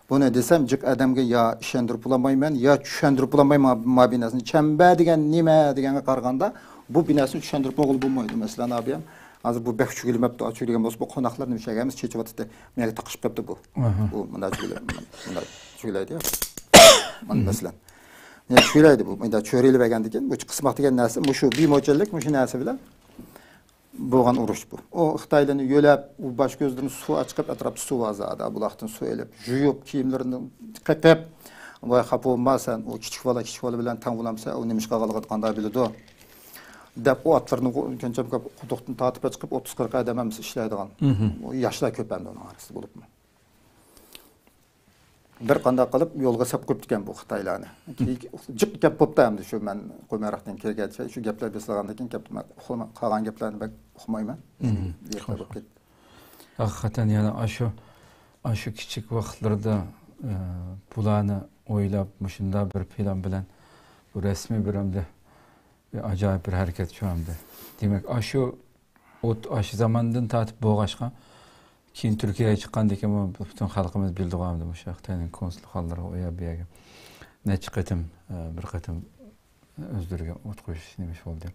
بۇنى دېسەم، جىق ئادەمگە يا ئىشەندۈرۈپ بولالمايمەن، يا چۈشەندۈرۈپ بولالمايمەن ما-، ما بىناسىنى. چەمبە دېگەن نېمە دېگەنگە قارىغاندا، بۇ بىناسىنى چۈشەندۈرۈپ بولغىلى بولمايدۇ. مەسىلەن، ئابىيەم، ھازىر بۇ بەك چۈگىلىمەپتۇ. چۈگىلىگەن بولسا، بۇ قوناقلار نېمە ئىشلەرگە ئەمەس، چېچىۋاتىدۇ. مېنىڭگە تاقىشىپ كەپتۇ بۇ. بۇ مۇنداق چۈگىلە-، مۇنداق چۈگىلەيدۇ. مانا، مەسىلەن. يا چۈگىلەيدۇ بۇ. مۇنداق چۆرىلىۋەرگەندىن كېيىن، بۇ قىسماق دېگەن نەرسە، مۇشۇ بىر مۆلچەرلىك، مۇشۇ نەرسە بىلەن بولغان ئۇرۇش بۇ. ئۇ خىتايلارنى يۆلەپ، ئۇ باش كۆزلىرىنى سۇ ئاچىقىپ، ئەتراپتا سۇ بار زادى، بۇلاقتىن سۇ ئېلىپ، يۇيۇپ، كىيىملىرىنى قېقىپ، ۋاي، خاپا بولما سەن، ئۇ كىچىك بالا، كىچىك بالا بىلەن تەڭ بولامسەن، ئۇ نېمىشقا غالغىدى، قانداق بىلىدۇ؟ دەپ، ئۇ ئاتلىرىنى قو-، كۆنچەم قىلىپ، قۇدۇقتىن تارتىپ چىقىپ، ئوتتۇز قىرىق ئادەم ھەممىسى ئىشلەيدىغان. ئۇ ياشلار كۆپ ئەمدى ئۇنىڭ ئارىسىدا بولۇپمۇ. بىر قانداق قىلىپ يولغا سەپ قويۇپتىكەن بۇ خىتايلارنى. جىق گەپ بوپتۇ ئەمدى شۇ مەن قۇمياراقتىن كىرگەنچە شۇ گەپلەر بېسىلغاندىن كېيىن كەپتىمەن. ئۇخلىما-، قالغان گەپلەرنى بەك ئۇقمايمەن. بىر گەپلەر بولۇپ كەتتى. ھەقىقەتەن يەنە ئاشۇ، ئاشۇ كىچىك ۋاقىتلىرىدا، ئە، بۇلارنى ئويلاپ، مۇشۇنداق بىر پىلان بىلەن بۇ رەسمىي بىر ئەمدى بىر ئاجايىپ بىر ھەرىكەت شۇ ئەمدى. دېمەك، ئاشۇ ئوت، ئاشۇ زاماندىن تارتىپ بولغاچقا، كېيىن تۈركىيەگە چىققاندىن كېيىنمۇ پۈتۈن خەلقىمىز بىلدىغۇ ئەمدى مۇشۇ خىتاينىڭ كونسۇلخانىلىرىغا ئۇ يەر بۇ يەرگە نەچچە قېتىم، ئە، بىر قېتىم ئۆزلىرىگە ئوت قويۇش نېمە ئىش بولدى.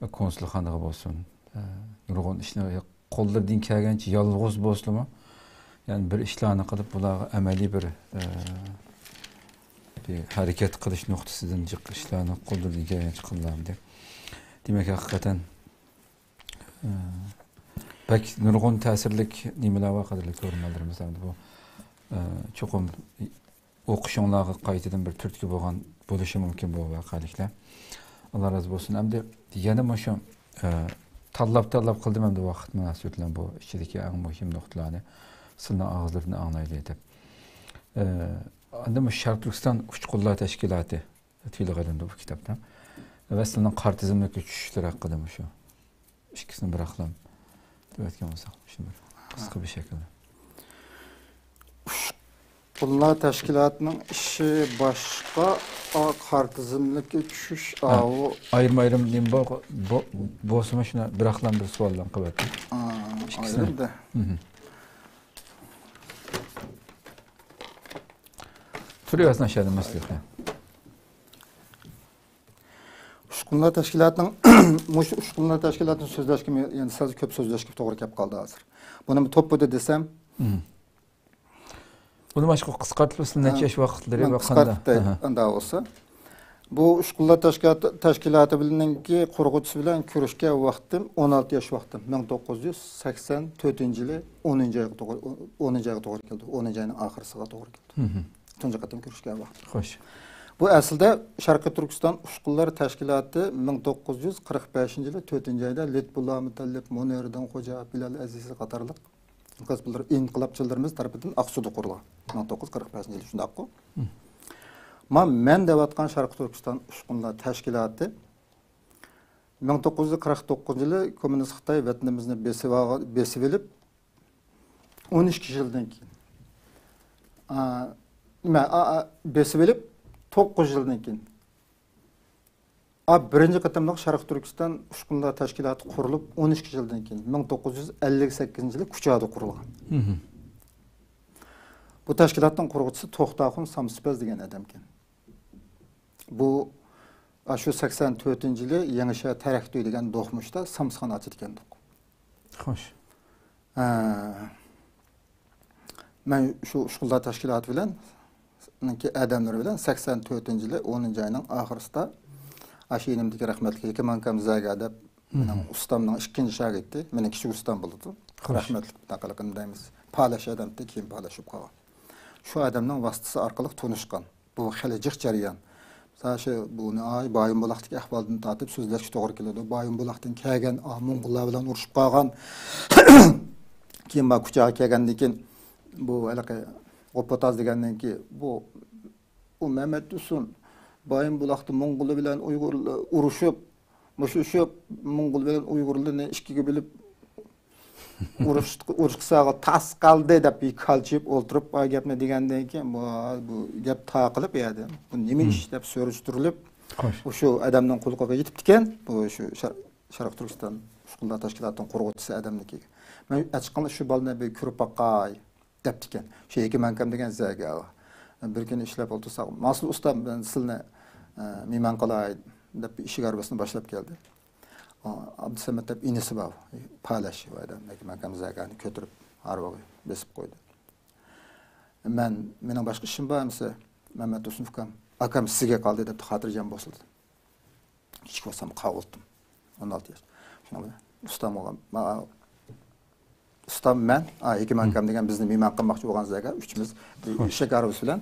كونسۇلخانىغا بولسۇن، ئە، نۇرغۇن ئىشنى قوللىرىدىن كەلگەنچە يالغۇز بولسىمۇ، يەنى بىر ئىشلارنى قىلىپ، بۇلارغا ئەمەلىي بىر، ئە، بىر ھەرىكەت قىلىش نۇقتىسىدىن جىق ئىشلارنى قوللىرىدىن كەلگەنچە قىلدى. دېمەك، ھەقىقەتەن، ئە، بەك نۇرغۇن تەسىرلىك نېمىلەر بار، قەدىرلىك كۆرۈرمەنلىرىمىز. ئەمدى بۇ، ئە، چوقۇم ئوقۇشۇڭلارغا قايتىدىن بىر تۈرتكە بولغان بولۇشى مۇمكىن بۇ ۋەقەلىكلەر. ئاللا رازى بولسۇن. ئەمدى يەنە مۇشۇ، ئە، تاللاپ، تاللاپ قىلدىم ئەمدى ۋاقىت مۇناسىۋىتى بىلەن بۇ ئىچىدىكى ئەڭ مۇھىم نۇقتىلارنى سىلىنىڭ ئاغزىلىرىدىن ئاڭلايلى دەپ. ئە، ئاندىن مۇشۇ شەرقىي تۈركىستان ئۇچقۇنلار تەشكىلاتى تىلغا ئېلىندى بۇ كىتابتا. ۋە سىلىنىڭ قارا تىزىملىككە چۈشۈشلىرى ھەققىدە مۇشۇ ئىككىسىنى بىراقلام دەۋەتكەن بولساق، شۇنى بىر قىسقا بىر شەكىلدە. ئۇچ-، ئۇلار تەشكىلاتىنىڭ ئىشى باشقا، ئا، قارا تىزىملىككە چۈشۈش، ھە، ئاۋۇ. ئايرىم-ئايرىم نېمە بو-، بو-، بولسىمۇ شۇنى بىراقلا بىر سوئاللارنى قىلىۋەتتى. ئا، ئىككىسىنى. ئايرىمدا. مھم. تۇرۇۋەرسىن ئاشۇ يەردە مەسىلە يوق. ئۇچقۇنلار تەشكىلاتىنىڭ، مۇشۇ ئۇچقۇنلار تەشكىلاتىنى سۆزلەشكە، يەنە سەل كۆپ سۆزلەشكە توغرا كەپ قالدى ھازىر. بۇنى توپپىدە دېسەم، مھم. بۇنى باشقا قىسقارتىپ، سىز نەچچە ياش ۋاقىتلىرى ۋە قانداق؟ مەن قىسقارتىپ دەي، ئانداق بولسا. بۇ ئۇچقۇنلار تەشكىلاتى، تەشكىلاتى بىلەنكى قۇرغۇچىسى بىلەن كۆرۈشكەن ۋاقتىم ئون ئالتە ياش ۋاقتىم، مىڭ توققۇز يۈز سەكسەن تۆتىنچى يىلى ئونىنچى ئايغا توغرا، ئونىنچى ئايغا توغرا كەلدى. ئونىنچى ئاينىڭ ئاخىرسىغا توغرا كەلدى. مھم. تۇنجى قېتىم كۆرۈشكەن ۋاقتىم. خوش. بۇ ئەسلىدە شەرقىي تۈركىستان ئۇچقۇنلار تەشكىلاتى مىڭ توققۇز يۈز قىرىق بەشىنچى يىلى تۆتىنچى ئايدا لۇتپۇللا مۇتەللىپ، مۇنىرىدىن خوجا، بىلال ئەزىزى قاتارلىق ئىنقىلابچىلىرىمىز تەرىپىدىن ئاقسۇدا قۇرۇلغان. مىڭ توققۇز يۈز قىرىق بەشىنچى يىلى شۇنداققۇ؟ مم. ما مەن دەۋاتقان شەرقىي تۈركىستان ئۇچقۇنلار تەشكىلاتى مىڭ توققۇز يۈز قىرىق توققۇزىنچى يىلى كوممۇنىست خىتاي ۋەتىنىمىزنى بېسىۋالغان، بېسىۋېلىپ، ئون ئىككى يىلدىن كېيىن، ئا، نېمە، ئا، ئا، بېسىۋېلىپ، توققۇز يىلدىن كېيىن، ئا، بىرىنچى قېتىملىق شەرقىي تۈركىستان ئۇچقۇنلار تەشكىلاتى قۇرۇلۇپ، ئون ئىككى يىلدىن كېيىن، مىڭ توققۇز يۈز ئەللىك سەككىزىنچى يىلى كۇچادا قۇرۇلغان. مھم. بۇ تەشكىلاتنىڭ قۇرغۇچىسى توختاخۇن سامسىپەز دېگەن ئادەمكەن. بۇ، ئاشۇ سەكسەن تۆتىنچى يىلى يېڭىشەھەر تەرەكتۆي دېگەن دوقمۇشتا سامسىخانا ئاچىدىكەندۇق. خوش. ھە. مەن شۇ ئۇچقۇنلار تەشكىلاتى بىلەن، نىڭكى ئادەملىرى بىلەن سەكسەن تۆتىنچى يىلى ئونىنچى ئاينىڭ ئاخىرسىدا ئاشۇ يېنىمدىكى رەھمەتلىك ھېكىم ئاكام زەگە دەپ، مېنىڭ ئۇستامنىڭ ئىككىنچى شاگىرتى، مېنىڭ كىچىك ئۇستام بولىدۇ. خوش. رەھمەتلىك، مۇنداق قىلىپ دەيمىز. پالەچ ئادەمتى، كېيىن پالەچ بولۇپ قالغان. شۇ ئادەمنىڭ ۋاسىتىسى ئارقىلىق تونۇشقان. بۇ خېلى جىق جەريان. مىسال، شۇ بۇنى، ئاي، بايىنبۇلاقتىكى ئەھۋالدىن تارتىپ سۆزلەشكە توغرا كېلىدۇ. بايىنبۇلاقتىن كەلگەن، ئا، موڭغۇللار بىلەن ئۇرۇشۇپ قالغان. كېيىن ما كۇچاغا كەلگەندىن كېيىن، بۇ ھېلىقى غوپاتاز دېگەندىن كېيىن، بۇ، بۇ مەمەت تۇرسۇن بايىنبۇلاقتا موڭغۇللار بىلەن ئۇيغۇرلار ئۇرۇشۇپ، مۇشۇ شۇ موڭغۇل بىلەن ئۇيغۇرلارنى ئىككىگە بۆلۈپ، ئۇرۇش، ئۇرۇش قىلساغا تاس قالدى دەپ ھېكايە چېلىپ ئولتۇرۇپ، ئا گەپنى دېگەندىن كېيىن، بۇ، بۇ گەپ تاقىلىپ، يەردە بۇ نېمە ئىش دەپ سۈرۈشتۈرۈلۈپ، خوش. ئۇ شۇ ئادەمنىڭ قۇلىقىغا يېتىپتىكەن. بۇ شۇ شەر-، شەرقىي تۈركىستان ئۇچقۇنلار تەشكىلاتىنىڭ قۇرغۇچىسى ئادەمنىڭكىگە. مەن ئاچىقىڭلار شۇ بالىنى بىر كۆرۈپ باقاي دەپتىكەن. شۇ ھېكىم ئاكام دېگەن زەگە. بىر كۈنى ئىشلەپ ئولتۇرساق، ماسۇل ئۇستام، مەن سىلىنى، ئە، مېھمان قىلاي دەپ، ئىشىك ھارۋىسىنى باشلاپ كەلدى. ئابدۇسەمەت دەپ ئىنىسى بار، پالەچ ئادەم، ھېكىم ئاكام زەگەنى كۆتۈرۈپ ھارۋىغا بېسىپ قويدى. مەن، مېنىڭ باشقا ئىشىم بار ئەمىسە، مەمەت تۇرسۇن ئۇكام، ئاكام سىزگە قالدى دەپ خاتىرجەم بولسۇن دېدىم. كىچىك بولسام قاۋۇلتتۇم. ئون ئالتە ياش. شۇنىڭ بىلەن ئۇستام بولغان، ما-، ئۇستام مەن، ئا، ھېكىم ئاكام دېگەن بىزنى مېھمان قىلماقچى بولغان زەگە، ئۈچىمىز بىر ئېشەك ھارۋىسى بىلەن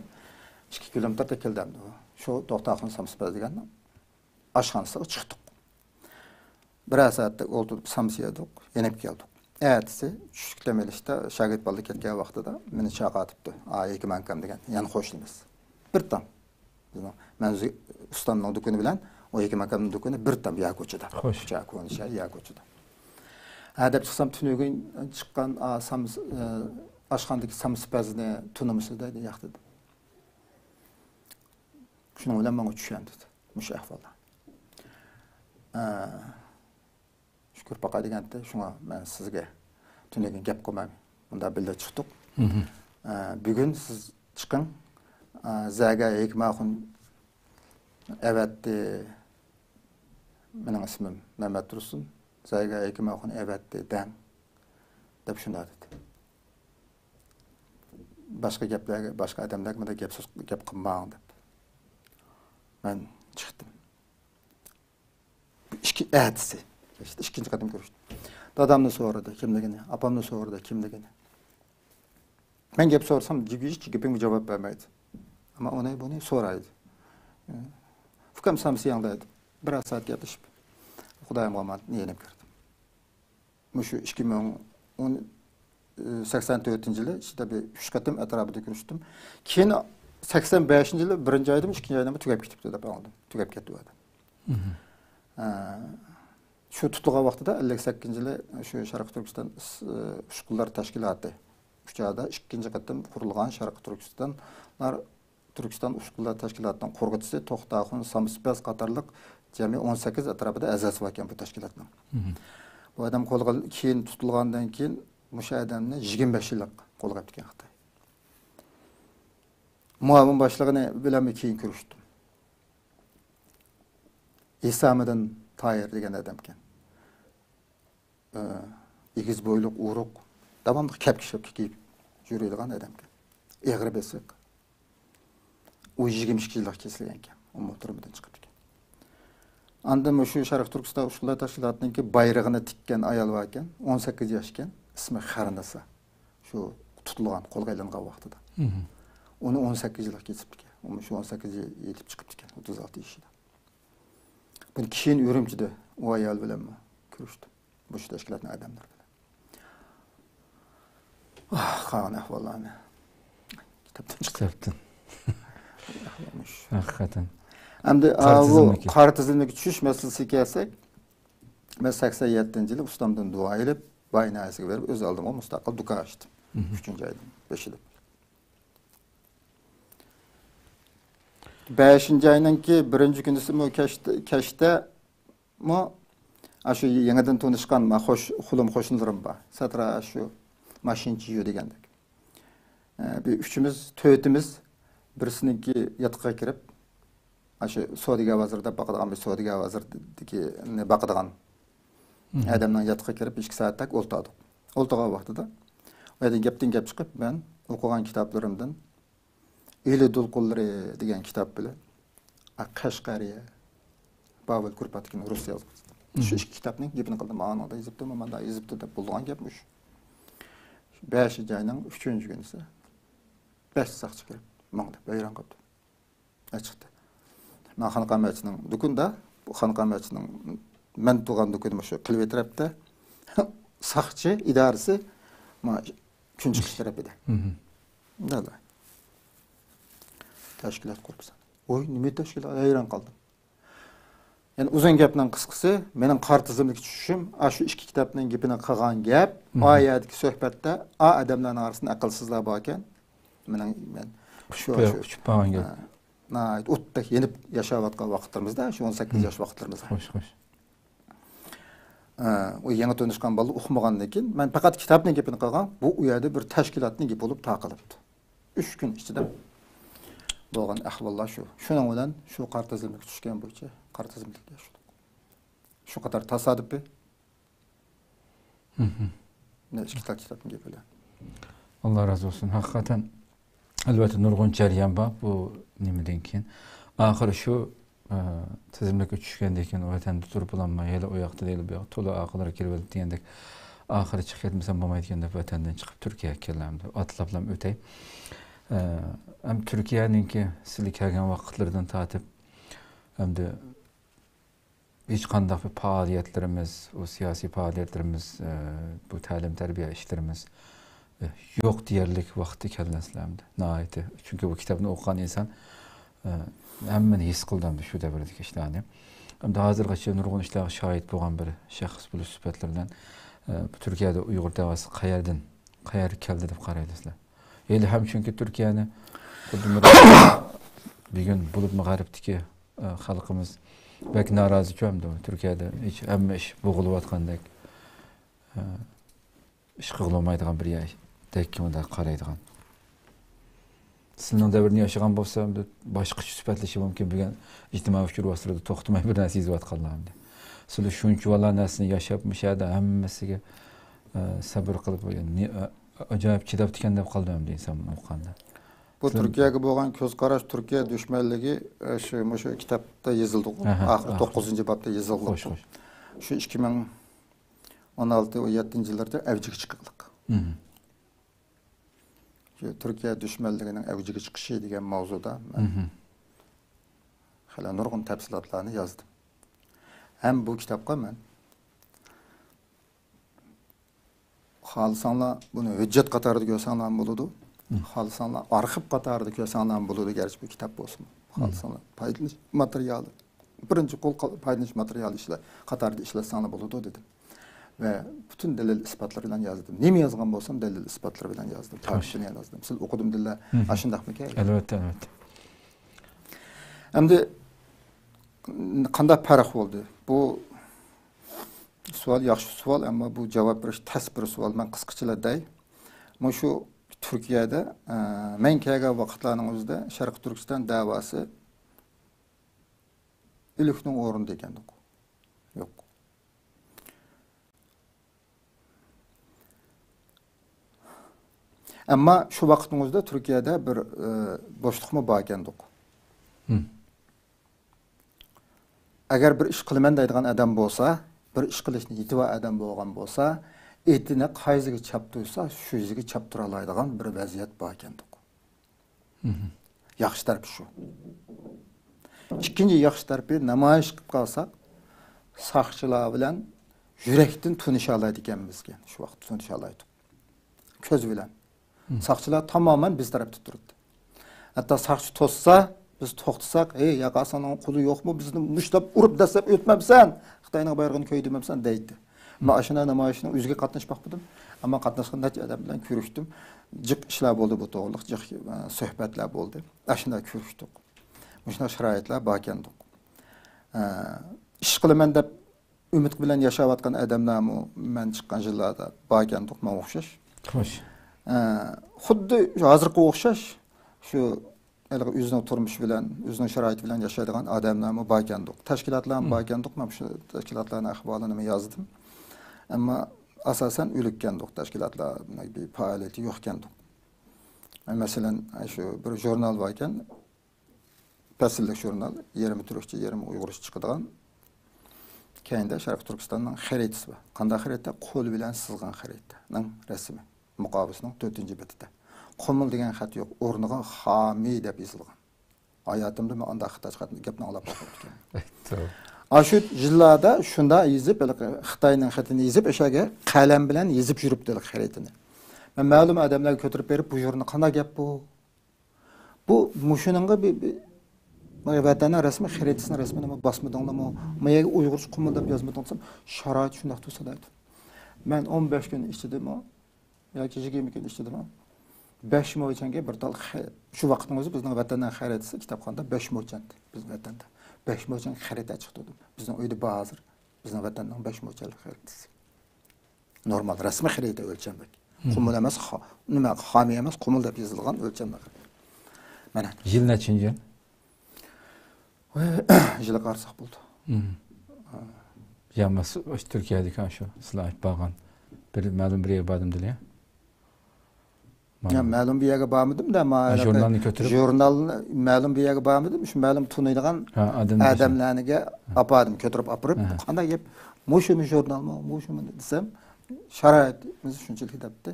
ئىككى كىلومېتىردا كەلدى ئەمدى ئۇ. شۇ توختاخۇن سامسىپەز دېگەن ئاشخانىسىغا چىقتۇق. بىرەر سائەتتەك ئولتۇرۇپ سامسا يېدۇق، يېنىپ كەلدۇق. ئەتىسى چۈشلۈك دەم ئېلىشتا شاگىرت بالىلار كەتكەن ۋاقتىدا مېنى چاقىرتىپتۇ. ئا، ھېكىم ئاكام دېگەن يان قوشنىمىز. بىر تام. بىزنىڭ مەن ئۇستامنىڭ دۇكىنى بىلەن ئۇ ھېكىم ئاكامنىڭ دۇكىنى بىر تام يا كوچىدا. خوش. كوچا، كونا شەھەر يا كوچىدا. ھە دەپ چىقسام، تۈنۈگۈن چىققان، ئا، سامس-، ئە، ئاشخانىدىكى سامسىپەزنى تونۇمسىز دەيدۇ، ياق دېدىم. شۇنىڭ بىلەن ماڭا چۈشەندى مۇشۇ ئەھۋاللار. ئە، شۈكۈر باقاي دېگەنتى، شۇڭا مەن سىزگە تۈنۈگۈن گەپ قىلماي، مۇنداق بىللە چىقتۇق. مھم. ئە، بۈگۈن سىز چىقىڭ، ئە، زەگە ھېكىم ئاخۇن ئەۋەتتى، مېنىڭ ئىسمىم مەمەت تۇرسۇن، زەگە ھېكىم ئاخۇن ئەۋەتتى دەڭ، دەپ شۇنداق دېدى. باشقا گەپلەرگە، باشقا ئادەملەرگە مۇنداق گەپ سۆز، گەپ قىلماڭ دەپ. مەن چىقتىم. ئىككى، ئەتىسى. ئىككىنچى قېتىم كۆرۈشتۈم. دادامنى سورىدى، كىملىكىنى، ئاپامنى سورىدى، كىملىكىنى. مەن گەپ سورىسام، ھېچ گېپىمگە جاۋاب بەرمەيدۇ. ئەمما ئۇنى، بۇنى سورايدۇ. ئۇكام سامسا يەڭ دەيدۇ. بىرەر سائەت گەپلىشىپ، خۇدايىمغا ئامانەت، يېنىپ كىردىم. مۇشۇ ئىككى مىڭ ئون، سەكسەن تۆتىنچى يىلى ئىچىدە بىر ئۈچ قېتىم ئەتراپىدا كۆرۈشتۈم. كېيىن سەكسەن بەشىنچى يىلى بىرىنچى ئايدىمۇ، ئىككىنچى ئايدىمۇ تۈگەپ كېتىپتۇ دەپ ئاڭلىدىم. تۈگەپ كەتتى ئۇ ئادەم. مھم. ئە، شۇ تۇتۇلغان ۋاقتىدا ئەللىك سەككىزىنچى يىلى شۇ شەرقىي تۈركىستان ئىس-، ئۇچقۇنلار تەشكىلاتى ئۇ چاغدا ئىككىنچى قېتىم قۇرۇلغان شەرقىي تۈركىستانلار، تۈركىستان ئۇچقۇنلار تەشكىلاتىنىڭ قۇرغۇچىسى توختاخۇن سامسپەس قاتارلىق جەمئىي ئون سەككىز ئەتراپىدا ئەزاسى باركەن بۇ تەشكىلاتنىڭ. بۇ ئادەم قولغا كېيىن تۇتۇلغاندىن كېيىن مۇشۇ ئادەمنى يىگىرمە بەش يىللىق قولغا ئېلىپتىكەن خىتاي. مۇئاۋىن باشلىقىنى بىلەنمۇ كېيىن كۆرۈشتۈم. ھېسامىدىن تايىر دېگەن ئادەمكەن. ئېگىز بويلۇق، ئورۇق، داۋاملىق كەپكە شەپكە كىيىپ يۈرىدىغان ئادەمكەن. ئېغىر بېسىق. ئۇ يىگىرمە ئىككى يىللىق كېسىلگەنكەن. ئۇمۇ تۈرمىدىن چىقىپتىكەن. ئاندىن مۇشۇ شەرقىي تۈركىستان ئۇچقۇنلار تەشكىلاتىنىڭكى بايرىغىنى تىككەن ئايال باركەن. ئون سەككىز ياشكەن. ئىسمى خەرنىسا. شۇ تۇتۇلغان، قولغا ئېلىنغان ۋاقتىدا. ئۇنى ئون سەككىز يىللىق كېسىپتىكەن. ئۇمۇ شۇ ئون سەككىز يىل يېتىپ چىقىپتىكەن. ئوتتۇز ئالتە يېشىدا. بۇنى كېيىن ئۈرۈمچىدە ئۇ ئايال بىلەنمۇ كۆرۈشتۈم. مۇشۇ تەشكىلاتنىڭ ئادەملىرى بىلەن. ئاھ، قالغان ئەھۋاللارنى كىتابتىن چىقىپ كىتابتىن. ھەقىقەتەن. ئەمدى، قارا ئاۋۇ تىزىملىكى. قارا تىزىملىككە چۈشۈش مەسىلىسىگە كەلسەك، مەن سەكسەن يەتتىنچى يىلى ئۇستامدىن دۇئا ئېلىپ، باي ناھىيەسىگە بېرىپ، ئۆز ئالدىمغا مۇستەقىل دۇكان ئاچتىم. ئۈچىنچى ئاينىڭ بېشىدا. بەشىنچى ئاينىڭكى بىرىنچى كۈنىسىمۇ كەچتە، كەچتە مۇ، ئاشۇ يېڭىدىن تونۇشقان ما خوش، خۇلۇم قوشنىلىرىم بار. ساترا ئاشۇ ماشىنىچى يۇ دېگەندەك. ئە، بىر ئۈچىمىز، تۆتىمىز بىرسىنىڭكى ياتىقىغا كىرىپ، ئاشۇ سودىگەر بازىرىدا باقىدىغان بىر سودىگەر بازىرىدىكىنى باقىدىغان ئادەمنىڭ ياتىقىغا كىرىپ، ئىككى سائەتتەك ئولتۇردۇق. ئولتۇرغان ۋاقتىدا، ئۇ يەردىن گەپتىن گەپ چىقىپ، مەن ئوقۇغان كىتابلىرىمدىن ئىلى دولقۇنلىرى دېگەن كىتاب بىلەن، ئا، قەشقەرىيە، پاۋېل كۇرپاتكىن رۇس يازغۇچىسى. شۇ ئىككى كىتابنىڭ گېپىنى قىلدىم. ماڭا مۇنداق يېزىپتۇ، مانداق يېزىپتۇ دەپ بولىدىغان گەپمۇ شۇ. بەشىنچى ئاينىڭ ئۈچىنچى كۈنىسى بەش ساقچى كىرىپ ماڭدى. ھەيران قاپتۇ. ئە، چىقتى. مەن خانقا مەچىتنىڭ دۇكىنىدا، بۇ خانقا مەچىتنىڭ مەن تۇرغان دۇكىنى مۇشۇ قىلىۋېتىرەپتە. ساقچى ئىدارىسى ما كۈن چىقىش تەرەپىدە. مۇنداق. تەشكىلات قۇرۇپسا. ۋوي، نېمە تەشكىلات؟ ھەيران قالدىم. يەنى ئۇزۇن گەپنىڭ قىسقىسى، مېنىڭ قارا تىزىملىككە چۈشۈشۈم، ئاشۇ ئىككى كىتابنىڭ گېپىنى قىلغان گەپ، ئا يەردىكى سۆھبەتتە، ئا ئادەملەرنىڭ ئارىسىدا ئەقىلسىزلەر باركەن. مېنىڭ، مەن شۇ، ئۇچۇپ، شۇ، ئۇچۇپ بارغان گەپ. ھە، ناھايىتى ئوتتەك يېنىپ ياشاۋاتقان ۋاقىتلىرىمىزدا، شۇ ئون سەككىز ياش ۋاقىتلىرىمىزدا. خوش، خوش. ئە، ئۇ يېڭى تونۇشقان بالىلار ئۇقمىغاندىن كېيىن، مەن پەقەت كىتابنىڭ گېپىنى قىلغان، بۇ، ئۇ يەردە بىر تەشكىلاتنىڭ گېپى بولۇپ تارقىلىپتۇ. ئۈچ كۈن ئىچىدە بولغان ئەھۋاللار شۇ. شۇنىڭ بىلەن شۇ قارا تىزىملىككە چۈشكەن بويىچە قارا تىزىملىككە چۈشتۇق. شۇ قەدەر تاسادىپىي. مۇنداق ئىككى تال كىتابنىڭ گېپى بىلەن. ئاللا رازى بولسۇن. ھەقىقەتەن، ئەلۋەتتە، نۇرغۇن جەريان بار بۇ نېمىدىن كېيىن. ئاخىرى شۇ، ئە، تىزىملىككە چۈشكەندىن كېيىن ۋەتەندە تۇرۇپ بولالماي، ھېلى ئۇ ياقتا دەيلى، بۇ ياقتا تولا ئارقىلىرى كېلىۋېلىپتۇ دېگەندەك، ئاخىرى چىقىپ كەتمىسەم بولمايدىكەن دەپ ۋەتەندىن چىقىپ تۈركىيەگە كەلدىم. ئەمدى ئاتلاپلام ئۆتەي. ئە، ھەم تۈركىيەنىڭكى سىلى كەلگەن ۋاقىتلىرىدىن تارتىپ، ئەمدى ھېچقانداق بىر پائالىيەتلىرىمىز، ئۇ سىياسىي پائالىيەتلىرىمىز، ئە، بۇ تەلىم-تەربىيە ئىشلىرىمىز، ئە، يوق دېيەرلىك ۋاقىتتا كەلدىڭىزلەر ئەمدى. ناھايىتى. چۈنكى بۇ كىتابنى ئوقۇغان ئىنسان، ئە، ھەممىنى ھېس قىلدى ئەمدى شۇ دەۋردىكى ئىشلارنى. ئەمدى ھازىرغىچە نۇرغۇن ئىشلارغا شاھىت بولغان بىر شەخس بولۇش سۈپەتلىرى بىلەن، ئە، بۇ تۈركىيەدە ئۇيغۇر دەۋاسى قەيەردىن، قەيەردە كەلدى دەپ قارايلى سىلەر؟ ھېلى ھەم چۈنكى تۈركىيەنى خۇددى بىر بۈگۈن بولۇپمۇ غەربتىكى، ئە، خەلقىمىز بەك نارازىچۇ ئەمدى تۈركىيەدە ھېچ ھەممە ئىش بوغۇلۇۋاتقاندەك، ئە، ئىش قىلغىلى بولمايدىغان بىر يەردەك مۇنداق قارايدىغان. سىلىنىڭ دەۋرىنى ياشىغان بولسا، ئەمدى باشقىچە سۈپەتلىشى مۇمكىن. بۈگۈن ئىجتىمائىي ئۇچۇر ۋاسىتىلىرىدا توختىماي بىر نەرسە يېزىۋاتقانلار ئەمدى. سىلى شۇنچە ۋالا نەرسىنى ياشاپ، مۇشۇ يەردە ھەممىسىگە، ئە، سەبرى قىلىپ، نى-، ئە، ئاجايىپ چىداپتىكەن دەپ قالدىم ئەمدى ئىنسان بۇنى ئوقۇغاندا. بۇ سىلەر تۈركىيەگە بولغان كۆز قاراش، تۈركىيە دۈشمەنلىكى، ئە، شۇ، مۇشۇ كىتابتا يېزىلدىغۇ. ئاخىرى توققۇزىنچى بابتا يېزىلغۇ. خوش، خوش. شۇ ئىككى مىڭ ئون ئالتە، ئون يەتتىنچى يىللاردا ئەۋجىگە چىققانلىق. شۇ تۈركىيە دۈشمەنلىكىنىڭ ئەۋجىگە چىقىشى دېگەن ماۋزۇدا مەن خېلى نۇرغۇن تەپسىلاتلارنى يازدىم. ھەم بۇ كىتابقا مەن، خالىساڭلار بۇنى ھۆججەت قاتارىدا كۆرسەڭلارمۇ بولىدۇ. خالىساڭلار ئارخىپ قاتارىدا كۆرسەڭلارمۇ بولىدۇ، گەرچە بۇ كىتاب بولسىمۇ. خالىساڭلار پايدىلىنىش ماتېرىيالى، بىرىنچى قول قال-، پايدىلىنىش ماتېرىيالى ئىشلە-، قاتارىدا ئىشلەتسەڭلار بولىدۇ دېدىم. ۋە پۈتۈن دەلىل ئىسپاتلىرى بىلەن يازدىم. نېمە يازغان بولسام، دەلىل ئىسپاتلىرى بىلەن يازدىم. تارىخچىنى يازدىم. سىز ئوقۇدۇم دېدىلە. مم. ئاشۇنداقمىكەن؟ ئەلۋەتتە، ئەلۋەتتە. ئەمدى قانداق پەرق بولدى؟ بۇ سوئال ياخشى سوئال، ئەمما بۇ جاۋاب بېرىش تەس بىر سوئال. مەن قىسقىچىلا دەي. مۇشۇ تۈركىيەدە، ئە، مەن كەلگەن ۋاقىتلارنىڭ ئۆزىدە شەرقىي تۈركىستان دەۋاسى ئۆلۈكنىڭ ئورنىدا ئىكەندۇق. يوق. ئەمما شۇ ۋاقىتنىڭ ئۆزىدە تۈركىيەدە بىر، ئە، بوشلۇقمۇ بار ئىكەندۇق. مم. ئەگەر بىر ئىش قىلىمەن دەيدىغان ئادەم بولسا، بىر ئىش قىلىشنى يېتىۋار ئادەم بولغان بولسا، ئېتىنى قايسىغا چاپتۇرسا، شۇ يېزىگە چاپتۇرالايدىغان بىر ۋەزىيەت بار ئىكەندۇق. مم. ياخشى تەرىپى شۇ. ئىككىنچى ياخشى تەرىپى، نامايىش قىلىپ قالساق، ساقچىلار بىلەن يۈرەكتىن تونۇشالايدىكەنمىز، شۇ ۋاقىت تونۇشالايدۇق. كۆز بىلەن. مم. ساقچىلار تامامەن بىز تەرەپتە تۇرىدۇ. ھەتتا ساقچى توسسا، بىز توختىساق، «ھەي، ياقا، سېنىڭ قولۇڭ يوقمۇ؟ بىزنى مۇشتلاپ ئۇرۇپ دەسسەپ ئۆتمەمسەن؟ خىتاينىڭ بايرىغىنى كۆيدۈرمەمسەن؟» دەيتتى. مەن ئاشۇنداق نامايىشنىڭ ئۆزىگە قاتنىشىپ باقمىدىم. ئەمما قاتناشقان نەچچە ئادەم بىلەن كۆرۈشتۈم. جىق ئىشلار بولدى بۇ توغرىلىق، جىق، ئە، سۆھبەتلەر بولدى. ئاشۇنداق كۆرۈشتۇق. مۇشۇنداق شارائىتلار باركەندۇق. ئە، ئىش قىلىمەن دەپ ئۈمىد بىلەن ياشاۋاتقان ئادەملەرمۇ مەن چىققان يىللاردا باركەندۇق، ماڭا ئوخشاش. خوش. ئە، خۇددى شۇ ھازىرقىغا ئوخشاش، شۇ ھېلىقى ئۆزىنىڭ تۇرمۇشى بىلەن، ئۆزىنىڭ شارائىتى بىلەن ياشايدىغان ئادەملەرمۇ باركەندۇق. تەشكىلاتلارمۇ مم. باركەندۇق، مەن شۇ تەشكىلاتلارنىڭ ئەھۋالىنىمۇ يازدىم. ئەمما ئاساسەن ئۆلۈككەندۇق، تەشكىلاتلار بىر پائالىيىتى يوقكەندۇق. مەسىلەن، شۇ بىر ژۇرنال باركەن، پەسىللىك ژۇرنال، يېرىمى تۈركچە، يېرىمى ئۇيغۇرچە چىقىدىغان. كەينىدە شەرقىي تۈركىستاننىڭ خەرىتىسى بار. قانداق خەرىتە؟ قول بىلەن سىزغان خەرىتىنىڭ رەسىمى. مۇقاۋىسىنىڭ تۆتىنچى بېتىدە. قۇمۇل دېگەن خەت يوق، ئورنىغا خامىي دەپ يېزىلغان. ھاياتىمدا مەن ئانداق خىتايچە خەتنى، گەپنى ئاڭلاپ باقماپتىكەن. ئاشۇ يىللاردا شۇنداق يېزىپ، ھېلىقى خىتاينىڭ خېتىنى يېزىپ، ئەشەگە قەلەم بىلەن يېزىپ يۈرۈپتۇ ھېلىقى خەرىتىنى. مەن مەلۇم ئادەملەرگە كۆتۈرۈپ بېرىپ، بۇ يەرنى قانداق گەپ بۇ؟ بۇ مۇشۇنىڭغا بىر، بىر، بىر ۋەتەننىڭ رەسمىي خەرىتىسىنىڭ رەسىمىنى باسمىدىڭلارمۇ؟ ما يەرگە ئۇيغۇرچە قۇمۇل دەپ يازمىدىڭ دېسەم، شارائىت شۇنداق تۇرسا دەيدۇ. مەن ئون بەش كۈن ئىچىدىمۇ ياكى يىگىرمە كۈن ئىچىدىمۇ بەش موچەنگە بىر تال خە-، شۇ ۋاقىتنىڭ ئۆزى بىزنىڭ ۋەتەننىڭ خەرىتىسى كىتابخانىدا بەش موچەن، بىز ۋەتەندە. بەش موچەنگە خەرىتە چىقتۇردۇم. بىزنىڭ ئۆيدە بار ھازىر. بىزنىڭ ۋەتەننىڭ بەش موچەنلىك خەرىتىسى. نورمال، رەسمىي خەرىتە ئۆلچەملىك. مم. قۇمۇل ئەمەس، خا-، نېمە، خامىي ئەمەس، قۇمۇل دەپ يېزىلغان ئۆلچەملىك. مانا. يىل نەچچىنچى يىل؟ يىلى قارىساق بولىدۇ. مم. يا مەس-، ئاشۇ تۈركىيەدىكى شۇ سىلەر ئېيتىپ بارغان بىر مەلۇم بىر يەرگە باردىم دېدى. يا، مەلۇم بىر يەرگە بارمىدىم-دە، ما، ھە، ھېلىقى ژۇرنالنى كۆتۈرۈپ؟ ژۇرنال مەلۇم بىر يەرگە بارمىدىم، شۇ مەلۇم تونۇيدىغان ھە، ئادەم ئادەملەرنىگە ھە. ئاپاردىم، كۆتۈرۈپ ئاپىرىپ، ھە. قانداق گەپ؟ مۇشۇمۇ ژۇرنالمۇ، مۇشۇمۇ دېسەم، شارائىتىمىز شۇنچىلىك دەپتۇ.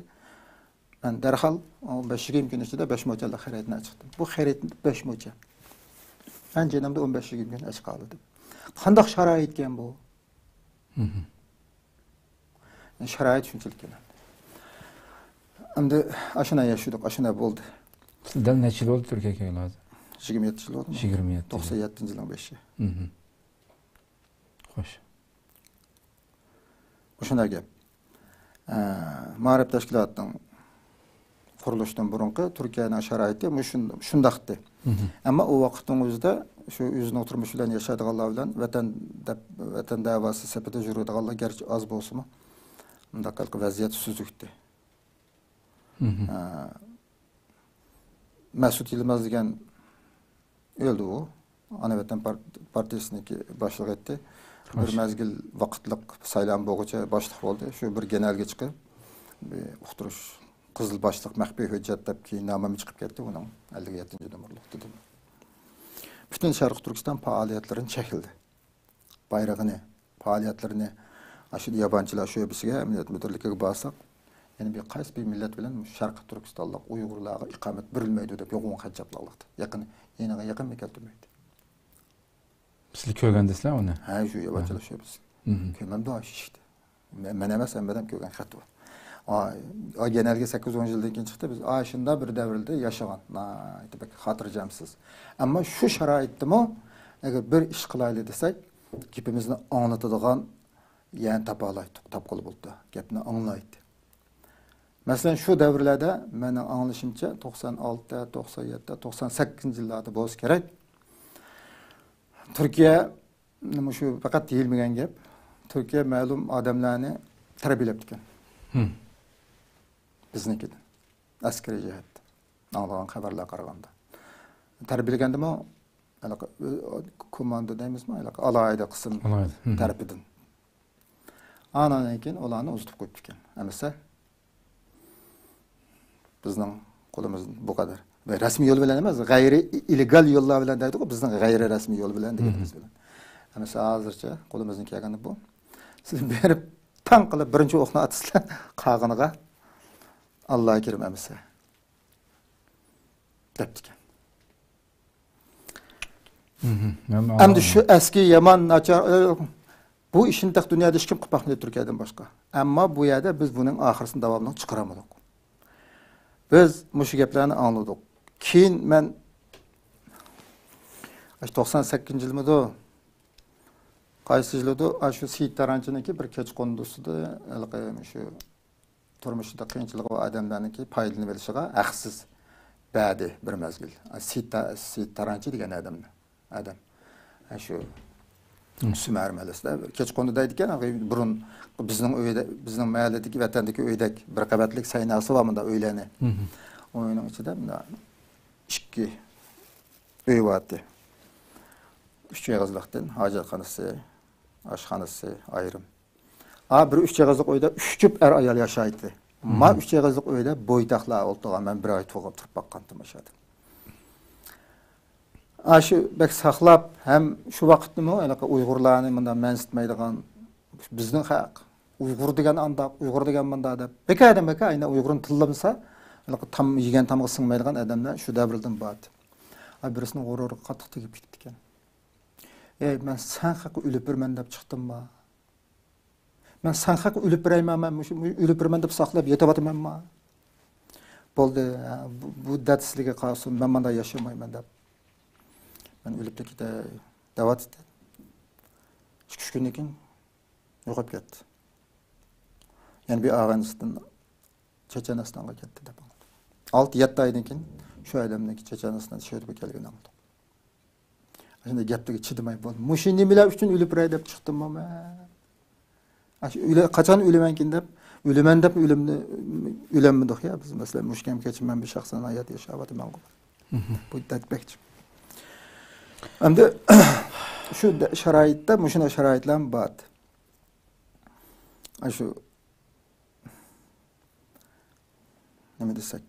مەن دەرھال ئون بەش يىگىرمە كۈن ئىچىدە بەش موچەنلىق خەرىتىنى ئاچىقتىم. بۇ خەرىتىدە بەش موچەن. مەن جېنىمدا ئون بەش يىگىرمە كۈن ئاچىقالىدىم. قانداق شارائىتكەن بۇ؟ مم. شارائىت شۇنچىلىك كېلەمدۇ. ئەمدى ئاشۇنداق ياشىدۇق، ئاشۇنداق بولدى. سىز دەل نەچچە يىل بولدى تۈركىيەگە كەلگىلى ھازىر؟ يىگىرمە يەتتە يىل بولدى. يىگىرمە يەتتە يىل. توقسان يەتتىنچى يىلنىڭ بەشى. مم. خوش. مۇشۇنداق گەپ. ئە، مائارىپ تەشكىلاتىنىڭ قۇرۇلۇشىدىن بۇرۇنقى تۈركىيەنىڭ شارائىتى مۇشۇن-، شۇنداقتى. مم. ئەمما ئۇ ۋاقىتنىڭ ئۆزىدە شۇ ئۆزىنىڭ تۇرمۇشى بىلەن ياشايدىغانلار بىلەن ۋەتەن دەپ، ۋەتەن دەۋاسى سېپىدا يۈرىدىغانلار گەرچە ئاز بولسىمۇ، مۇنداق ھېلىقى ۋەزىيەت سۈزۈكتى. مم. ئە، مەسئۇد يىلماز دېگەن ئۆلدى ئۇ. ئانا ۋەتەن پارت-، پارتىيىسىنىڭكى باشلىقى ئىدى. بىر مەزگىل ۋاقىتلىق سايلام بولغۇچە باشلىق بولدى. شۇ بىر گېنەرگە چىقىپ، بىر ئۇقتۇرۇش، قىزىل باشلىق مەخپىي ھۆججەت دەپ كېيىن نامىمۇ چىقىپ كەتتى ئۇنىڭ، ئەللىك يەتتىنچى نومۇرلۇق دېدىم. پۈتۈن شەرقىي تۈركىستان پائالىيەتلىرىنى چەكلىدى. بايرىغىنى، پائالىيەتلىرىنى ئاشۇ يابانچىلار شۆبىسىگە، ئەمەلىيەت مۇدىرلىكىگە بارساق، يەنە بىر قايسى بىر مىللەت بىلەن شەرقىي تۈركىستانلىق ئۇيغۇرلارغا ئىقامەت بېرىلمەيدۇ دەپ يوغان خەت چاپلاۋاتاتتى. يېقىن، يېنىغا يېقىنمۇ كەلتۈرمەيدۇ. سىلەر كۆرگەندىسىلەر ئۇنى؟ ھە، شۇ يابانچىلار شۆبىسى. مم. كۆرمەمدۇ ئاشۇ ئىشىكتە. مەن، مەن ئەمەس، ھەممە ئادەم كۆرگەن خەت بۇ. ئا، ئا، گېنەرگە سەككىز ئون يىلدىن كېيىن چىقتى. بىز ئاشۇنداق بىر دەۋردە ياشىغان. ناھايىتى بەك خاتىرجەمسىز. ئەمما شۇ شارائىتتىمۇ ئەگەر بىر ئىش قىلايلى دېسەك، گېپىمىزنى ئاڭلىتىدىغان يەنە تاپالايتتۇق، تاپقىلى بولدى، گەپنى ئاڭلايتتى. مەسىلەن، شۇ دەۋرلەردە مېنىڭ ئاڭلىشىمچە، توقسان ئالتە، توقسان يەتتە، توقسان سەككىزىنچى يىللاردا بولسا كېرەك، تۈركىيە، مۇشۇ پەقەت دېيىلمىگەن گەپ، تۈركىيە مەلۇم ئادەملەرنى تەربىيەلەپتىكەن. بىزنىڭكىدىن. ئەسكىرىي جەھەتتە. ئاڭلىغان خەۋەرلەرگە قارىغاندا. تەربىيەلىگەندىمۇ، ھېلىقى، ئۆ-، كوماندا دەيمىزمۇ، ھېلىقى ئالاھىدە قىسىم تەرىپىدىن. ئانان كېيىن ئۇلارنى ئۇزىتىپ قويۇپتىكەن. ئەمىسە، بىزنىڭ قولىمىز بۇ قەدەر. رەسمىي يول بىلەن ئەمەس، غەيرىي ئىللېگال يوللار بىلەن دەيدىغۇ، بىزنىڭ غەيرىي رەسمىي يول بىلەن دېگىنىمىز بىلەن. ئەمىسە ھازىرچە قولىمىزدىن كەلگىنى بۇ. سىز بېرىپ تاڭ قىلىپ بىرىنچى ئوقنى ئاتىسىلەر قالغىنىغا ئاللا كېرىم ئەمىسە دەپتىكەن. ئەمدى شۇ ئەسكى يامان، ناچار، ئۆ، بۇ ئىشنى تېخى دۇنيادا ھېچكىم قىلىپ باقمىدى تۈركىيەدىن باشقا. ئەمما بۇ يەردە بىز بۇنىڭ ئاخىرىسىنى داۋاملىق چىقىرالمىدۇق. بىز مۇشۇ گەپلەرنى ئاڭلىدۇق. كېيىن مەن ئاشۇ توقسان سەككىزىنچى يىلمىدۇ؟ قايسى يىلىدۇ؟ ئاشۇ سېيىت تارانچىنىڭكى بىر كەچقۇندىسىدا ھېلىقى مۇشۇ تۇرمۇشىدا قىيىنچىلىقى بار ئادەملەرنىڭكى پايدىلىنىپ ئېلىشىغا ھەقسىز بەردى بىر مەزگىل. سېيىت تا-، سېيىت تارانچى دېگەن ئادەمنى، ئادەم. ئە، شۇ سۈمەر مەھەللىسىدە بىر كەچقۇندا دەيدىكەن، بۇرۇن بىزنىڭ ئۆيدە، بىزنىڭ مەھەللىدىكى، ۋەتەندىكى ئۆيدەك بىر قەۋەتلىك سەيناسى بار مۇنداق ئۆيلەرنى. ئۇ ئۆينىڭ ئىچىدە مۇنداق ئىككى ئۆي بارتى. ئۈچ ئېغىزلىقتىن ھاجەتخانىسى، ئاشخانىسى ئايرىم. ئا، بىر ئۈچ ئېغىزلىق ئۆيدە ئۈچ جۈپ ئەر-ئايال ياشايتتى. ما ئۈچ ئېغىزلىق ئۆيدە بويتاقلار ئولتۇرغان، مەن بىر ئاي تۇرۇپ، تۇرۇپ باققانتىم ئاشۇ يەردە. ئاشۇ بەك ساقلاپ، ھەم شۇ ۋاقىتتىمۇ ھېلىقى ئۇيغۇرلارنى مۇنداق مەنسىتمەيدىغان، بىزنىڭ خەق، ئۇيغۇر دېگەن ئانداق، ئۇيغۇر دېگەن مۇنداق دەپ، بىكاردىن بىكار ئەينى ئۇيغۇرنى تىللىمىسا، ھېلىقى تام-، يېگەن تامغا سىڭمەيدىغان ئادەملەر شۇ دەۋردىن بارتى. ئاي، بىرسىنىڭ غۇرۇرىغا قاتتىق تېگىپ كېتىپتىكەن. ئەي، مەن سەن خەققە ئۆلۈپ بېرىمەن دەپ چىقتىمما؟ مەن سەن خەققە ئۆلۈپ بېرەيمەن، مەن مۇشۇ، مۇشۇ ئۆلۈپ بېرىمەن دەپ ساقلاپ يېتىۋاتىمەنما؟ بولدى، بۇ، بۇ دەرد سىلىگە قالسۇن، مەن ماندا ياشىمايمەن دەپ. مەن ئۆلۈپلا كېتەي دەۋاتىتتى. ئىككى، ئۈچ كۈندىن كېيىن يوقاپ كەتتى. يەنە بىر ئاغىنىسىدىن چېچەنىستانغا كەتتى دەپ ئاڭلىدىم. ئالتە، يەتتە ئايدىن كېيىن شۇ ئادەمنىڭكى چېچەنىستان شۆرىگە كەلگىنى ئاڭلىدىم. شۇنداق گەپلىرىگە چىدىماي بولدۇم. مۇشۇ نېمىلەر ئۈچۈن ئۆلۈپ بېرەي دەپ چىقتىممۇ مەن؟ ئاشۇ ئۆلە-، قاچان ئۆلىمەنكىن دەپ، ئۆلىمەن دەپ ئۆلۈمنى، ئۆلەلمىدۇق يا بىز. مەسىلەن، مۇشۇ كەمگىچە مەن بىر شەخسەن ھايات ياشاۋاتىمەنغۇ. بۇ دەتمەكچى. ئەمدى شۇ دە-، شارائىتتا، مۇشۇنداق شارائىتلارمۇ بار. ئاشۇ نېمە دېسەك،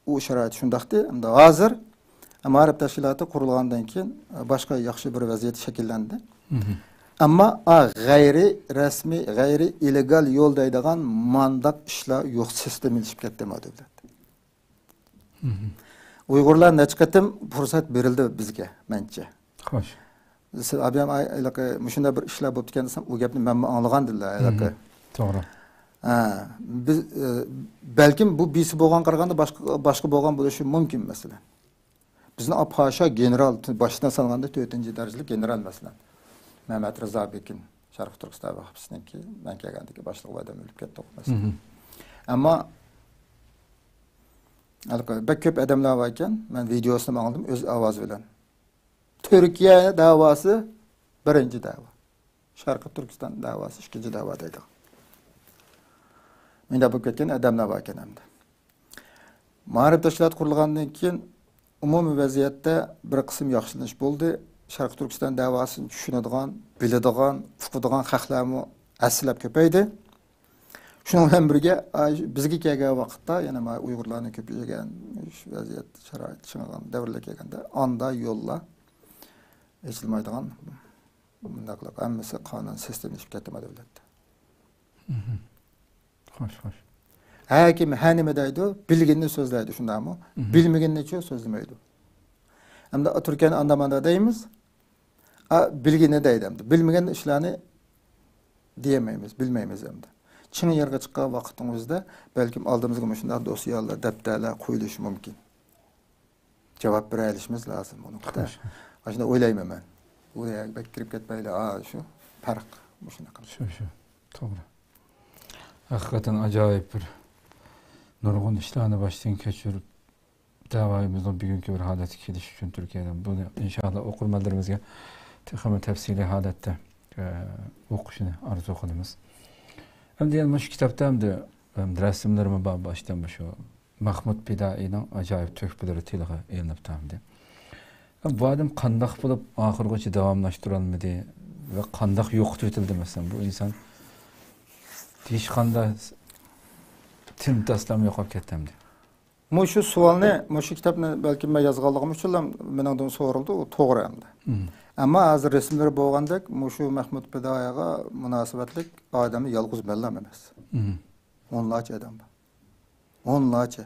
ئۇ شارائىت شۇنداقتى. ئەمدى ھازىر مائارىپ تەشكىلاتى قۇرۇلغاندىن كېيىن باشقا ياخشى بىر ۋەزىيەت شەكىللەندى. ئەمما، ئا، غەيرىي رەسمىي، غەيرىي ئىللېگال يول دەيدىغان مانداق ئىشلار يوق، سىستېمىلىشىپ كەتتى ما دۆلەت. ئۇيغۇرلار نەچچە قېتىم پۇرسەت بېرىلدى بىزگە، مەنچە. خوش. سىز ئابىيام ئاي-، ھېلىقى مۇشۇنداق بىر ئىشلار بوپتىكەن دېسەم، ئۇ گەپنى مەنمۇ ئاڭلىغان دېدىلە، ھېلىقى. توغرا. ھە، بىز، ئە، بەلكىم بۇ بىسى بولغان قارىغاندا باشقا، باشقا بولغان بولۇشى مۇمكىن، مەسىلەن. بىزنىڭ پاشا گېنېرال، باشتىن سالغاندا تۆتىنچى دەرىجىلىك گېنېرال، مەسىلەن. مەمەت رىزا بېكىن، شەرقىي تۈركىستان ۋەقپىسىنىڭكى، مەن كەلگەندىكى باشلىقى بۇ ئادەم ئۆلۈپ كەتتى، مەسىلەن. ئەمما ھېلىقى بەك كۆپ ئادەملەر بار ئىكەن، مەن ۋىدېئوسىنىمۇ ئاڭلىدىم، ئۆز ئاۋازى بىلەن. تۈركىيە دەۋاسى بىرىنچى دەۋا. شەرقىي تۈركىستان دەۋاسى ئىككىنچى دەۋا دەيدىغان. مۇنداق بولۇپ كەتكەن ئادەملەر بار ئىكەن ئەمدى. مائارىپ تەشكىلاتى قۇرۇلغاندىن كېيىن ئومۇمىي ۋەزىيەتتە بىر قىسىم ياخشىلىنىش بولدى. شەرقىي تۈركىستان دەۋاسىنى چۈشىنىدىغان، بىلىدىغان، ئۇقىدىغان خەقلەرمۇ ھەسسىلەپ كۆپەيدى. شۇنىڭ بىلەن بىرگە، ئا، بىزگە كەلگەن ۋاقىتتا يەنە ما ئۇيغۇرلارنىڭ كۆپىيگەن، شۇ ۋەزىيەت، شارائىت چىڭىغان دەۋرلەر كەلگەندە، ئاندا يوللار ئېچىلمايدىغان، مۇنداقلىق ھەممىسى قانۇن سىستېمىلىشىپ كەتتى ما دۆلەتتە. خوش، خوش. ھەر كىم ھەر نېمە دەيدۇ، بىلگىنىنى سۆزلەيدۇ، شۇنداقمۇ؟ بىلمىگىنىنىچۇ سۆزلىمەيدۇ. ئەمدى تۈركىيەنى ئاندا ماندا دەيمىز. ئا، بىلگىنى دەيدۇ ئەمدى. بىلمىگەن ئىشلارنى دېيەلمەيمىز، بىلمەيمىز ئەمدى. چىڭ يەرگە چىققان ۋاقىتنىڭ ئۆزىدە بەلكىم ئالدىمىزغا مۇشۇنداق دوسيېلار، دەپتەرلەر قويۇلۇشى مۇمكىن. جاۋاب بېرەلىشىمىز لازىم ئۇنىڭغا. خوش. ئاشۇنداق ئويلايمەن مەن. بۇ يەرگە بەك كىرىپ كەتمەيلى، ئا، شۇ پەرق. مۇشۇنداق قىلىپ. شۇ، شۇ. توغرا. ھەقىقەتەن ئاجايىپ بىر نۇرغۇن ئىشلارنى باشتىن كەچۈرۈپ، دەۋايىمىزنىڭ بۈگۈنكى بىر ھالەتكە كېلىشى ئۈچۈن تۈركىيەدىن. بۇنى ئىنشائاللا ئوقۇرمەنلىرىمىزگە تېخىمۇ تەپسىلىي ھالەتتە، ئە، ئوقۇشىنى ئارزۇ قىلىمىز. ئەمدى يەنە مۇشۇ كىتابتا ئەمدى، ئەمدى رەسىملىرىمۇ بار، باشتا مۇشۇ مەخمۇت پىدائىينىڭ ئاجايىپ تۆھپىلىرى تىلغا ئېلىنىپتۇ ئەمدى. بۇ ئادەم قانداق بولۇپ ئاخىرغىچە داۋاملاشتۇرالمىدى ۋە قانداق يوقىتىۋېتىلدى، مەسىلەن، بۇ ئىنسان ھېچقانداق تىم تاسلام يوقاپ كەتتى ئەمدى. مۇشۇ سوئالنى، مۇشۇ كىتابنى بەلكىم مەن يازغانلىقىم ئۈچۈنلا مېنىڭدىن سورىلىدۇ، ئۇ توغرا ئەمدى. مم. ئەمما ھازىر رەسىملىرى بولغاندەك، مۇشۇ مەخمۇت پىدائىيغا مۇناسىۋەتلىك ئادەمنى يالغۇز مەنلا ئەمەس. مم. ئونلارچە ئادەم بار. ئونلارچە.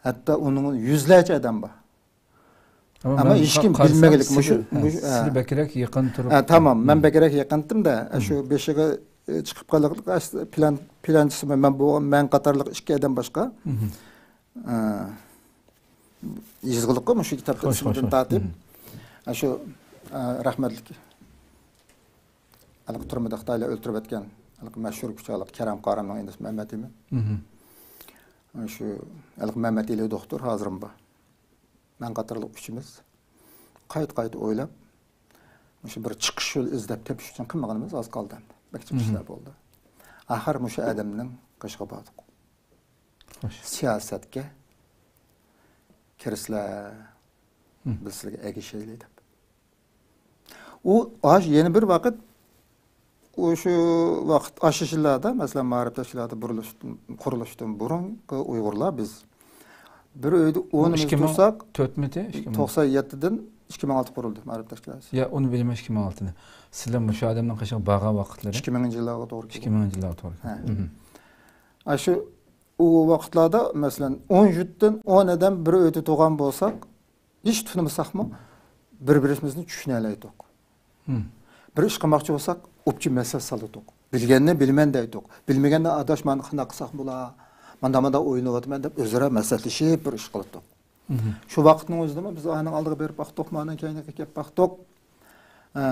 ھەتتا ئۇنىڭ يۈزلەرچە ئادەم بار. ئەمما ئەمما مەن ھېچكىم قا-، قارىسام بىلمىگىلىك. مۇشۇ، سىلى، ھە، مۇشۇ، ھە. سىلى بەكرەك يېقىن تۇرۇپ. ھە، تامام. مەن مم. بەكرەك يېقىنتىم-دە، مم. شۇ بېشىغا، ئە، چىقىپ قالغان پىلان، پىلانچىسى مەن بولغان، مەن قاتارلىق ئىككى ئادەم باشقا. مم. ئە، يېزىقلىققا مۇشۇ كىتابتا خوش، ئىسمىدىن خوش، خوش. تارتىپ، مم. ئە، شۇ، ئە، رەھمەتلىك ھېلىقى تۈرمىدە خىتايلار ئۆلتۈرۈپ ئەتكەن، ھېلىقى مەشھۇر كۇچالىق كېرەم قارامنىڭ ئىنىسى مەمەت ئىمىن. مم. شۇ ھېلىقى مەمەت ئېلى دوختۇر ھازىرمۇ بار. مەن قاتارلىق ئۈچىمىز قايتا-قايتا ئويلاپ، مۇشۇ بىر چىقىش يول ئىزدەپ تېپىش ئۈچۈن قىلمىغىنىمىز ئاز قالدى ئەمدى. بەك جىق مم. ئىشلار بولدى. ئاخىر مۇشۇ ئادەمنىڭ قېشىغا باردۇق. خوش. سىياسەتكە كىرسىلە، مم. بىز سىلەرگە ئەگىشەيلى دەپ. ئۇ ئاش-، يەنە بىر ۋاقىت، ئۇ شۇ ۋاقىت ئاشۇ يىللاردا، مەسىلەن، مائارىپ تەشكىلاتى بۇرۇلۇشتىن، قۇرۇلۇشتىن بۇرۇنقى ئۇيغۇرلار بىز بىر ئۆيدە ئون ئىككى مىڭ تۇرساق، تۆتمىتى؟ ئىككى مىڭ. توقسان يەتتىدىن ئىككى مىڭ ئالتە قۇرۇلدى مائارىپ تەشكىلاتى. يا، ئۇنى بىلىمەن، ئىككى مىڭ ئالتىنى. سىلەر مۇشۇ ئادەمنىڭ قېشىغا بارغان ۋاقىتلىرى؟ ئىككى مىڭىنچى يىللارغا توغرا كېلىدۇ. ئىككى مىڭىنچى يىللارغا توغرا كېلىدۇ. ھە. مم. ئاشۇ ئۇ ۋاقىتلاردا، مەسىلەن، ئون يەتتىدىن ئون ئادەم بىر ئۆيدە تۇرغان بولساق، ھېچ تونۇمىساقمۇ، بىر-بىرىمىزنى چۈشىنەلەيتتۇق. مم. بىر ئىش قىلماقچى بولساق، ئوپچە مەسلىھەت سالىتتۇق. بىلگەننى بىلىمەن دەيتتۇق. بىلمىگەننى، ئاداش، مانا قانداق قىلساق بولا؟ ماندا-ماندا ئويلىنىۋاتىمەن دەپ ئۆزئارا مەسلىھەتلىشىپ بىر ئىش قىلاتتۇق. مم. شۇ ۋاقىتنىڭ ئۆزىدىمۇ بىز ئانىڭ ئالدىغا بېرىپ باقتۇق، مانىڭ كەينىگە كەپ باقتۇق. ئە،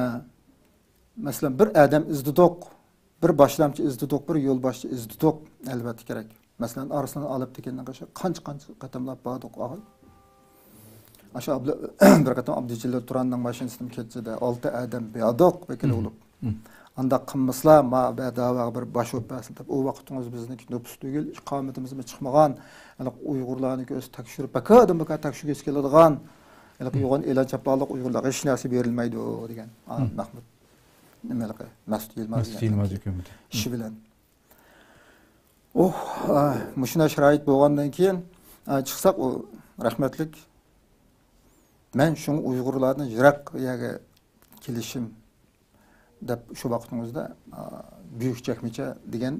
مەسىلەن، بىر ئادەم ئىزدىدۇق، بىر باشلامچى ئىزدىدۇق، بىر يولباشچى ئىزدىدۇق، ئەلۋەتتە كېرەك. مەسىلەن، ئارسلان ئالپتېكىننىڭ قېشىغا قانچە-قانچە قېتىملاپ باردۇق، ئاغاي. ئاشۇ ئابلا-، بىر قېتىم ئابدۇجېلىل تۇراننىڭ ماشىنىسىدىمۇ كېچىدە ئالتە ئادەم باردۇق، ۋەكىل مم. بولۇپ. مم. ئانداق قىلمىسىلا، ما بە-، دەۋاغا بىر باش بولۇپ بەرسۇن دەپ، ئۇ ۋاقىت ئۇڭىز بىزنىڭكى نوپۇس تۈگۈل، ئىقامىتىمىزمۇ چىقمىغان، ھېلىقى ئۇيغۇرلارنىڭكى ئۆزى تەكشۈرۈپ، بەكەردىن بەكەر تەكشۈرگۈسى كېلىدىغان، ھېلىقى مم. يوغان ئېلان چاپانلىق ئۇيغۇرلارغا ھېچ نەرسە بېرىلمەيدۇ دېگەن. ئا، مم. مەخمۇت، نېمە ھېلىقى، مەسئۇد يىلماز مەسئۇد دېگەن يىلماز ھېلىقى ئاكىمىز. ئىشى بىلەن. ئۇھ، ئا، مۇشۇنداق شارائىت بولغاندىن كېيىن، ئا، چىقساق، ئۇ رەھمەتلىك، مەن شۇڭا ئۇيغۇرلاردىن يىراق يەرگە كېلىشىم دەپ شۇ ۋاقىتنىڭ ئۆزىدە، ئا، بۈيۈك چەكمىچە دېگەن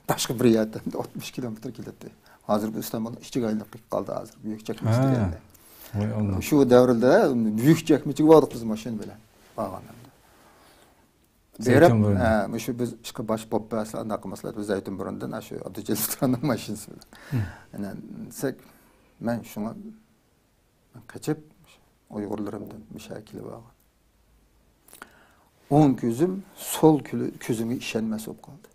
باشقا بىر يەردىن ئاتمىش كىلومېتىر كېلەتتى. ھازىر بۇ ئىستانبۇلنىڭ ئىچىگە ئايلىنىپ قالدى ھازىر بۈيۈك چەكمىچە ھە. دېگەندە. ۋاي ئاللا. شۇ دەۋردە بۈيۈك چەكمىچىگە باردۇق بىز ماشىنا بىلەن بارغاندا. بېرىپ، زەيتۇنبۇرۇن. ھە، مۇشۇ بىز ئىشقا باش بولۇپ بەرسە، ئانداق قىلماسلار، بىز زەيتۇنبۇرۇندىن ئاشۇ ئابدۇجېلىل تۇراننىڭ ماشىنىسى بىلەن. ھە. ئەنە، دېسەك، مەن شۇڭا قېچىپ، ئۇيغۇرلىرىمدىن مۇشۇ يەرگە كېلىپ ئالغان. ئوڭ كۆزۈم سول كۆلى-، كۆزۈمگە ئىشەنمەس بولۇپ قالدى.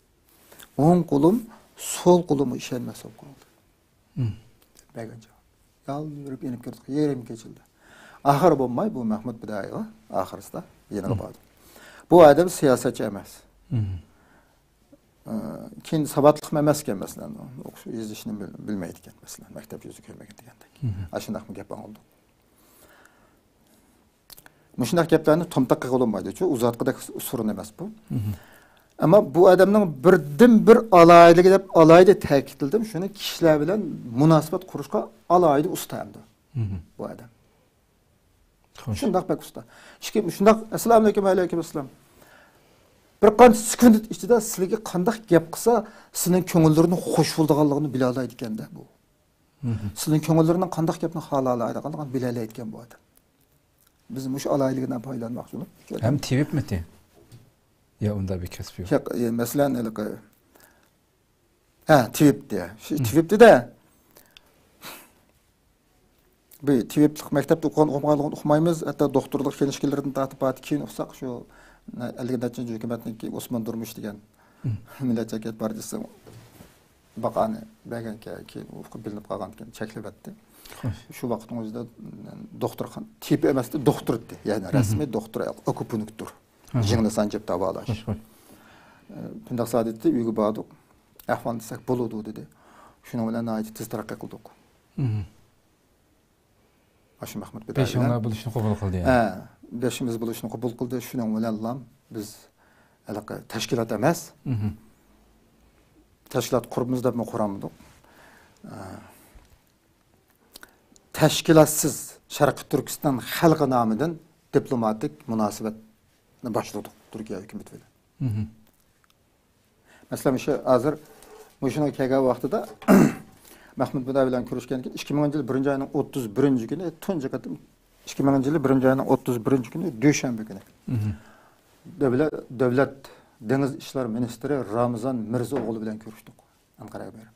ئوڭ قولۇم سول قولۇمغا ئىشەنمەس بولۇپ قالدى. مم. بەرگەن جاۋاب. يالۋۇرۇپ ئېلىپ كىردۇق، يېرىم كېچىلدى. ئاخىرى بولماي، بۇ مەھمۇد پىدائىيغا ئاخىرسىدا يېنىغا مم. باردى. بۇ ئادەم سىياسەتچى ئەمەس. مم. ئە، كېيىن ساۋاتلىقمۇ ئەمەسكەن، مەسىلەن، ئوقۇش يېزىشنى بىل-، بىلمەيدىكەن، مەسىلەن، مەكتەپ يۈزى كۆرمىگەن دېگەندەك. مم. ئاشۇنداقمۇ گەپ ئاڭلىدۇق. مۇشۇنداق گەپلەرنى تومتاق قىلغىلى بولمايدۇچۇ، ئۇزارتقۇدەك ئۇسۇرۇن ئەمەس بۇ. مم. ئەمما بۇ ئادەمنىڭ بىردىنبىر ئالاھىدىلىكى دەپ ئالاھىدە تەكىتلىدىم، شۇنى كىشىلەر بىلەن مۇناسىۋەت قۇرۇشقا ئالاھىدە ئۇستا ئەمدى مم. بۇ ئادەم. خوش. شۇنداق بەك ئۇستا. ئىككى، شۇنداق، ئەسسالامۇئەلەيكۇم، ۋەئەلەيكۇم ئەسسالام. بىر قانچە سېكۇنت ئىچىدە سىلىگە قانداق گەپ قىلسا، سىلىنىڭ كۆڭۈللىرىنى خوش بولىدىغانلىقىنى بىلەلەيدىكەن-دە بۇ. مم. سىلىنىڭ كۆڭۈللىرىنىڭ قانداق گەپنى خالالايدىغانلىقىنى بىلەلەيدىكەن بۇ ئادەم. بىز مۇشۇ ئالاھىدىلىكىدىن پايدىلانماقچى بولۇپ كەلدۇق. ھەم تېۋىپمىتى؟ يا ئۇنداق بىر كەسپى يوق؟ ياق، ئە، مەسىلەن، ھېلىقى، ھە، تېۋىپتى. شۇ مم. تېۋىپتى-دە. بۇ تېۋىپلىق مەكتەپتە ئوقۇغان، ئوقۇمىغانلىقىنى ئۇقمايمىز. ھەتتا دوختۇرلۇق كىنىشكىلىرىدىن تارتىپ، كېيىن ئۇقساق، شۇ ئەللىك نەچچىنچى ھۆكۈمەتنىڭكى ئوسمان دۇرمۇش دېگەن مىللەتچى ھەرىكەت پارتىيىسى باقانى بەرگەنكەن، كېيىن ئۇ بىلىنىپ قالغاندىكىن چەكلىۋەتتى. خوش. شۇ ۋاقىتنىڭ ئۆزىدە دوختۇرخانا، تىپ ئەمەستى، دوختۇر ئىدى. يەنى رەسمىي دوختۇر، ئاكۇپۇنكتۇر. جىڭنى سانجىپ داۋالاش. خوش، خوش. ئە، بۇنداق زادى ئىدى، ئۆيگە باردۇق. ئەھۋالنى دېسەك بولىدۇ دېدى. شۇنىڭ بىلەن ناھايىتى تېز تەرەققىي قىلدۇق. ئاشۇ مەھمۇد پىدائىي بىلەن. بېشىڭلار بولۇشنى قوبۇل قىلدى، يەنى. ھە، بېشىمىز بولۇشنى قوبۇل قىلدى. شۇنىڭ بىلەنلا بىز ھېلىقى تەشكىلات ئەمەس، تەشكىلات قۇرىمىز دەپمۇ قۇرالمىدۇق. ئە، تەشكىلاتسىز شەرقىي تۈركىستان خەلقى نامىدىن دىپلوماتىك مۇناسىۋەتنى باشلىدۇق تۈركىيە ھۆكۈمىتى بىلەن. مەسىلەن، مۇشۇ ھازىر مۇشۇنىڭ كەلگەن ۋاقتىدا مەھمۇد پىدائىي بىلەن كۆرۈشكەندىن كېيىن، ئىككى مىڭىنچى يىل بىرىنچى ئاينىڭ ئوتتۇز بىرىنچى كۈنى تۇنجى قېتىم، ئىككى مىڭىنچى يىل بىرىنچى ئاينىڭ ئوتتۇز بىرىنچى كۈنى، دۈشەنبە كۈنى دۆلەت، دۆلەت دېڭىز ئىشلار مىنىستىرى رامىزان مىرزا ئوغلى بىلەن كۆرۈشتۇق ئەنقەرەگە بېرىپ.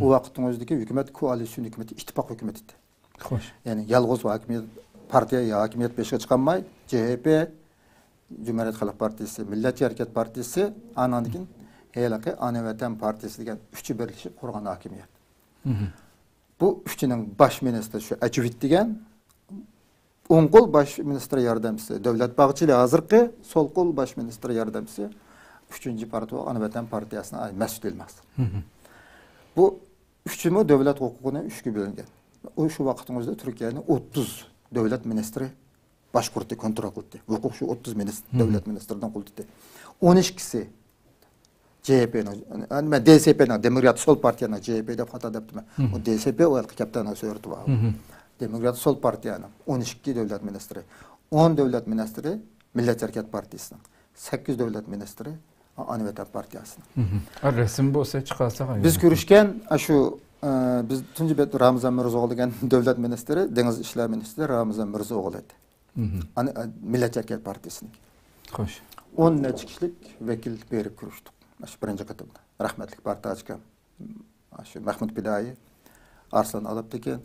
ئۇ ۋاقىتنىڭ ئۆزىدىكى ھۆكۈمەت كوئالىتسىيون ھۆكۈمىتى، ئىتتىپاق ھۆكۈمىتى ئىدى. خوش. يەنى يالغۇز ھاكىمىيەت، پارتىيە ھاكىمىيەت بېشىغا چىقالماي، جې ھې پې، جۇمھۇرىيەت خەلق پارتىيىسى، مىللەتچى ھەرىكەت پارتىيىسى، ئانىڭدىن كېيىن ھېلىقى ئانا ۋەتەن پارتىيىسى دېگەن ئۈچى بىرلىشىپ قۇرغان ھاكىمىيەت. بۇ ئۈچىنىڭ باش مىنىستىرى شۇ ئەجۋىت دېگەن، ئوڭ قول باش مىنىستىر ياردەمچىسى دۆلەت باغچىلى ھازىرقى، سول قول باش مىنىستىر ياردەمچىسى ئۈچىنچى پارتىيە، ئانا ۋەتەن پارتىيەسىنىڭ مەسئۇل ئەلماس. بۇ ئۈچىمۇ دۆلەت ھوقۇقىنى ئۈچكە بۆلگەن. ئۇ شۇ ۋاقىتنىڭ ئۆزىدە تۈركىيەنى ئوتتۇز دۆلەت مىنىستىرى باشقۇردى، كونترول قىلدى. ھوقۇق شۇ ئوتتۇز مىنىستىر، دۆلەت مىنىستىرىدىن قىلدى. ئون ئىككىسى جې ھې پېنىڭ، نېمە، دې سې پېنىڭ، دېموكرات سول پارتىيەنىڭ، جې ھې پې دەپ خاتا دەپتىمەن. ئۇ دې سې پې، ئۇ ھېلىقى كەپتەرنىڭ سۆرىتى بار. دېموكرات سول پارتىيەنىڭ ئون ئىككى دۆلەت مىنىستىرى، ئون دۆلەت مىنىستىرى مىللەتچى ھەرىكەت پارتىيىسىنىڭ، سەككىز دۆلەت مىنىستىرى ئانا ۋەتەن پارتىيەسىنىڭ. ئا، رەسىم بولسا چىقارساق. بىز كۆرۈشكەن، ئاشۇ، ئە، بىز تۇنجى بەت رامىزان مىرزا ئوغلى دېگەن دۆلەت مىنىستىرى، دېڭىز ئىشلار مىنىستىرى رامىزان مىرزا ئوغلى ئىدى. ئانا، ئە، مىللەتچى ھەرىكەت پارتىيىسىنىڭ. خوش. ئون نەچچە كىشىلىك ۋەكىل بېرىپ كۆرۈشتۇق. ئاشۇ بىرىنچى قېتىمدا. رەھمەتلىك بارتاج ئاكام. ئاشۇ مەھمۇد پىدائىي، ئارسلان ئالپتېكىن،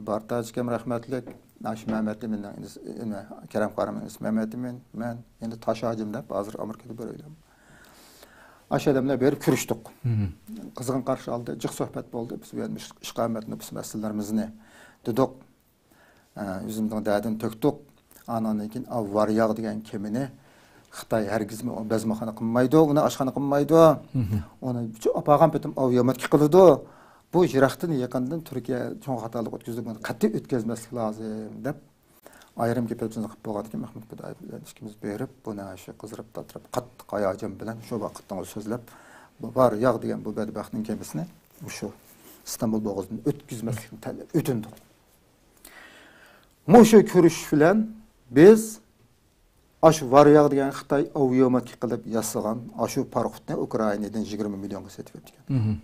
بارتاج ئاكام رەھمەتلىك، ئاشۇ مەمەت ئىمىننىڭ ئىنىسى، نېمە، كەرەم قارىمنىڭ ئىنىسى مەمەت ئىمىن، مەن، ئەمدى تاش ھاجىم دەپ، ھازىر ئامېرىكىدا بىر ئۆيلەنگەن. ئاشۇ ئادەملەر بېرىپ كۆرۈشتۇق. قىزغىن قارشى ئالدى، جىق سۆھبەت بولدى. بىز بۇ يەردە ئىش-، ئىقامەتنى، بىز مەسىلىلىرىمىزنى دېدۇق. ئە، ئۆزىمىزنىڭ دەردىنى تۆكتۇق. ئانىڭدىن كېيىن، ئاۋ، ۋارياغ دېگەن كېمىنى خىتاي ھەرگىزمۇ بەزمىخانا قىلمايدۇ، ئۇنى ئاشخانا قىلمايدۇ. ئۇنى ئاپارغان پېتىم ئاۋىيوماتكا قىلىدۇ. بۇ يىراقتىن يېقىندىن تۈركىيە چوڭ خاتالىق ئۆتكۈزدى، بۇنى قەتئىي ئۆتكۈزمەسلىك لازىم، دەپ ئايرىم گېپىمىزنى قىلىپ بولغاندىن كېيىن، مەھمۇد پىدائىي بىلەن ئىككىمىز بېرىپ، بۇنى شۇ قىزىرىپ تاتىرىپ، قاتتىق ھاياجان بىلەن شۇ ۋاقىتتا سۆزلەپ، بۇ ۋارياغ دېگەن بۇ بەدبەختنىڭ كېمىسىنى مۇشۇ ئىستانبۇل بوغۇزىدىن ئۆتكۈزمەسلىكنى تەلەپ، ئۆتۈندۇق. مۇشۇ كۆرۈشۈش بىلەن بىز ئاشۇ ۋارياغ دېگەن خىتاي ئاۋىيوماتكا قىلىپ ياسىغان ئاشۇ پاراخوتنى ئۇكرائىنادىن يىگىرمە مىليونغا سېتىپ ئۆتكەن.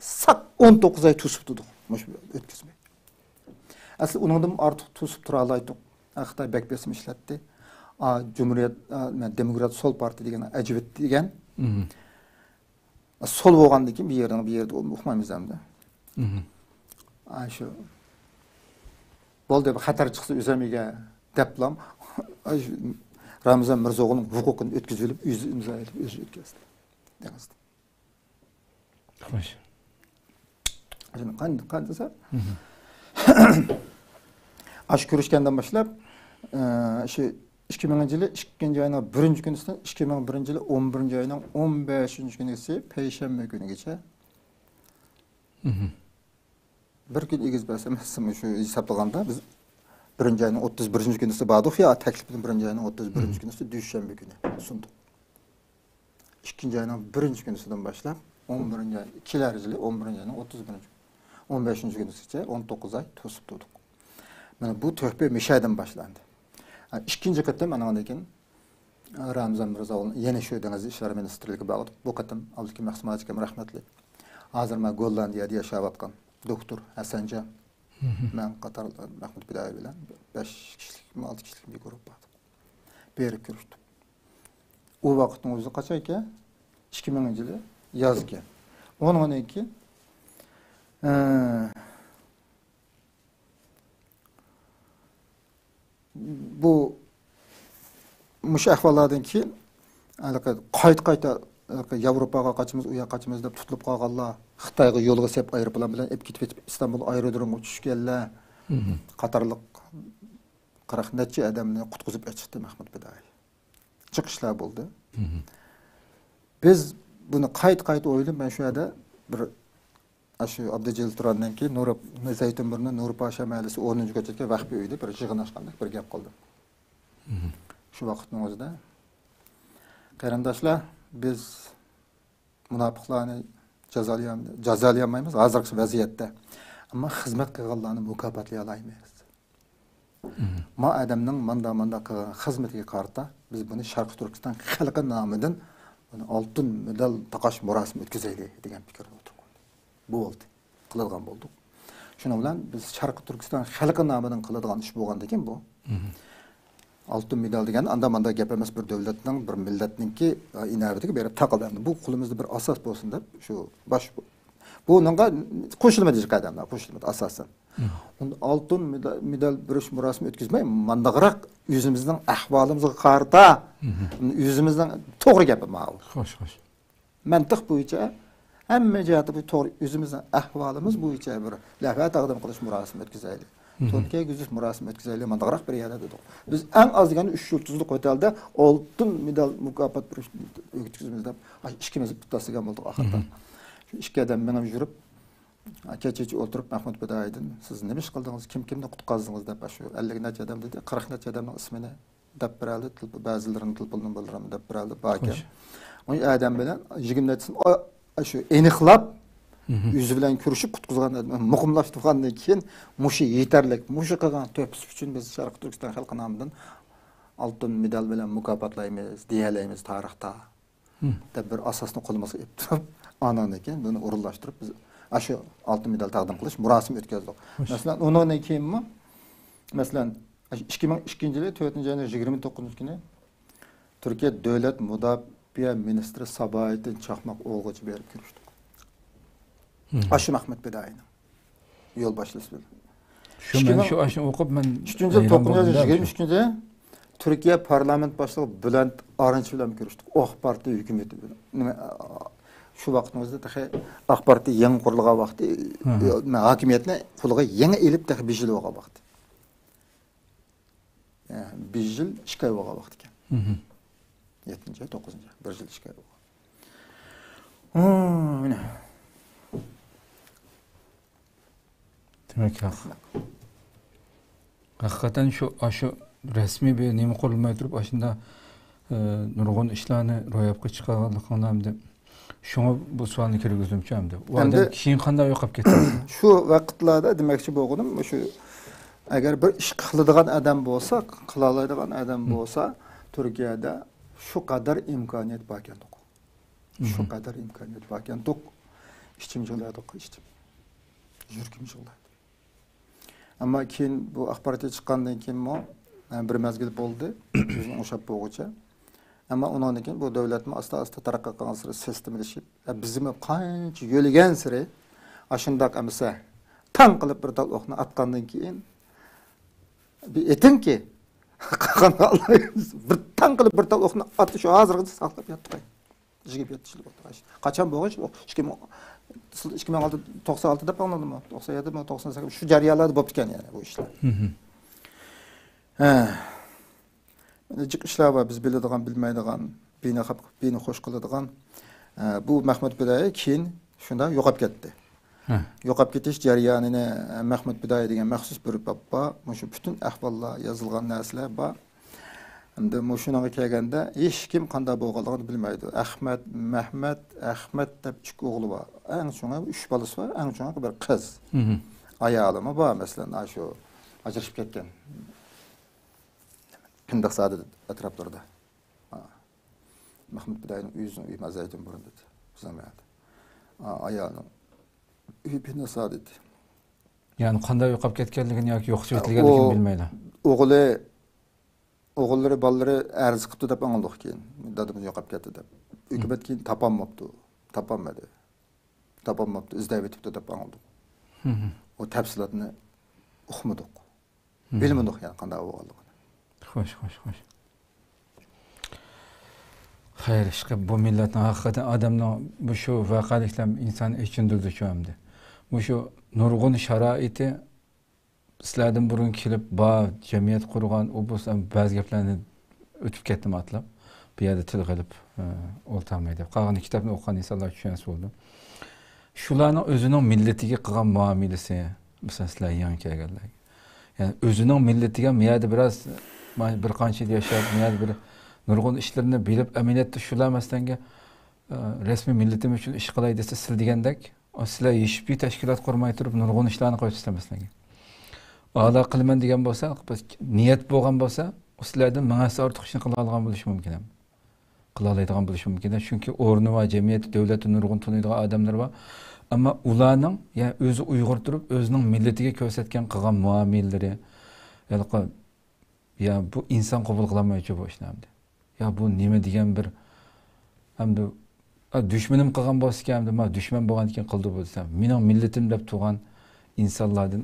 ساق ئون توققۇز ئاي توسۇپ تۇردۇق مۇشۇ ئۆتكۈزمەي. ئەسلى ئۇنىڭدىن ئارتۇق توسۇپ تۇرالايتتۇق. خىتاي بەك بېسىم ئىشلەتتى. ئا، جۇمھۇرىيەت، ئا، نېمە، دېموكرات سول پارتىيە دېگەن ئەجۋىت دېگەن. سول بولغاندىن كېيىن بۇ يېرىنىڭ بۇ يېرىدە ئۇقمايمىز ئەمدى. ئاشۇ بولدى، بىر خەتەر چىقسا ئۆزەم يېگەن دەپلام، ئاشۇ رامىزان مىرزا ئوغلىنىڭ ھوقۇقىنى ئۆتكۈزۈۋېلىپ، ئۆزى ئىمزا ئېلىپ، ئۆزى ئۆتكۈزدى دېڭىزدا. خوش. قان-، قان دېسە، ئاشۇ كۆرۈشكەندىن باشلاپ، ئە، شۇ ئىككى مىڭىنچى يىلى ئىككىنچى ئاينىڭ بىرىنچى كۈنىسىدىن ئىككى مىڭ بىرىنچى يىلى ئون بىرىنچى ئاينىڭ ئون بەشىنچى كۈنىگىچە، پەيشەنبە كۈنىگىچە بىر كۈن ئېگىز پەس ئەمەس، شۇ ھېسابلىغاندا بىز بىرىنچى ئاينىڭ ئوتتۇز بىرىنچى كۈنىسى باردۇق يا، تەكلىپنى بىرىنچى ئاينىڭ ئوتتۇز بىرىنچى كۈنىسى، دۈشەنبە كۈنى سۇندۇق. ئىككىنچى ئاينىڭ بىرىنچى كۈنىسىدىن باشلاپ، ئون بىرىنچى ئاي، كېلەر يىلى ئون بىرىنچى ئاينىڭ ئوتتۇز بىرىنچى، ئون بەشىنچى كۈنىگىچە ئون توققۇز ئاي توسۇپ تۇردۇق. مانا بۇ تۆھپە مىشەدىن باشلاندى. ئىككىنچى قېتىم ئانىڭدىن كېيىن رامىزان مىرزا يەنە شۇ دېڭىز ئىشلار مىنىستىرلىكىگە باردۇق. بۇ قېتىم ئابدۇكېرىم مەخسۇم ھاجىكام رەھمەتلىك، ھازىر مانا گوللاندىيەدە ياشاۋاتقان دوكتور ھەسەنجان، مەن قاتار مەھمۇد پىدائىي بىلەن بەش كىشىلىكمۇ، ئالتە كىشىلىك بىر گۇرۇپپا بار. بېرىپ كۆرۈشتۇق. ئۇ ۋاقىتنىڭ ئۆزى قاچانكەن؟ ئىككى مىڭىنچى يىلى يازكەن. ئۇنىڭدىن كېيىن، ئە، بۇ مۇشۇ ئەھۋاللاردىن كېيىن ھېلىقى قايتا-قايتا ھېلىقى ياۋروپاغا قاچىمىز، ئۇ ياققا قاچىمىز دەپ تۇتۇلۇپ قالغانلار، خىتايغا يولغا سېلىپ ئايروپىلان بىلەن ئېلىپ كېتىپ ئىستانبۇل ئايرودرومىغا چۈشكەنلەر قاتارلىق قىرىق نەچچە ئادەمنى قۇتقۇزۇپ ئېچىقتى مەھمۇت پىدائىي. جىق ئىشلار بولدى. بىز بۇنى قايتا-قايتا ئويلىنىپ، مەن شۇ يەردە بىر، ئاشۇ ئابدۇجېلىل تۇراندىن كېيىن نۇر، زەيتۇن بۇرنى نۇرى پاشا مەھەللىسى ئونىنچى كوچىدىكى ۋەخپە ئۆيدە بىر يىغىن ئاچقاندەك بىر گەپ قىلدىم. شۇ ۋاقىتنىڭ ئۆزىدە، قېرىنداشلار، بىز مۇناپىقلارنى جازالىيال-، جازالىيالمايمىز ھازىرقى ۋەزىيەتتە. ئەمما خىزمەت قىلغانلارنى مۇكاپاتلىيالايمىز. ما ئادەمنىڭ ماندا-ماندا قىلغان خىزمىتىگە قارىتا بىز بۇنى شەرقىي تۈركىستان خەلقى نامىدىن بۇنى ئالتۇن مېدال تاقاش مۇراسىمى ئۆتكۈزەيلى دېگەن پىكىرنى ئوتتۇرىغا قويدى. بۇ بولدى. قىلىدىغان بولدۇق. شۇنىڭ بىلەن بىز شەرقىي تۈركىستان خەلقى نامىدىن قىلىدىغان ئىش بولغاندىكىن بۇ. ئالتۇن مېدال دېگەن ئاندا-ماندا گەپ ئەمەس، بىر دۆلەتنىڭ، بىر مىللەتنىڭكى ئىناۋىتىگە بېرىپ تاقىلىدۇ. ئەمدى بۇ قولىمىزدا بىر ئاساس بولسۇن دەپ شۇ باش، بۇنىڭغا قوشۇلمىدى جىق ئادەملەر، قوشۇلمىدى ئاساسەن. ئۇندا ئالتۇن مېدا-، مېدال بېرىش مۇراسىمى ئۆتكۈزمەي، مانداقراق ئۆزىمىزنىڭ ئەھۋالىمىزغا قارىتا، ئۆزىمىزنىڭ توغرا گېپى ماۋۇ. خوش، خوش. مەنتىق بويىچە ھەممە جەھەتتە بۇ توغرا، ئۆزىمىزنىڭ ئەھۋالىمىز بويىچە بىر لەۋھە تەقدىم قىلىش مۇراسىمى ئۆتكۈزەيلى. تونۇر كىيگۈزۈش مۇراسىمى ئۆتكۈزەيلى، مانداقراق بىر يەردە دېدۇق. بىز ئەڭ ئاز دېگەندە ئۈچ يۇلتۇزلۇق ئوتېلدا ئالتۇن مېدال مۇكاپات بېرىش ئۆتكۈزىمىز دەپ، ئىككىمىز ئىپتىتاسلىغان بولدۇق ئاخىرىدا. شۇ ئىككى ئادەم مېڭىپ يۈرۈپ، كېچىچە ئولتۇرۇپ، مەھمۇت پىدائىيدىن، «سىز نېمە ئىش قىلدىڭىز، كىم كىمنى قۇتقۇزدىڭىز؟» دەپ، شۇ ئەللىك نەچچە ئادەم دېدى، قىرىق نەچچە ئادەمنىڭ ئىسمىنى دەپ بېرەلدى، تېلېف-، بەزىلىرىنىڭ تېلېفون نومۇرلىرىنى دەپ بېرەلدى، باركەن. خوش. ئۇ ئادەم بىلەن يىگىرمە نەچچىسىنى ئا-، ئاشۇ ئېنىقلاپ، ئۆزى بىلەن كۆرۈشۈپ قۇتقۇزغان، مۇقىملاشتۇرغاندىن كېيىن، مۇشۇ يېتەرلىك، مۇشۇ قىلغان تۆھپىسى ئۈچۈن بىز شەرقىي تۈركىستان خەلقى نامىدىن ئالتۇن مېدال بىلەن مۇكاپاتلايمىز، دېيەلەيمىز تارىختا. دەپ بىر ئاساسنى قولىمىزغا ئېلىپ تۇرۇپ، ئانان كېيىن بۇنى ئورۇنلاشتۇرۇپ، بىز ئاشۇ ئالتۇن مېدال تەقدىم قىلىش مۇراسىمى ئۆتكۈزدۇق. خوش. مەسىلەن، ئۇنىڭدىن كېيىنمۇ، مەسىلەن، ئىككى مىڭ ئىككىنچى يىلى تۆتىنچى ئاينىڭ يىگىرمە توققۇزىنچى كۈنى تۈركىيە دۆلەت مۇداپىئە مىنىستىرى ساباھەتتىن چاقماق ئوغلىغىچە بېرىپ كۆرۈشتۇق. ئاشۇ مەھمۇت پىدائىينىڭ يول باشلىسى بىلەن. شۇ، مەن شۇ ئاشۇنى ئوقۇپ، مەن ئۈچىنچى يىل، ھەيران توققۇزىنچى ئاينىڭ بولدۇم يىگىرمە ئۈچىنچى كۈنى تۈركىيە پارلامېنت باشلىقى بۈلەنت ئارىنچ بىلەن كۆرۈشتۇق. ئاق پارتىيە ھۆكۈمىتى بىلەن. نېمە، شۇ ۋاقىتنىڭ ئۆزىدە تېخى ئاق پارتىيە يېڭى قۇرۇلغان ۋاقتى، ھە، ھە. ھاكىمىيەتنى قولىغا يېڭى ئېلىپ، تېخى بىر يىل بولغان ۋاقتى. بىر يىل ئىككى ئاي بولغان ۋاقىت ئىكەن. يەتتىنچى ئاي، توققۇزىنچى ئاي، بىر يىل ئىككى ئاي بولغان. ھە، مانا. دېمەك، ھەق. ھەقىقەتەن شۇ، ئاشۇ رەسمىي بىر نېمە قۇرۇلماي تۇرۇپ، ئاشۇنداق، ئە، نۇرغۇن ئىشلارنى روياپقا چىقارغانلىقىڭلار ئەمدى. شۇڭا بۇ سوئالنى كىرگۈزدۈمچۇ ئەمدى. ئۇ ئادەم كېيىن قانداق يوقاپ كەتتى؟ شۇ ۋاقىتلاردا دېمەكچى بولغىنىم، مۇشۇ، ئەگەر بىر ئىش قىلىدىغان ئادەم بولسا، قىلالايدىغان ئادەم بولسا، تۈركىيەدە شۇ قەدەر ئىمكانىيەت باركەندۇق. شۇ قەدەر ئىمكانىيەت باركەندۇق. ئىچىم يىغلايدۇ، ئىچىم. يۈرىكىم يىغلايدۇ. ئەمما كېيىن بۇ ئاخبارات چىققاندىن كېيىنمۇ، ئە، بىر مەزگىل بولدى، ئۆزىنى ئوڭشاپ بولغۇچە. ئەمما ئۇنىڭدىن كېيىن بۇ دۆلەتمۇ ئاستا-ئاستا تەرەققىي قىلغانسېرى سىستېمىلىشىپ، ئە، بىزمۇ قانچە يۆلىگەنسېرى، ئاشۇنداق ئەمىسە، تاڭ قىلىپ بىر تال ئوقنى ئاتقاندىن كېيىن، بىر ئېتىڭكى، قالغان بىر تاڭ قىلىپ بىر تال ئوقنى ئاتتى، شۇ ھازىرغىچە ساقلاپ ياتتۇق. يىگىرمە يەتتە يىل بولدى. قاچان بولغان؟ شۇ ئىككى مىڭ، ئىككى مىڭ ئالتە، توقسان ئالتە دەپ ئاڭلىدىممۇ؟ توقسان يەتتىمۇ؟ توقسان سەككىز، شۇ جەريانلاردا بوپتىكەن، يەنى بۇ ئىشلار. ھە. مانا جىق ئىشلار بار، بىز بىلىدىغان، بىلمەيدىغان، بىنى خاپا، بىنى خوش قىلىدىغان. ئە، بۇ مەھمۇت پىدائىي كېيىن شۇنداق يوقاپ كەتتى. ھە. يوقاپ كېتىش جەريانىنى، ئە، مەھمۇت پىدائىي دېگەن مەخسۇس بىر باب بار. مۇشۇ پۈتۈن ئەھۋاللار، يازىلغان نەرسىلەر بار. ئەمدى مۇشۇنىڭغا كەلگەندە، ھېچكىم قانداق بولغانلىقىنى بىلمەيدۇ. ئەخمەت، مەھمەت، ئەخمەت دەپ ئىككى ئوغلى بار. ئەڭ چوڭى ئۈچ بالىسى بار، ئەڭ چوڭى بىر قىز. ئايالىمۇ بار، مەسىلەن، ئاشۇ ئاجرىشىپ كەتكەن. پىندىق سادى ئەتراپلىرىدا. ھا. مەھمۇت پىدائىينىڭ ئۆزىنىڭ ئۆيى زەيتۇن بۇرۇن دېدى. بىزنىڭ بۇ يەردە. ھا، ئايالىنىڭ ئۆيى پىندىق سادى ئىدى. يەنى قانداق يوقاپ كەتكەنلىكىنى ياكى يوقىتىۋېتىلگەنلىكىنى بىلمەيدۇ. ئوغلى، ئوغۇللىرى، بالىلىرى ئەرز قىپتۇ دەپ ئاڭلىدۇق كېيىن. دادىمىز يوقاپ كەتتى دەپ. ھۆكۈمەت كېيىن تاپالماپتۇ. تاپالمىدى. تاپالماپتۇ، ئىزدەۋېتىپتۇ دەپ ئاڭلىدۇق. ئۇ تەپسىلاتنى ئۇقمىدۇق. بىلمىدۇق يەنى قانداق بولغانلىقىنى. خوش، خوش، خوش. خەير، ئىشقىلىپ بۇ مىللەتنىڭ ھەقىقەتەن ئادەمنىڭ مۇشۇ ۋەقەلىكلەر ئىنساننى ئېچىندۇرىدۇ شۇ ئەمدى. مۇشۇ نۇرغۇن شارائىتى سىلەردىن بۇرۇن كېلىپ بار جەمئىيەت قۇرغان، ئۇ بولسا بەزى گەپلەرنى ئۆتۈپ كەتتىم ئاتلاپ. بۇ يەردە تىلغا ئېلىپ، ئە، ئولتۇرماي دەپ. قالغىنى كىتابنى ئوقۇغان ئىنسانلار چۈشەنسە بولىدۇ. شۇلارنىڭ ئۆزىنىڭ مىللىتىگە قىلغان مۇئامىلىسى، مەسىلەن، سىلەر يېڭى كەلگەنلەرگە. يەنى ئۆزىنىڭ مىللىتىگە مۇ يەردە بىراز، ما-، بىر قانچە يىل ياشاپ، مۇ يەردە بىر نۇرغۇن ئىشلىرىنى بىلىپ، ئەمەلىيەتتە شۇلار مەسىلەنگە، ئە، رەسمىي مىللىتىم ئۈچۈن ئىش قىلاي دېسە، سىز دېگەندەك، ئۇ سىلەر ھېچبىر تەشكىلات قۇرماي تۇرۇپ نۇرغۇن ئىشلارنى قىلىۋېتىپسىلەر مەسىلەنگە. ئالا قىلىمەن دېگەن بولسا، نىيەت بولغان بولسا، ئۇ سىلەردىن مىڭ ھەسسە ئارتۇق ئىشنى قىلالىغان بولۇشى مۇمكىن ھەم. قىلالايدىغان بولۇشى مۇمكىن. چۈنكى ئورنى بار، جەمئىيەتتە، دۆلەتتە نۇرغۇن تونۇيدىغان ئادەملىرى بار. ئەمما ئۇلارنىڭ، يا ئۆزى ئۇيغۇر تۇرۇپ، ئۆزىنىڭ مىللىتىگە كۆرسەتكەن، قىلغان مۇئامىلىلىرى، يا، يا بۇ ئىنسان قوبۇل قىلالمايدۇ بۇ ئىشنى ئەمدى. يا بۇ نېمە دېگەن بىر، ئەمدى، ئا، دۈشمىنىم قىلغان بولسىكەن، ئەمدى، ما، دۈشمەن بولغاندىكىن قىلدى بۇ دېسەم، مېنىڭ مىللىتىم دەپ تۇرغان ئىنسانلاردىن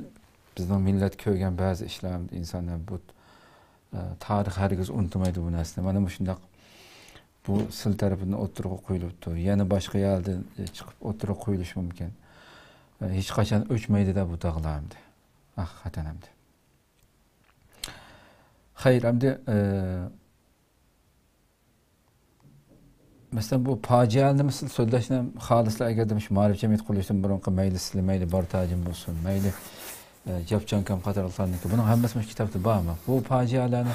بىزنىڭ مىللەت كۆرگەن بەزى ئىشلار، ئەمدى ئىنسان بۇ ئە، تارىخ ھەرگىز ئۇنتۇمايدۇ بۇ نەرسىنى. مانا مۇشۇنداق بۇ سىلى تەرىپىدىن ئوتتۇرىغا قويۇلۇپتۇ. يەنە باشقا يەردىن، ئە، چىقىپ ئوتتۇرىغا قويۇلۇشى مۇمكىن. ئە، ھېچقاچان ئۆچمەيدۇ-دە بۇ داغلار ئەمدى. ھەقىقەتەن ئەمدى. خەير، ئەمدى، ئە، مەسىلەن، بۇ پاجىئەنى مەسىلەن سۆزلەشنى خالىسىلەر، ئەگەردە مۇشۇ مائارىپ جەمئىيىتى قۇرۇلۇشىدىن بۇرۇنقى مەيلى سىلى، مەيلى بارتاجىم بولسۇن، مەيلى، ئە، جاپچانكام قاتارلىقلارنىڭكى، بۇنىڭ ھەممىسى مۇشۇ كىتابتا بارمۇ؟ بۇ پاجىئەلەرنى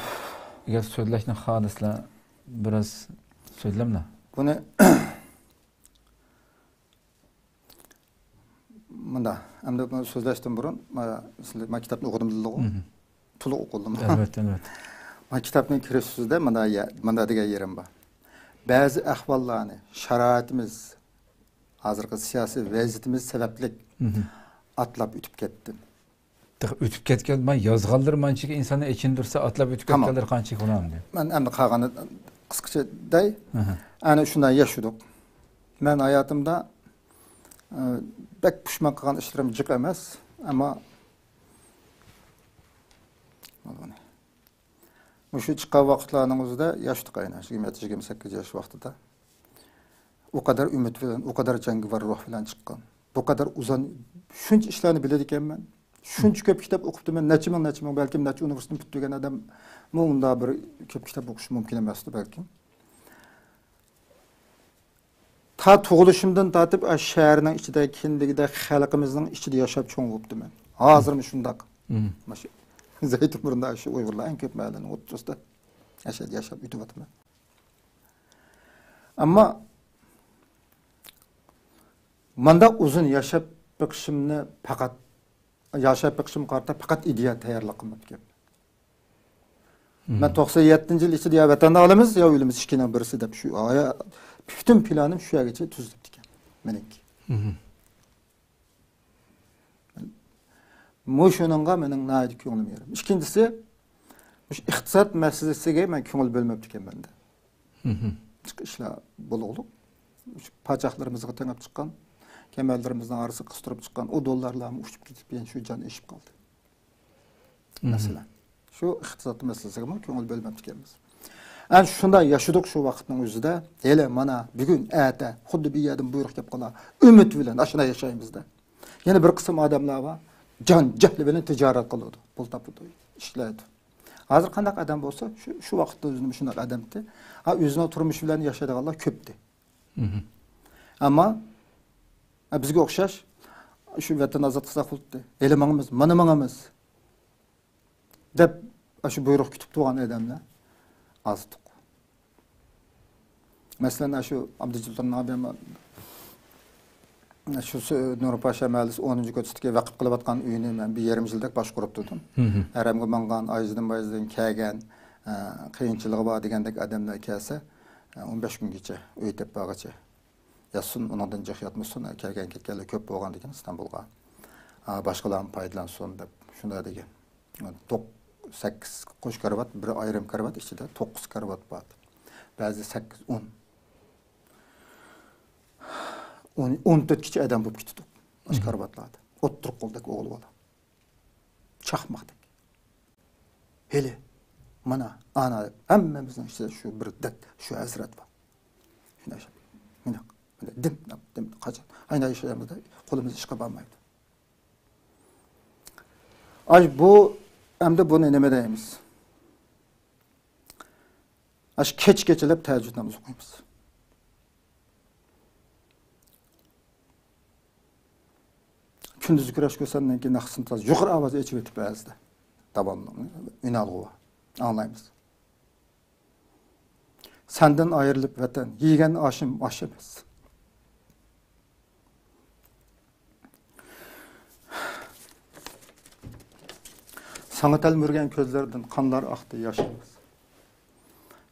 ئەگەر سۆزلەشنى خالىسىلەر، بىراز سۆزلەملا. بۇنى مۇنداق، ئەمدى بۇنى سۆزلەشتىن بۇرۇن، ما، سىلى، ما كىتابنى ئوقۇدۇم دېدىغۇ؟ مھم. تولۇق ئوقۇدۇم. ئەلۋەتتە، ئەلۋەتتە. ما كىتابنى كىرىش سۆزىدە مۇنداق يە-، مۇنداق دېگەن يېرىم بار. بەزى ئەھۋاللارنى، شارائىتىمىز، ھازىرقى سىياسىي ۋەزىيىتىمىز سەۋەبلىك مھم. ئاتلاپ ئۆتۈپ كەتتىم. تېخى ئۆتۈپ كەتكەن، مانا يازغانلىرى مانچىكى ئىنساننى ئېچىندۇرسا، ئاتلاپ ئۆتۈپ تامام. كەتكەنلىرى قانچىكى بۇنىڭ ئەمدى؟ مەن ئەمدى قالغاننى قىسقىچە دەي. ئەھە. ئەنە شۇنداق ياشىدۇق. مەن ھاياتىمدا، ئە، بەك پۇشمان قىلغان ئىشلىرىم جىق ئەمەس. ئەمما مۇشۇ چىققان ۋاقىتلارنىڭ ئۆزىدە ياشىدۇق ئەينەن، يىگىرمە يەتتە، يىگىرمە سەككىز ياش ۋاقتىدا. ئۇ قەدەر ئۈمىد بىلەن، ئۇ قەدەر جەڭگىۋار روھ بىلەن چىققان. بۇ قەدەر ئۇزۇن، شۇنچە ئىشلارنى بىلىدىكەنمەن. شۇنچە كۆپ كىتاب ئوقۇپتىمەن، نەچچە مىڭ، نەچچە مىڭ، بەلكىم نەچچە ئۇنىۋېرسىتېتنى پۈتتۈرگەن ئادەممۇ ئۇنداق بىر كۆپ كىتاب ئوقۇشى مۇمكىن ئەمەستى بەلكىم. تا تۇغۇلۇشۇمدىن تارتىپ، ئاشۇ شەھەرنىڭ ئىچىدە، كىندىكىدە، خەلقىمىزنىڭ ئىچىدە ياشاپ چوڭ بولۇپتىمەن. ھازىرمۇ شۇنداق. مم. ماشۇ زەيتىنبۇرۇندا ئاشۇ ئۇيغۇرلار ئەڭ كۆپ مەھەللىنىڭ ئوتتۇرىسىدا ئاشۇ يەردە ياشاپ ئۆتۈۋاتىمەن. ئەمما مانداق ئۇزۇن ياشاپ بېقىشىمنى پەقەت، ياشاپ بېقىشىمغا قارىتا پەقەت ئىدىيە تەييارلىق قىلماپتىكەن. مم. مەن توقسان يەتتىنچى يىل ئىچىدە يا ۋەتەندە ئالىمىز، يا ئۆلىمىز، ئىككىنىڭ بىرسى دەپ شۇ، ھايا-، پۈتۈن پىلانىم شۇ يەرگىچە تۈزۈلۈپتىكەن مېنىڭكى. مم. مۇشۇنىڭغا مېنىڭ ناھايىتى كۆڭلۈم يېرىم. ئىككىنچىسى، مۇشۇ ئىقتىساد مەسىلىسىگە مەن كۆڭۈل بۆلمەپتىكەنمەن. مم. باشقا ئىشلار بولغۇلۇق. شۇ پاچاقلىرىمىزغا تېڭىپ چىققان، كەمەرلىرىمىزنىڭ ئارىسىغا قىستۇرۇپ چىققان ئۇ دوللارلارمۇ ئۇچۇپ كېتىپ، يەنە شۇ جان ئېشىپ قالدى. مم. مەسىلەن، شۇ ئىقتىساد مەسىلىسىگىمۇ كۆڭۈل بۆلمەپتىكەنمىز. ئەنە شۇنداق ياشىدۇق شۇ ۋاقىتنىڭ ئۆزىدە. ھېلى مانا بۈگۈن، ئەتە خۇددى بۇ يەردىن بۇيرۇق كەپ قالار ئۈمىد بىلەن ئاشۇنداق ياشايمىز-دە. يەنە بىر قىسىم ئادەملەر بار، جان جەھلى بىلەن تىجارەت قىلىدۇ، پۇل تاپىدۇ، ئىشلەيدۇ. ھازىر قانداق ئادەم بولسا، شۇ، شۇ ۋاقىتتا ئۆزىنى مۇشۇنداق ئادەمتى. ھا، ئۆزىنىڭ تۇرمۇشى بىلەن ياشايدىغانلار كۆپتى. مم. ئەمما، ھە، بىزگە ئوخشاش، شۇ ۋەتەن ئازاد قىلساق بولدى، ھېلى ماڭىمىز، مانا ماڭىمىز دەپ، شۇ بۇيرۇق كۈتۈپ تۇرغان ئادەملەر ئازدۇق. مەسىلەن، شۇ ئابدۇجەببارنىڭ ئابىم، شۇ سۆ-، نۇرپاشا مەھەللىسى ئونىنچى كوچىسىدىكى ۋەقىپ قىلىۋاتقان ئۆيىنى مەن بىر يېرىم يىلدەك باشقۇرۇپ تۇردۇم. مم. ھەرەمگە ماڭغان، ئايزىدىن بايزىدىن كەلگەن، ئە، قىيىنچىلىقى بار دېگەندەك ئادەملەر كەلسە، ئە، ئون بەش كۈنگىچە ئۆي تېپىپ بارغىچە ياتسۇن، ئۇنىڭدىن جىق ياتمىسۇن، كەلگەن كەتكەنلەر كۆپ بولغاندىكىن ئىستانبۇلغا. ئا، باشقىلارمۇ پايدىلانسۇن دەپ شۇنداق دېگەن. توق-، سەككىز قوش كارىۋات، بىر ئايرىم كارىۋات ئىچىدە توققۇز كارىۋات بار. بەزى سەككىز، ئون. ئون، ئون تۆتكىچە ئادەم بولۇپ كېتىدۇ. ئاشۇ مم. كارىۋاتلاردا. ئوتتۇرا قولدەك ئوغۇل بالا. چاقماقتەك. ھېلى، مانا، ئانا، ھەممىمىزنىڭ ئىچىدە شۇ بىر دەرد، شۇ ھەسرەت بار. شۇنداق ياشاپ، مۇنداق، مۇنداق دىم، دىم، دىم، قاچان، قايناق ياشايمىز، قولىمىز ئىشقا بارمايدۇ. ئاي، بۇ، ئەمدى بۇنى نېمە دەيمىز؟ ئاشۇ كەچ كېچىلەپ تەھەججۇد نامىزى ئوقۇيمىز. كۈندۈزى كۈرەش كۆرسەمدىن كېيىن ناخشىسىنى تازا يۇقىرى ئاۋاز ئېچىۋېتىپ بەزىدە. داۋاملىق ئۈنئالغۇ بار. ئاڭلايمىز. سەندىن ئايرىلىپ ۋەتەن، يېگەن ئاشىم ئاش ئەمەس. ساڭا تەلمۈرگەن كۆزلەردىن قانلار ئاقتى ياش ئەمەس.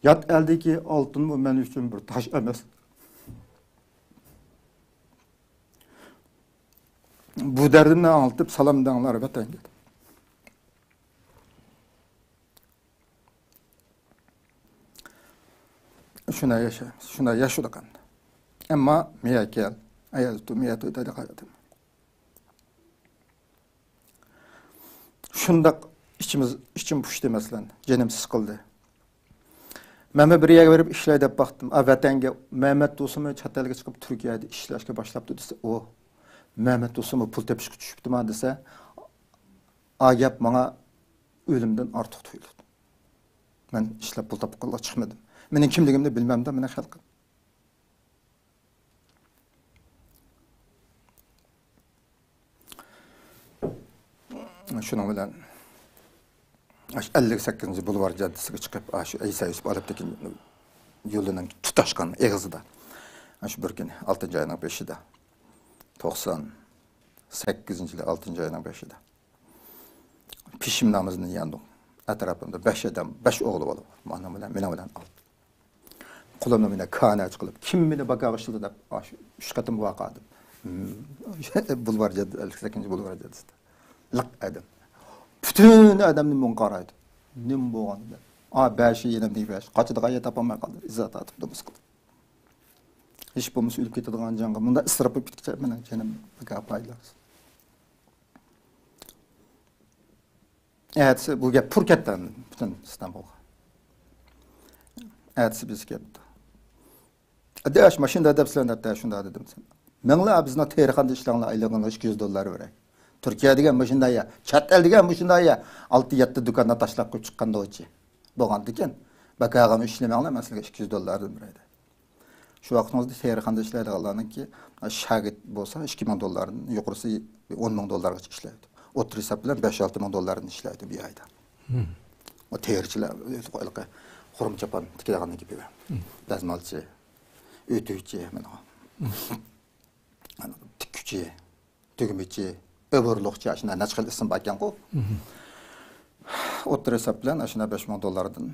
يات ئەلدىكى ئالتۇنمۇ مەن ئۈچۈن بىر تاش ئەمەس. بۇ دەردىمنى ئاڭلىتىپ سالام دەڭلار ۋەتەنگە. شۇنداق ياشايمىز، شۇنداق ياشىدۇق ئەمدى. ئەمما مىيەكەل، ئايازتۇ مىيەتۇ دەيدۇ قايتىم. شۇنداق ئىچىمىز، ئىچىم پۇشتى مەسىلەن، جېنىم سىقىلدى. مەنمۇ بىر يەرگە بېرىپ ئىشلەي دەپ باقتىم. ئا، ۋەتەنگە مەمەت دوستۇممۇ چەت ئەلگە چىقىپ تۈركىيەدە ئىشلەشكە باشلاپتۇ دېسە، ئۇ مەمەت دوستۇممۇ پۇل تېپىشقا چۈشۈپتىما دېسە، ئا گەپ ماڭا ئۆلۈمدىن ئارتۇق تۇيۇلىدۇ. مەن ئىشلەپ پۇل تاپقىلى چىقمىدىم. مېنىڭ كىملىكىمنى بىلمەمدۇ مېنىڭ خەلقىم. شۇنىڭ بىلەن ئاشۇ ئەللىك سەككىزىنچى بۇلۋار جاددىسىغا چىقىپ، ئاشۇ ئەيسا يۈسۈپ ئالپتېكىن يولىنىڭ تۇتاشقان ئېغىزىدا، ئاشۇ بىر كۈنى ئالتىنچى ئاينىڭ بېشىدا، توقسان سەككىزىنچى يىلى ئالتىنچى ئاينىڭ بېشىدا پېشىم نامىزىنى ياندۇق. ئەتراپىمدا بەش ئادەم، بەش ئوغلى بالا بار. مانا بىلەن، مېنىڭ بىلەن ئالتە. قولۇمنى مانا كانە چىقىرىپ، كىم مېنى باكاغا ئىشلىدى دەپ، ئاشۇ ئۈچ قېتىم ۋەقە ئالدىم. بۇلۋار جاددى، ئەللىك سەككىزىنچى بۇلۋار جاددىسىدا. لىق ئادەم. پۈتۈن ئادەمنى مۇڭ قارايدۇ. نېمە بولغان دەپ. ئا، بەشى يېنىمدىكى بەش. قاچىدىغان يەر تاپالماي قالدى. ئىززەت تارتىپ نومۇس قىلدى. ھېچ بولمىسا ئۆلۈپ كېتىدىغان جانغا مۇنداق ئىسراپ بولۇپ كېتىپتىكەن مېنىڭ جېنىم بىكار پايدىلىق. ئەتىسى بۇ گەپ پۇر كەتتى ئاندىن پۈتۈن ئىستانبۇلغا. ئەتىسى بىز كەپتۇ. ئاداش، ماشىنا دەپ سىلەر دەپتۇ، شۇنداق دېدىم. مېڭلا بىزنىڭ تېرىخانىدا ئىشلەڭلار، ئايلىقىڭلار ئىككى يۈز دوللار بېرەي. تۈركىيە دېگەن مۇشۇنداق يا، چەت ئەل دېگەن مۇشۇنداق يا، ئالتە يەتتە دۇكاندا تاشلاپ قويۇپ چىققان دوچى. بولغاندىكىن، باكاغا ئىشلىمەڭلار، مەن سىلەرگە ئىككى يۈز دوللاردىن بېرەي دەپ. شۇ ۋاقىتنىڭ ئۆزىدە تېرىخانىدا ئىشلەيدىغانلارنىڭكى شاگىرت بولسا ئىككى مىڭ دوللاردىن، يۇقىرىسى ئون مىڭ دوللارغىچە ئىشلەيدۇ. ئوتتۇرا ھېساب بىلەن بەش-ئالتە مىڭ دوللاردىن ئىشلەيدۇ بىر ئايدا. ئۇ تېرىچىلەر، ھېلىقى خۇرۇم چاپان تىكىدىغاننىڭ گېپى بار. دەزمالچى، ئۆتۈكچى، مانا. تىككۈچى، تۈگمىچى، ئوبۇرلۇقچى، ئاشۇنداق نەچچە خىل ئىسىم باركەنغۇ. ئوتتۇرا ھېساب بىلەن ئاشۇنداق بەش مىڭ دوللاردىن،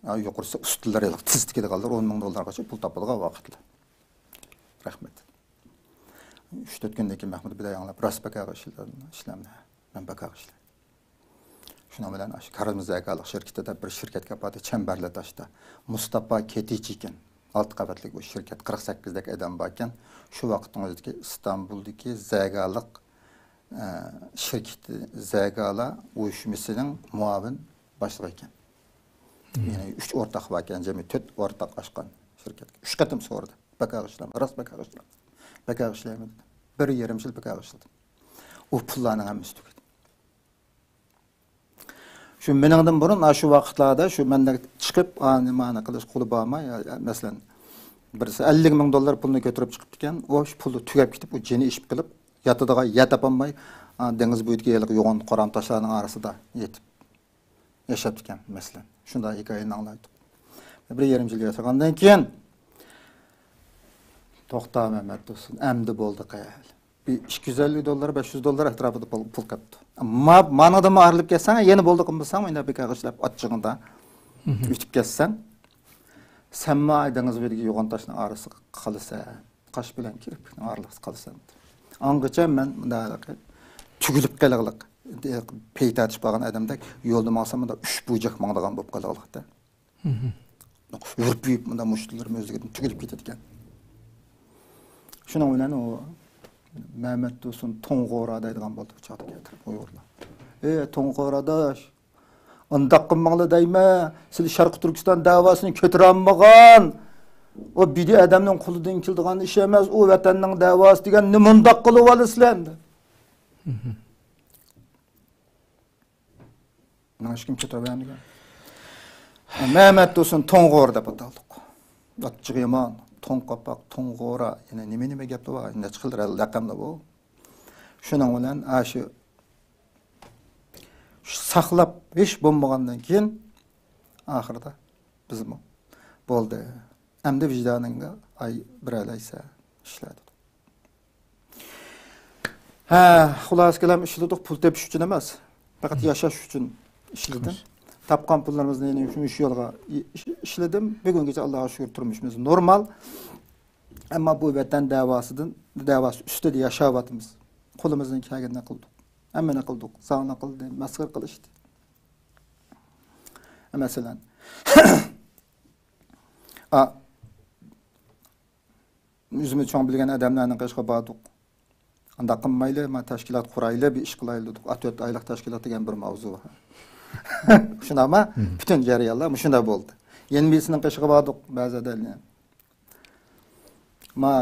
ھە، يۇقىرىسى ئۇستىلار، ھېلىقى تىز تىكىدىغانلار ئون مىڭ دوللارغىچە پۇل تاپىدىغان ۋاقىتلار. رەھمەت. ئۈچ-تۆت كۈندىن كېيىن مەھمۇد بىلەن ياڭلاپ، راست باكاغا ئىشلەمدى. مەن باكاغا ئىشلەيمەن. شۇنىڭ بىلەن ئاشۇ كارىزما زەكالىق شىركىتىدە بىر شىركەتكە باردى، چەمبەرلى تاشتا. مۇستاپا كېتىچ ئىكەن. ئالتە قەۋەتلىك بۇ شىركەت، قىرىق سەككىزدەك ئادەم باركەن. شۇ ۋاقىتنىڭ ئۆزىدىكى ئىستانبۇلدىكى زەكالىق، ئە، شىركىتى، زەكالا ئۇيۇشمىسىنىڭ مۇئاۋىن باشلىقى ئىكەن. يەنى ئۈچ ئورتاق باركەن، جەمئىي تۆت ئورتاق ئاچقان شىركەت. ئۈچ قېتىم سورىدى. باكاغا ئىشلەمدى، راست باكاغا ئىشلەمدى. باكاغا ئىشلەيمەن دېدى. بىر يېرىم يىل باكاغا ئىشلىدىم. ئۇ پۇللارنىڭ ھەممىسى تۈگىدى. شۇ مېنىڭدىن بۇرۇن، ئاشۇ ۋاقىتلاردا شۇ مەندەك چىقىپ، ئانى مانى قىلىش قولى بارماي، مەسىلەن، بىرسى ئەللىك مىڭ دوللار پۇلنى كۆتۈرۈپ چىقىپتىكەن، ئۇ شۇ پۇلى تۈگەپ كېتىپ، ئۇ جېنى ئېشىپ قېلىپ، ياتىدىغان يەر تاپالماي، ئا، دېڭىز بويىدىكى ھېلىقى يوغان قورام تاشلارنىڭ ئارىسىدا يېتىپ ياشاپتىكەن، مەسىلەن. شۇنداق ھېكايىنى ئاڭلايتتۇق. بىر يېرىم يىل ياشىغاندىن كېيىن، توختا مەمەت تۇرسۇن، ئەمدى بولدى قېل. بىر ئىككى يۈز ئەللىك دوللار، بەش يۈز دوللار ئەتراپىدا پۇل، پۇل قېپتۇ. ما-، مانىڭدىنمۇ ئايرىلىپ كەتسەڭ، يەنە بولدى قىلمىساڭ، مەينە بىكارغا ئىشلەپ ئاچچىقىڭدا ئۆتۈپ كەتسەڭ، سەنمۇ ئاي دېڭىز بويىدىكى يوغان تاشنىڭ ئارىسىغا قالىسەن. قاش بىلەن كىرپىكنىڭ ئارىلىقىدا قالىسەن. ئاڭغىچە مەن مۇنداق تۈگۈلۈپ قېلىغلىق، پېي تارتىشىپ قالغان ئادەمدەك يولدا ماڭسام، مۇنداق ئۈچ بۇرجەك ماڭىدىغان بولۇپ قالغانلىقتا. ھۈرپىيىپ، مۇنداق مۇشتلىرىم ئۆزلۈكىدىن تۈگۈلۈپ كېتىدىكەن. شۇنىڭ بىلەن ئۇ مەمەت تۇرسۇن توڭغورا دەيدىغان بولدى بۇ چاغدا كەلتۈرۈپ ئۇيغۇرلار. ئى، توڭغورا ئاداش، ئۇنداق قىلماڭلار دەيمەن، سىلەر شەرقىي تۈركىستان دەۋاسىنى كۆتۈرەلمىگەن، ئۇ بىدىئە ئادەمنىڭ قولىدىن كېلىدىغان ئىش ئەمەس، ئۇ ۋەتەننىڭ دەۋاسى دېگەننى مۇنداق قىلىۋالىسىلەر ئەمدى. ماڭا ھېچكىم چاتىرىۋەرمىگەن. مەمەت تۇرسۇن توڭغورا دەپ ئاتالدۇق. ئاچچىقى يامان، توڭ قاپاق، توڭغورا، يەنە نېمە-نېمە گەپلەر بار، نەچچە خىل لەقەملەر بۇ. شۇنىڭ بىلەن ئاشۇ ساقلاپ ھېچ بولمىغاندىن كېيىن، ئاخىرىدا بىزمۇ بولدى، ئەمدى ۋىجدانىڭغا ئاي بېرەلەيسەن، ئىشلە دېدۇق. ھە، خۇلاسە كالام، ئىشلىدۇق، پۇل تېپىش ئۈچۈن ئەمەس، پەقەت ياشاش ئۈچۈن ئىشلىدىم. تاپقان پۇللىرىمىزنى يەنە شۇ، شۇ يولغا ئىش-، ئىشلىدىم. بۈگۈنگىچە، ئاللاغا شۈكۈر، تۇرمۇشىمىز نورمال. ئەمما بۇ ۋەتەن دەۋاسىدىن، دەۋاسى ئۈستىدە ياشاۋاتىمىز. قولىمىزدىن كەلگىنىنى قىلدۇق. ھەممىنى قىلدۇق. زاڭلىق قىلدى، مەسخىرە قىلىشتى. مەسىلەن، ئا، ئۆزىمىز چوڭ بىلگەن ئادەملەرنىڭ قېشىغا باردۇق. ئانداق قىلمايلى، ما تەشكىلات قۇرايلى، بىر ئىش قىلايلى دېدۇق. ئا، تۆت ئايلىق تەشكىلات دېگەن بىر ماۋزۇ بار. شۇنداقمۇ؟ پۈتۈن جەريانلار مۇشۇنداق بولدى. يەنە بىرسىنىڭ قېشىغا باردۇق، بەزى ئادەملەر. ما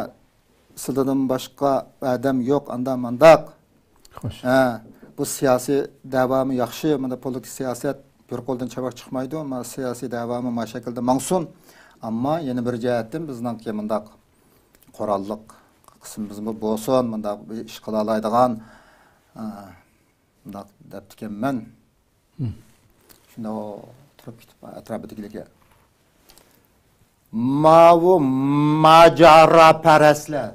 سىلىدىن باشقا ئادەم يوق، ئاندا مانداق. خوش. ھە، بۇ سىياسىي دەۋامۇ ياخشى، مانا پولىتىك سىياسەت بىر قولدىن چاۋاك چىقمايدۇ، ما سىياسىي دەۋامۇ ما شەكىلدە ماڭسۇن. ئەمما يەنە بىر جەھەتتىن بىزنىڭكى مۇنداق قوراللىق قىسمىمىزمۇ بولسۇن، مۇنداق بىر ئىش قىلالايدىغان، ھە، مۇنداق دەپتىكەنمەن. شۇنداق تۇرۇپ كېتىپ، ئەتراپىدىكىلەرگە، ماۋۇ ماجاراپەرەسلەر.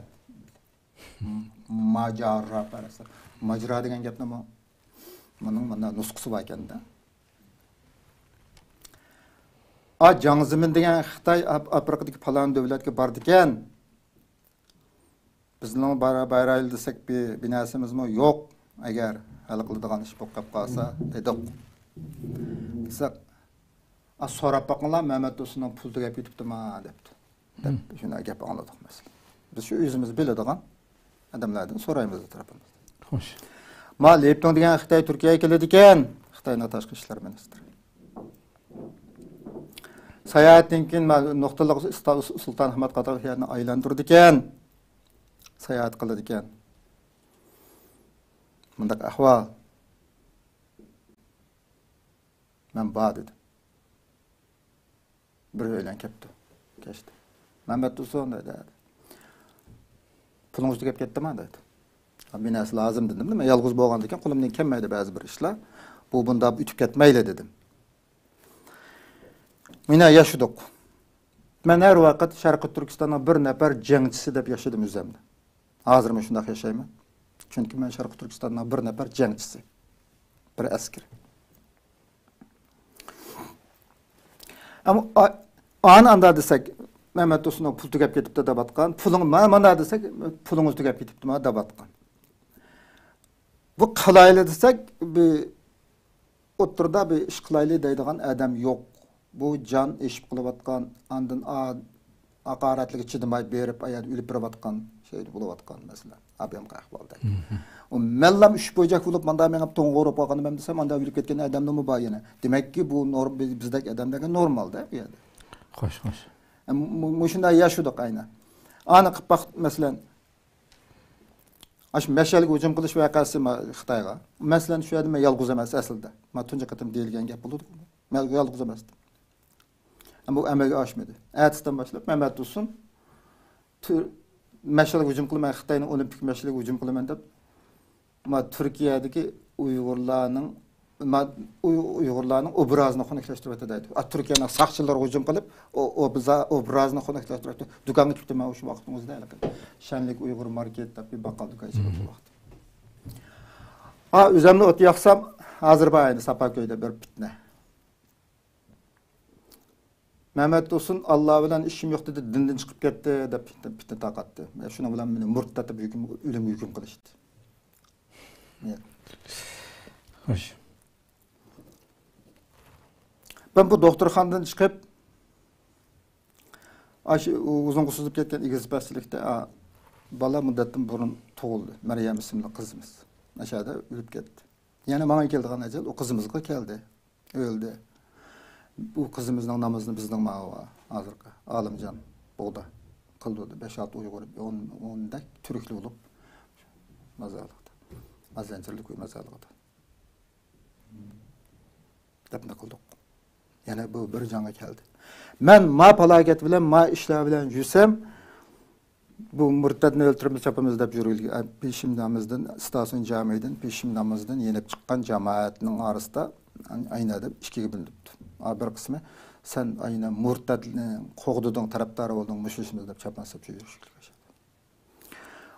ماجاراپەرەسلەر. ماجرا دېگەن گەپنىمۇ، مۇنىڭ مانا نۇسخىسى بار ئىكەن-دە. ئا، جاڭ زېمىن دېگەن خىتاي ئاپ-، ئافرىقىدىكى پالان دۆلەتكە بارىدىكەن. بىزنىڭ بار-، بارايلى دېسەك، بىر، بىر نەرسىمىزمۇ يوق. ئەگەر ھەل قىلىدىغان ئىش بولۇپ قېلىپ قالسا، دېدۇق. دېسەك، «ئا، سوراپ باقىڭلار، مەمەت تۇرسۇننىڭ پۇلى تۈگەپ كېتىپتىما؟» دەپتۇ. دەپ، شۇنداق گەپ ئاڭلىدۇق، مەسىلەن. بىز شۇ ئۆزىمىز بىلىدىغان ئادەملەردىن سورايمىز ئەتراپىمىزدا. خوش. ما لېي پىڭ دېگەن خىتاي تۈركىيەگە كېلىدىكەن. خىتاينىڭ تاشقى ئىشلار مىنىستىرى. ساياھەتتىن كېيىن ما نۇقتىلىق ئۇستا-، سۇلتان ئەھمەد قاتارلىق يەرنى ئايلاندۇرىدىكەن. ساياھەت قىلىدىكەن. مۇنداق ئەھۋال. مەن بار دېدىم. بىر ئۆيلەن كەپتۇ. كەچتە. «مەمەت تۇرسۇن» دەيدۇ. «پۇلىڭىز تۈگەپ كەتتىما؟» دەيدۇ. «بىر نەرسە لازىم» دېدىم. مەن يالغۇز بولغاندىكىن قولۇمدىن كەلمەيدۇ بەزى بىر ئىشلار. بۇ بۇنداق ئۆتۈپ كەتمەيلى دېدىم. مانا ياشىدۇق. مەن ھەر ۋاقىت شەرقىي تۈركىستاننىڭ بىر نەپەر جەڭچىسى دەپ ياشىدىم ئۆزۈمنى. ھازىرمۇ شۇنداق ياشايمەن. چۈنكى مەن شەرقىي تۈركىستاننىڭ بىر نەپەر جەڭچىسى. بىر ئەسكىرى. ئەمما ئا-، ئانى ئاندا دېسەك، مەمەت تۇرسۇننىڭ پۇل تۈگەپ كېتىپتۇ دەۋاتقان. پۇلۇڭ، ما-، مانا دېسەك، پۇلىڭىز تۈگەپ كېتىپتۇما دەۋاتقان. بۇ قىلايلى دېسەك، بىر ئوتتۇرىدا بىر ئىش قىلايلى دەيدىغان ئادەم يوق. بۇ جان ئېشىپ قېلىۋاتقان، ئاندىن ئا-، ھاقارەتلىككە چىدىماي بېرىپ، ئايەردە ئۆلۈپ بېرىۋاتقان، شەھىدى بولۇۋاتقان مەسىلەن. ئابىيامقا ئەھۋالدا. ئۇ مەنلام ئۈچ بويجاك بولۇپ، ماندا مېڭىپ توڭغۇرۇپ قالغانىمەن دېسەم، ئاندا ئۆلۈپ كەتكەن ئادەملىرىمۇ بار يەنە. دېمەككى، بۇ نور-، بىز-، بىزدەك ئادەملەرگە نورمال-دە بۇ يەردە. خوش، خوش. ئە، مۇ-، مۇ-، مۇشۇنداق ياشىدۇق ئەينەن. ئانى قىلىپ باق، مەسىلەن، ئاشۇ مەشئەلگە ھۇجۇم قىلىش ۋەقەسى ما-، خىتايغا. مەسىلەن، شۇ يەردە مەن يالغۇز ئەمەس ئەسلىدە. ما تۇنجى قېتىم دېيىلگەن گەپ بولىدۇ. مەن يالغۇز ئەمەس. ئەمما بۇ ئەمەلگە ئاشمىدى. ئەتىسىدىن باشلاپ مەمەت تۇرسۇن تۈر-، مەشئەلگە ھۇجۇم قىلىمەن، خىتاينىڭ ئولىمپىك مەشئەلىگە ھۇجۇم قىلىمەن دەپ، ما تۈركىيەدىكى ئۇيغۇرلارنىڭ، ما ئۇي-، ئۇيغۇرلارنىڭ ئوبرازىنى خۇنۈكلەشتۈرۈۋەتتى دەيدۇ. ئا، تۈركىيەنىڭ ساقچىلىرىغا ھۇجۇم قىلىپ، ئۇ، ئۇ بىزا-، ئوبرازىنى خۇنۈكلەشتۈرۈۋەتتى. دۇكانغا كېتىپتىمەن شۇ ۋاقىتنىڭ ئۆزىدە ھېلىقى شەنلىك ئۇيغۇر ماركېت دەپ بىر باققال دۇكان ئېچىلغان شۇ ۋاقىت. ئا، ئۆزۈمنى ئوت ياقسام، ھازىر بار ئەينى ساپاكۆيدە بىر پىتنە. مەمەت تۇرسۇن، «ئاللا بىلەن ئىشىم يوق» دېدى، دىندىن چىقىپ كەتتى دەپ پىتنە، پىتنە تارقاتتى. شۇنىڭ بىلەن مېنى مۇرتەت دەپ ھۆكۈم، ئۆلۈمگە ھۆكۈم قىلىشتى. خوش. مەن بۇ دوختۇرخانىدىن چىقىپ، ئاشۇ ئۇزۇنغا سوزۇلۇپ كەتكەن ئېگىز پەسلىكتە، ئا، بالا مۇددەتتىن بۇرۇن تۇغۇلدى. مەريەم ئىسىملىك قىزىمىز. ئاشۇ يەردە ئۆلۈپ كەتتى. يەنە ماڭا كېلىدىغان ئەجەل ئۇ قىزىمىزغا كەلدى. ئۆلدى. بۇ قىزىمىزنىڭ نامىزىنى بىزنىڭ ماۋۇ ھازىرقى ئالىمجان بوغدا قىلدۇردى. بەش-ئالتە ئۇيغۇر، ئون، ئوندەك تۈركلى بولۇپ، مازارلىقتا. مازەنچىرلىك ئۆي مازارلىقىدا. دەپنە قىلدۇق. يەنە بۇ بىر جانغا كەلدى. مەن ما پالاكەت بىلەن، ما ئىشلار بىلەن يۈرسەم، بۇ مۇرتەدنى ئۆلتۈرىمىز، چاپىمىز دەپ يۈرگىلى، پېشىم نامىزىدىن، ئىستاسىيون جامىدىن، پېشىم نامىزىدىن يېنىپ چىققان جامائەتنىڭ ئارىسىدا ئاينە دەپ ئىككىگە بۆلۈنۈپتۇ. ئا، بىر قىسمى، سەن ئاينە مۇرتەدنى قوغدىدىڭ، تەرەپدارى بولدۇڭ، مۇشۇ ئىشىمىز دەپ چاپان سەپ يۈرۈشكىلى.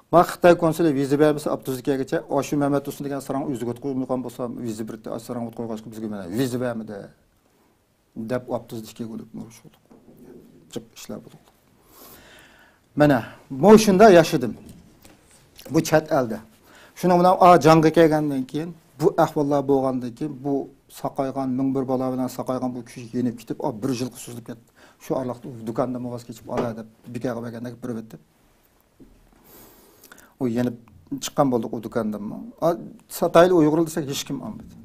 ما خىتاي كونسۇلى ۋىزا بەرمىسە، ئاپتوبۇستا كەلگىچە، ئاشۇ مەمەت ھۈسەن دېگەن ساراڭ ئۆزى ئوت قويمىغان بولسا، ۋىزا بېرىپتۇ، ئاشۇ ساراڭ ئوت قويغاچقا بىزگە مانا ۋىزا بەرمىدى دەپ ئاپتوبۇستا ئىككى بولۇپ ئۇرۇشۇۋاتىدۇ. جىق ئىشلار بولىدۇ. مانا مۇشۇنداق ياشىدىم. بۇ چەت ئەلدە. شۇنىڭ بىلەن ئا جاڭغا كەلگەندىن كېيىن، بۇ ئەھۋاللار بولغاندىن كېيىن، بۇ ساقايغان، مىڭ بىر بالا بىلەن ساقايغان بۇ كۈچ يېنىپ كېتىپ، ئا بىر يىلغا سوزۇلۇپ كەتتى. شۇ ئارىلىقتا دۇكاندىن ۋاز كېچىپ ئالاي دەپ بىكارغا بەرگەندەك بېرىۋەتتىم. ئۇ يېنىپ چىققان بولدۇق ئۇ دۇكاندىنمۇ. ئا، ساتايلى ئۇيغۇر دېسەك ھېچكىم ئالمىدى.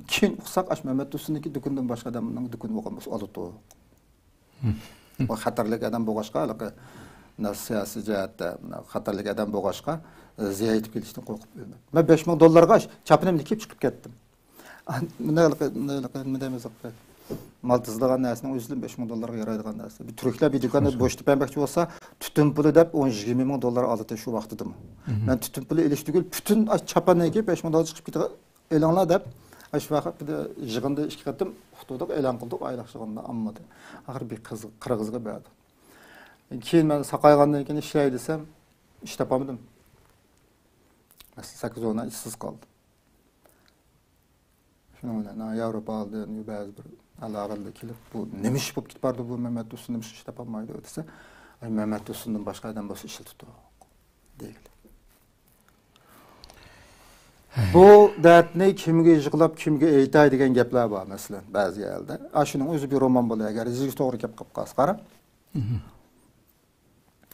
كېيىن ئۇقساق، ئاشۇ مەمەت تۇرسۇننىڭكى دۇكىنىدىن باشقا ئادەمنىڭ دۇكىنى بولغان بولسا ئالىدۇ. ئۇ خەتەرلىك ئادەم بولغاچقا، ھېلىقى، مۇنداق سىياسىي جەھەتتە، مۇنداق خەتەرلىك ئادەم بولغاچقا، زىيان يېتىپ كېلىشتىن قورقۇپ ئۆلمەيدۇ. مەن بەش مىڭ دوللارغا چاپىنىمنى كىيىپ چىقىپ كەتتىم. مال تىزىلغان نەرسىنىڭ ئۆزىدىن بەش مىڭ دوللارغا يارايدىغان نەرسە. بىر تۈركلەر بىر دۇكاننى بوشىتىپ بەرمەكچى بولسا، تۈتۈن پۇلى دەپ ئون يىگىرمە مىڭ دوللار ئالاتتى شۇ ۋاقتىدىمۇ. مەن تۈتۈن پۇلى ئېلىش تۈگۈل، پۈتۈن چاپاننى كىيىپ بەش مىڭ دوللار چىقىپ كېتىدىغان ئېلىڭلار دەپ، ئاشۇ ۋاقىت يىغىندا ئىككى قېتىم ئۇقتۇردۇق، ئېلان قىلدۇق، ئايلىق يىغىندا ئالمىدى. ئاخىرى بىر قىز، قىرغىزغا بەردى. كېيىن مەن ساقايغاندىن كېيىن ئىشلەي دېسەم، ئىش تاپالمىدىم. مەسىلەن، سەككىز ئون ئاي ئىشسىز قالدىم. شۇنىڭ بىلەن، ھە، ياۋروپادىن بەزى بىر ئالاقىدىلەر كېلىپ، بۇ نېمە ئىش بولۇپ كېتىپ باردى، بۇ مەمەت تۇرسۇن نېمە ئىش تاپالمايدۇ دېسە، ئاي، مەمەت تۇرسۇندىن باشقا ئادەم بولسا ئىشلىتىدۇ دېگىلى. بۇ دەردنى كىمگە يىغلاپ، كىمگە ئېيتاي دېگەن گەپلەر بار، مەسىلەن، بەزى يەردە. ئاشۇنىڭ ئۆزى بىر رومان بولىدۇ، ئەگەر يېزىشكە توغرا كەپ قالسا، قارا.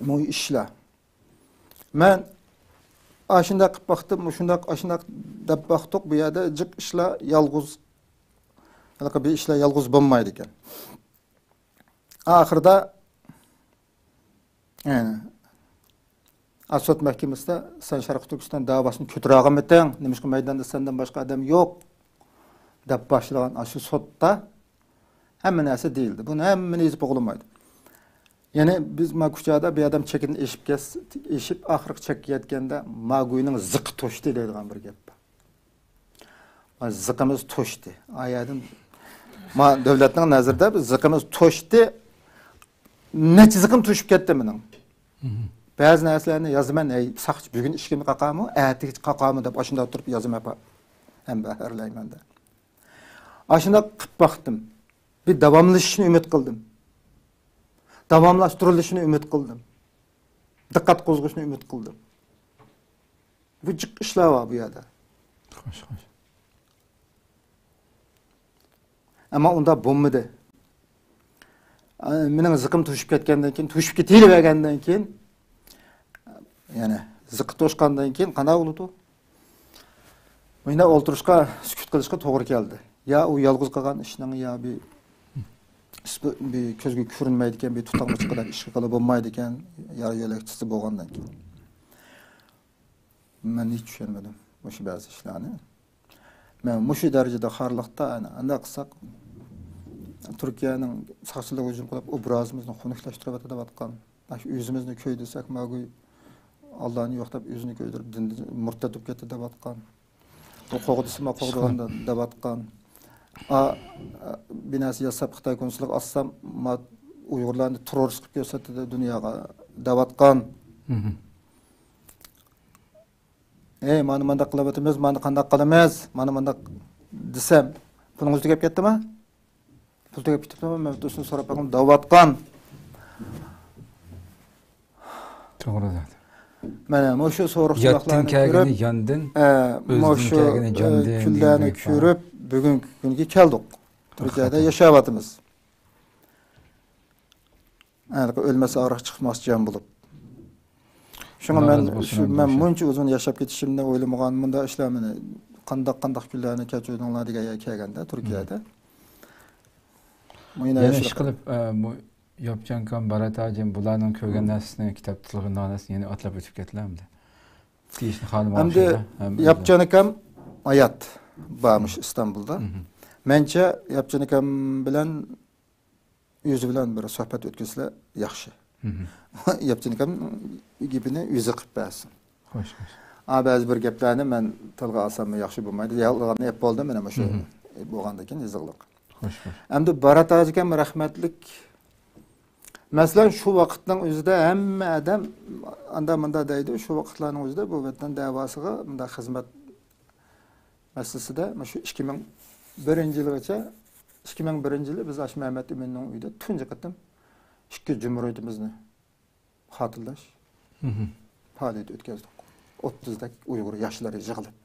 مۇ ئىشلار. مەن ئاشۇنداق قىلىپ باقتىم، مۇشۇنداق، ئاشۇنداق دەپ باقتۇق. بۇ يەردە جىق ئىشلار يالغۇز، ھېلىقى بىر ئىشلار يالغۇز بولمايدىكەن. ئاخىرىدا، يەنى، سوت مەھكىمىسىدە سەن شەرقىي تۈركىستان دەۋاسىنى كۆتۈرەلمىدىڭ، نېمىشقا مەيداندا سەندىن باشقا ئادەم يوق دەپ باشلىغان ئاشۇ سوتتا ھەممە نەرسە دېيىلدى. بۇنى ھەممىنى يېزىپ بولمايدۇ. يەنى بىز ما كۇچادا بىر ئادەم چېكىدىن ئېشىپ كەتسە، ئېشىپ ئاخىرقى چەككە يەتكەندە ماگۇينىڭ زىقى توشتى دەيدىغان بىر گەپ بار. ما زىقىمىز توشتى. ئايەدىن ما دۆلەتنىڭ نەزىرىدە بىز زىقىمىز توشتى. نەچچە زىقىم توشۇپ كەتتى مېنىڭ. بەزى نەرسىلەرنى يازىمەن، ئەي ساقچى، بۈگۈن ئىشىكىمنى قاقامۇ، ئەتىگە قاقامۇ دەپ ئاشۇنداق تۇرۇپ يازىمەن ھەم بەھرىلەيمەن دە. ئاشۇنداق قىلىپ باقتىم. بىر داۋاملىشىشىنى ئۈمىد قىلدىم. داۋاملاشتۇرۇلۇشىنى ئۈمىد قىلدىم. دىققەت قوزغىشىنى ئۈمىد قىلدىم. بۇ جىق ئىشلار بار بۇ يەردە. خوش، خوش. ئەمما ئۇنداق بولمىدى. ئە، مېنىڭ زىقىم توشۇپ كەتكەندىن كېيىن، توشۇپ كېتىۋەرگەندىن كېيىن، يەنى زىقى توشقاندىن كېيىن قانداق بولىدۇ؟ مۇنداق ئولتۇرۇشقا، سۈكۈت قىلىشقا توغرا كەلدى. يا ئۇ يالغۇز قىلغان ئىشنىڭ، يا بىر، بىر كۆزگە كۆرۈنمەيدىكەن، بىر تۇتانغۇچقىدەك ئىش قىلغىلى بولمايدىكەن، يا يۆلەكچىسى بولغاندىن كېيىن. مەن ھېچ چۈشەنمىدىم مۇشۇ بەزى ئىشلارنى. مەن مۇشۇ دەرىجىدە خارلىقتا، ئەنە، ئانداق قىلساق، تۈركىيەنىڭ ساقچىلىرى ھۇجۇم قىلىپ، ئوبرازىمىزنى خۇنۈكلەشتۈرۈۋاتىدۇ دەۋاتقان. ئاشۇ ئۆزىمىزنى كۆي دېسەك، ماگۇي ئاللانى يوق دەپ ئۆزىنى كۆيدۈرۈپ، دىندىن مۇرتەت بولۇپ كەتتى دەۋاتقان. بۇ قوغدىسىما قوغدىغاندا دەۋاتقان. ئا، ئا، بىناسى ياساپ خىتاي كونسۇلىغا ئاتسام، ما ئۇيغۇرلارنى تېررورىست قىلىپ كۆرسەتتى دە دۇنياغا دەۋاتقان. ئەي، مانا مانداق قىلىۋاتىمىز، مانا قانداق قىلىمىز، مانا مانداق دېسەم، پۇلىڭىز تۈگەپ كەتتىمۇ؟ پۇل تۈگەپ كېتىپتۇ، مەن بىر تۇرسۇن سوراپ باققىن دەۋاتقان. توغرا زادى. مانا مۇشۇ سورۇقچىلىقلارنى كۆرۈپ، ياندىن، ئە، ئۆزىدىن مۇشۇ، كەلگىنى ئە، جاندىن كۈنلەرنى دېگەندەك. كۆرۈپ، بۈگۈنكى كۈنگە كەلدۇق. تۈركىيەدە ياشاۋاتىمىز. ھېلىقى ئۆلمەس ئاغرىق، چىقماس جان بولۇپ. شۇڭا مەن شۇ، مەن مۇنچە ئۇزۇن ياشاپ كېتىشىمنى ئويلىمىغان، مۇنداق ئىشلار مېنى قانداق، قانداق كۈنلەرنى كەچۈردۈڭلار دېگەن يەرگە كەلگەندە، تۈركىيەدە. يەنە ئىشقىلىپ، ئە، مۇ-، ياپچانكام، بارات ھاجىم، بۇلارنىڭ كۆرگەن نەرسىسىنى، كىتاب تىلغا ئالغان نەرسىنى يەنە ئاتلاپ ئۆتۈپ كەتتىلە ئەمدى. تېگىشلىك خانىم ئەمدى ئوخشايدۇ. ھەممە ياپچانكام ھايات بار مۇشۇ ئىستانبۇلدا. مەنچە ياپچانكام بىلەن يۈزى بىلەن بىر سۆھبەت ئۆتكۈزسىلە ياخشى. ياپچانكام گېپىنى يۈزى قىلىپ بەرسۇن. خوش، خوش. ئا، بەزى بىر گەپلەرنى مەن تىلغا ئالساممۇ ياخشى بولمايدۇ. يالغاننى ئەپ بولدى، مانا مۇشۇ بولغاندىن كېيىن يېزىقلىق. خوش، خوش. ئەمدى بارات ھاجىكەم رەھمەتلىك. مەسىلەن، شۇ ۋاقىتنىڭ ئۆزىدە ھەممە ئادەم ئاندا مۇندا دەيدۇ، شۇ ۋاقىتلارنىڭ ئۆزىدە بۇ ۋەتەن دەۋاسىغا مۇنداق خىزمەت مەسىلىسىدە مۇشۇ ئىككى مىڭ بىرىنچى يىلغىچە، ئىككى مىڭ بىرىنچى يىلى بىز ئاشۇ مەمەت ئىمىننىڭ ئۆيىدە تۇنجى قېتىم ئىككى جۇمھۇرىيىتىمىزنى خاتىرىلەش پائالىيىتى ئۆتكۈزدۇق. ئوتتۇزدەك ئۇيغۇر ياشلىرى يىغىلىپ.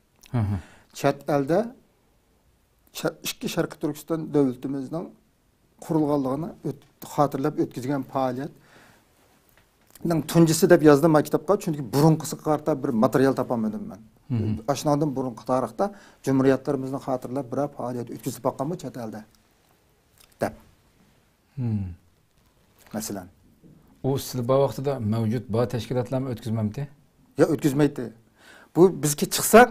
چەت ئەلدە شە-، ئىككى شەرقىي تۈركىستان دۆلىتىمىزنىڭ قۇرۇلغانلىقىنى ئۆت-، خاتىرىلەپ ئۆتكۈزگەن پائالىيەتنىڭ تۇنجىسى دەپ يازدىم مەن كىتابقا، چۈنكى بۇرۇنقىسىغا قارىتا بىر ماتېرىيال تاپالمىدىم مەن. ئاشۇنىڭدىن بۇرۇنقى تارىختا جۇمھۇرىيەتلىرىمىزنى خاتىرىلەپ بىرەر پائالىيەت ئۆتكۈزۈپ باققانمۇ چەت ئەلدە؟ دەپ. مەسىلەن. ئۇ سىلى بار ۋاقتىدا مەۋجۇت بار تەشكىلاتلارمۇ ئۆتكۈزمەمتى؟ يا ئۆتكۈزمەيتتى. بۇ بىزكى چىقساق،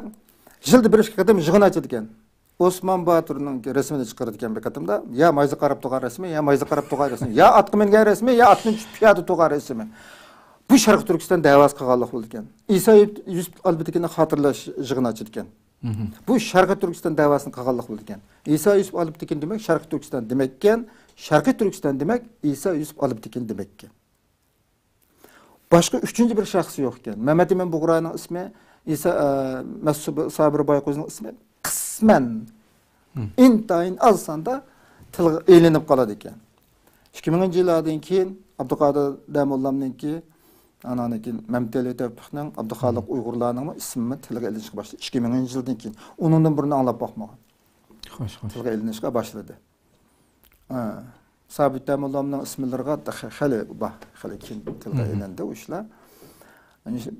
يىلدا بىر ئىككى قېتىم يىغىن ئاچىدىكەن. ئوسمان باتۇرنىڭ رەسىمىنى چىقىرىدىكەن بىر قېتىمدا، يا مايزا قاراپ تۇرغان رەسىمى، يا مايزا قاراپ تۇرغان رەسىمى، يا ئاتقا مىنگەن رەسىمى، يا ئاتتىن چۈشۈپ پىيادە تۇرغان رەسىمى. بۇ شەرقىي تۈركىستان دەۋاسى قىلغانلىق بولىدىكەن. ئىسا يۈسۈپ ئالپىتېكىننى خاتىرىلەش يىغىنى ئاچىدىكەن. بۇ شەرقىي تۈركىستان دەۋاسىنى قىلغانلىق بولىدىكەن. ئىسا يۈسۈپ ئالپتېكىن دېمەك شەرقىي تۈركىستان دېمەككەن، شەرقىي تۈركىستان دېمەك ئىسا يۈسۈپ ئالپتېكىن دېمەككەن. باشقا ئۈچىنچى بىر شەخس يوقكەن. مەمەت ئىمىن بۇغرانىڭ ئىسمى، ئىسا، ئە، مەسۇت سابىر بايقۇزنىڭ ئىسمى قىسمەن، ئىنتايىن ئاز ساندا تىلغا ئېلىنىپ قالىدىكەن. ئىككى مىڭىنچى يىللاردىن كېيىن ئابدۇقادىر دەموللامنىڭكى، ئانان كېيىن مەمتىئەلى تەۋپىقنىڭ، ئابدۇخالىق ئۇيغۇرلارنىڭمۇ ئىسمى تىلغا ئېلىنىشقا باشلىدى. ئىككى مىڭىنچى يىلدىن كېيىن. ئۇنىڭدىن بۇرۇن ئاڭلاپ باقمىغان. خوش، خوش. تىلغا ئېلىنىشقا باشلىدى. ھە. سابىت دەموللامنىڭ ئىسىملىرىغا خېلى بار، خېلى كېيىن تىلغا ئېلىندى ئۇ ئىشلار.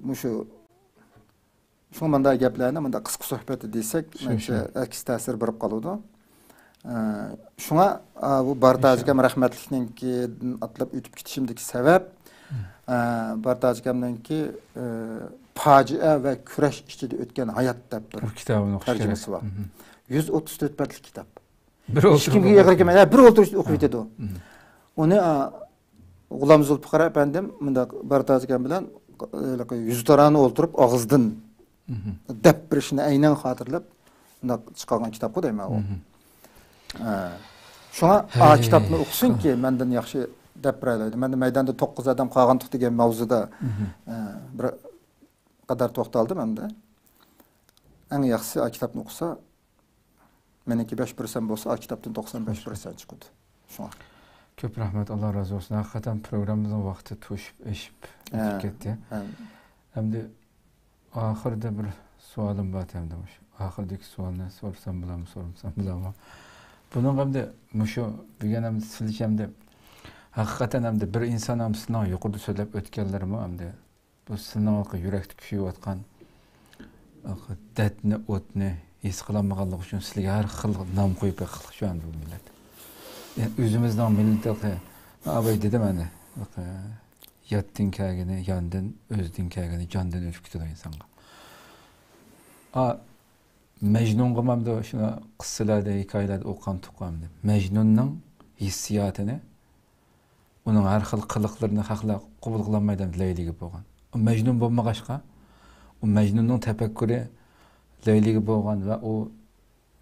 مۇشۇ شۇڭا مۇنداق گەپلەرنى، مۇنداق قىسقا سۆھبەتتە دېسەك، شۇ، مەنچە شۇ. ئەكس تەسىر بېرىپ قالىدۇ. ئە، شۇڭا، ئا، بۇ بارتاجىكەم رەھمەتلىكنىڭكىدىن ئاتلاپ ئۆتۈپ كېتىشىمدىكى سەۋەب، ئە، بارتاجىكەمنىڭكى، ئە، پاجىئە ۋە كۈرەش ئىچىدە ئۆتكەن ھايات دەپ بىر بۇ كىتابىنى ئوقۇش تەرجىمىسى كېرەك. بار. يۈز ئوتتۇز تۆت بەتلىك كىتاب. بىر ھېچكىمگە ئېغىر كەلمەيدۇ. ھە، بىر ئولتۇرۇشتا ئوقۇپ يېتىدۇ. ئۇنى، ئا، غۇلام زۇلپىقار ئەپەندىم مۇنداق بارتاجىكەم بىلەن، ھېلىقى يۈزتۇرانە ئولتۇرۇپ ئاغزىدىن دەپ بېرىشىنى ئەينەن خاتىرىلەپ، مۇنداق چىقارغان كىتابقۇ دەيمەن ئۇ. ھە. شۇڭا ئا كىتابنى ئوقۇسۇنكى، مەندىن ياخشى دەپ بېرەلەيدۇ. مەندە مەيداندا توققۇز ئادەم قالغانتۇق دېگەن ماۋزۇدا، ئە، بىر قەدەر توختالدىم ئەمدى. ئەڭ ياخشىسى ئا كىتابنى ئوقۇسا، مېنىڭكى بەش پىرسەنت بولسا، ئا كىتابتىن توقسان بەش پىرسەنت چىقىدۇ. شۇڭا. كۆپ رەھمەت، ئاللا رازى بولسۇن. ھەقىقەتەن پروگراممىمىزنىڭ ۋاقتى توشۇپ، ئېشىپ ھە، ئۆتۈپ كەتتى. ھە. ئەمدى ئاخىرىدا بىر سوئالىم بار ئەمدى مۇشۇ. ئاخىرىدىكى سوئالنى سورىسام بولامدۇ، سورىمىسام بولامدۇ؟ بۇنىڭغا ئەمدى مۇشۇ بۈگۈن ئەمدى سىلىچ ئەمدى ھەقىقەتەن ئەمدى بىر ئىنسان ئەمدى سىلىنىڭ يۇقىرىدا سۆزلەپ ئۆتكەنلىرىمۇ ئەمدى بۇ سىلىنىڭ يۈرەكتە كۈيىۋاتقان دەردنى، ئوتنى ھېس قىلالمىغانلىقى ئۈچۈن سىلىگە ھەر خىل نام قويۇپ بېقىقلىق شۇ ئەمدى بۇ مىللەت. يەنى ئۆزىمىزنىڭ مىللىتى، ئاباي دېدى مانا، ياتتىن كەلگىنى ياندىن، ئۆزدىن كەلگىنى جاندىن ئۆچۈپ كېتىدۇ ئىنسانغا. ئا، مەجنۇنغىمۇ ئەمدى شۇ قىسسىلەردە، ھېكايىلەردە ئوقۇغان تۇقۇم ئەمدى. مەجنۇننىڭ ھېسسىياتىنى ئۇنىڭ ھەر خىل قىلىقلىرىنى خەقلەر قوبۇل قىلالمايدۇ، لەيلىگە بولغان. ئۇ مەجنۇن بولمىغاچقا، ئۇ مەجنۇننىڭ تەپەككۇرى لەيلىگە بولغان ۋە ئۇ،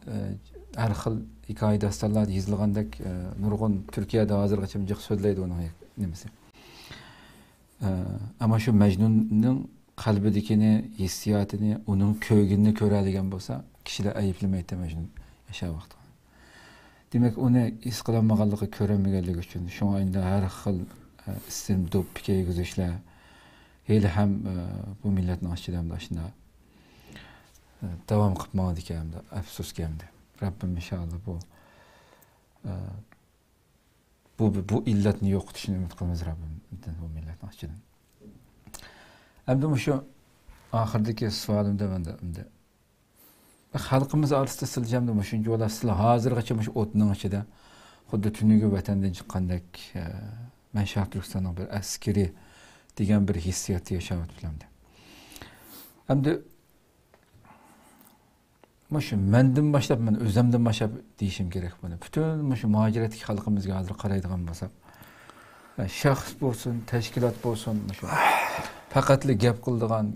ئە، ھەر خىل ھېكايە داستانلاردا يېزىلغاندەك، ئە، نۇرغۇن تۈركىيەدە ھازىرغىچە جىق سۆزلەيدۇ ئۇنىڭ نېمىسى. ئە، ئەمما شۇ مەجنۇننىڭ قەلبىدىكىنى، ھېسسىياتىنى، ئۇنىڭ كۆرگىنىنى كۆرەلىگەن بولسا، كىشىلەر ئەيىبلىمەيتتى مەجنۇن ياشاۋاقتىغا. دېمەك، ئۇنى ھېس قىلالمىغانلىقى، كۆرەلمىگەنلىكى ئۈچۈن، شۇڭا ئەمدى ھەر خىل، ئە، ئىسىم، دوپپا كىيگۈزۈشلەر ھېلىھەم، ئە، بۇ مىللەتنىڭ ئىچىدە ئەمدى ئاشۇنداق، ئە، داۋام قىلىپ ماڭىدىكەن ئەمدى، ئەپسۇسكى ئەمدى. رەببىم ئىنشائاللا بۇ، ئە، بۇ، بۇ ئىللەتنى يوقىتىشىنى ئۈمىد قىلىمىز رەببىمدىن، بۇ مىللەتنىڭ ئىچىدىن. ئەمدى مۇشۇ ئاخىرىدىكى سوئالىمدا مەندە ئەمدى خەلقىمىز ئارىسىدا سىلى جەمدە مۇشۇنچە بولا، سىلى ھازىرغىچە مۇشۇ ئوتنىڭ ئىچىدە خۇددى تۈنۈگۈن ۋەتەندىن چىققاندەك، ئە، مەن شەرقىي تۈركىستاننىڭ بىر ئەسكىرى دېگەن بىر ھېسسىياتتا ياشاۋاتىمەن ئەمدى. ئەمدى مۇشۇ مەندىن باشلاپ، مەن ئۆزۈمدىن باشلاپ دېيىشىم كېرەك بۇنى. پۈتۈن مۇشۇ مۇھاجىرەتتىكى خەلقىمىزگە ھازىر قارايدىغان بولساق، شەخس بولسۇن، تەشكىلات بولسۇن، مۇشۇ پەقەتلا گەپ قىلىدىغان،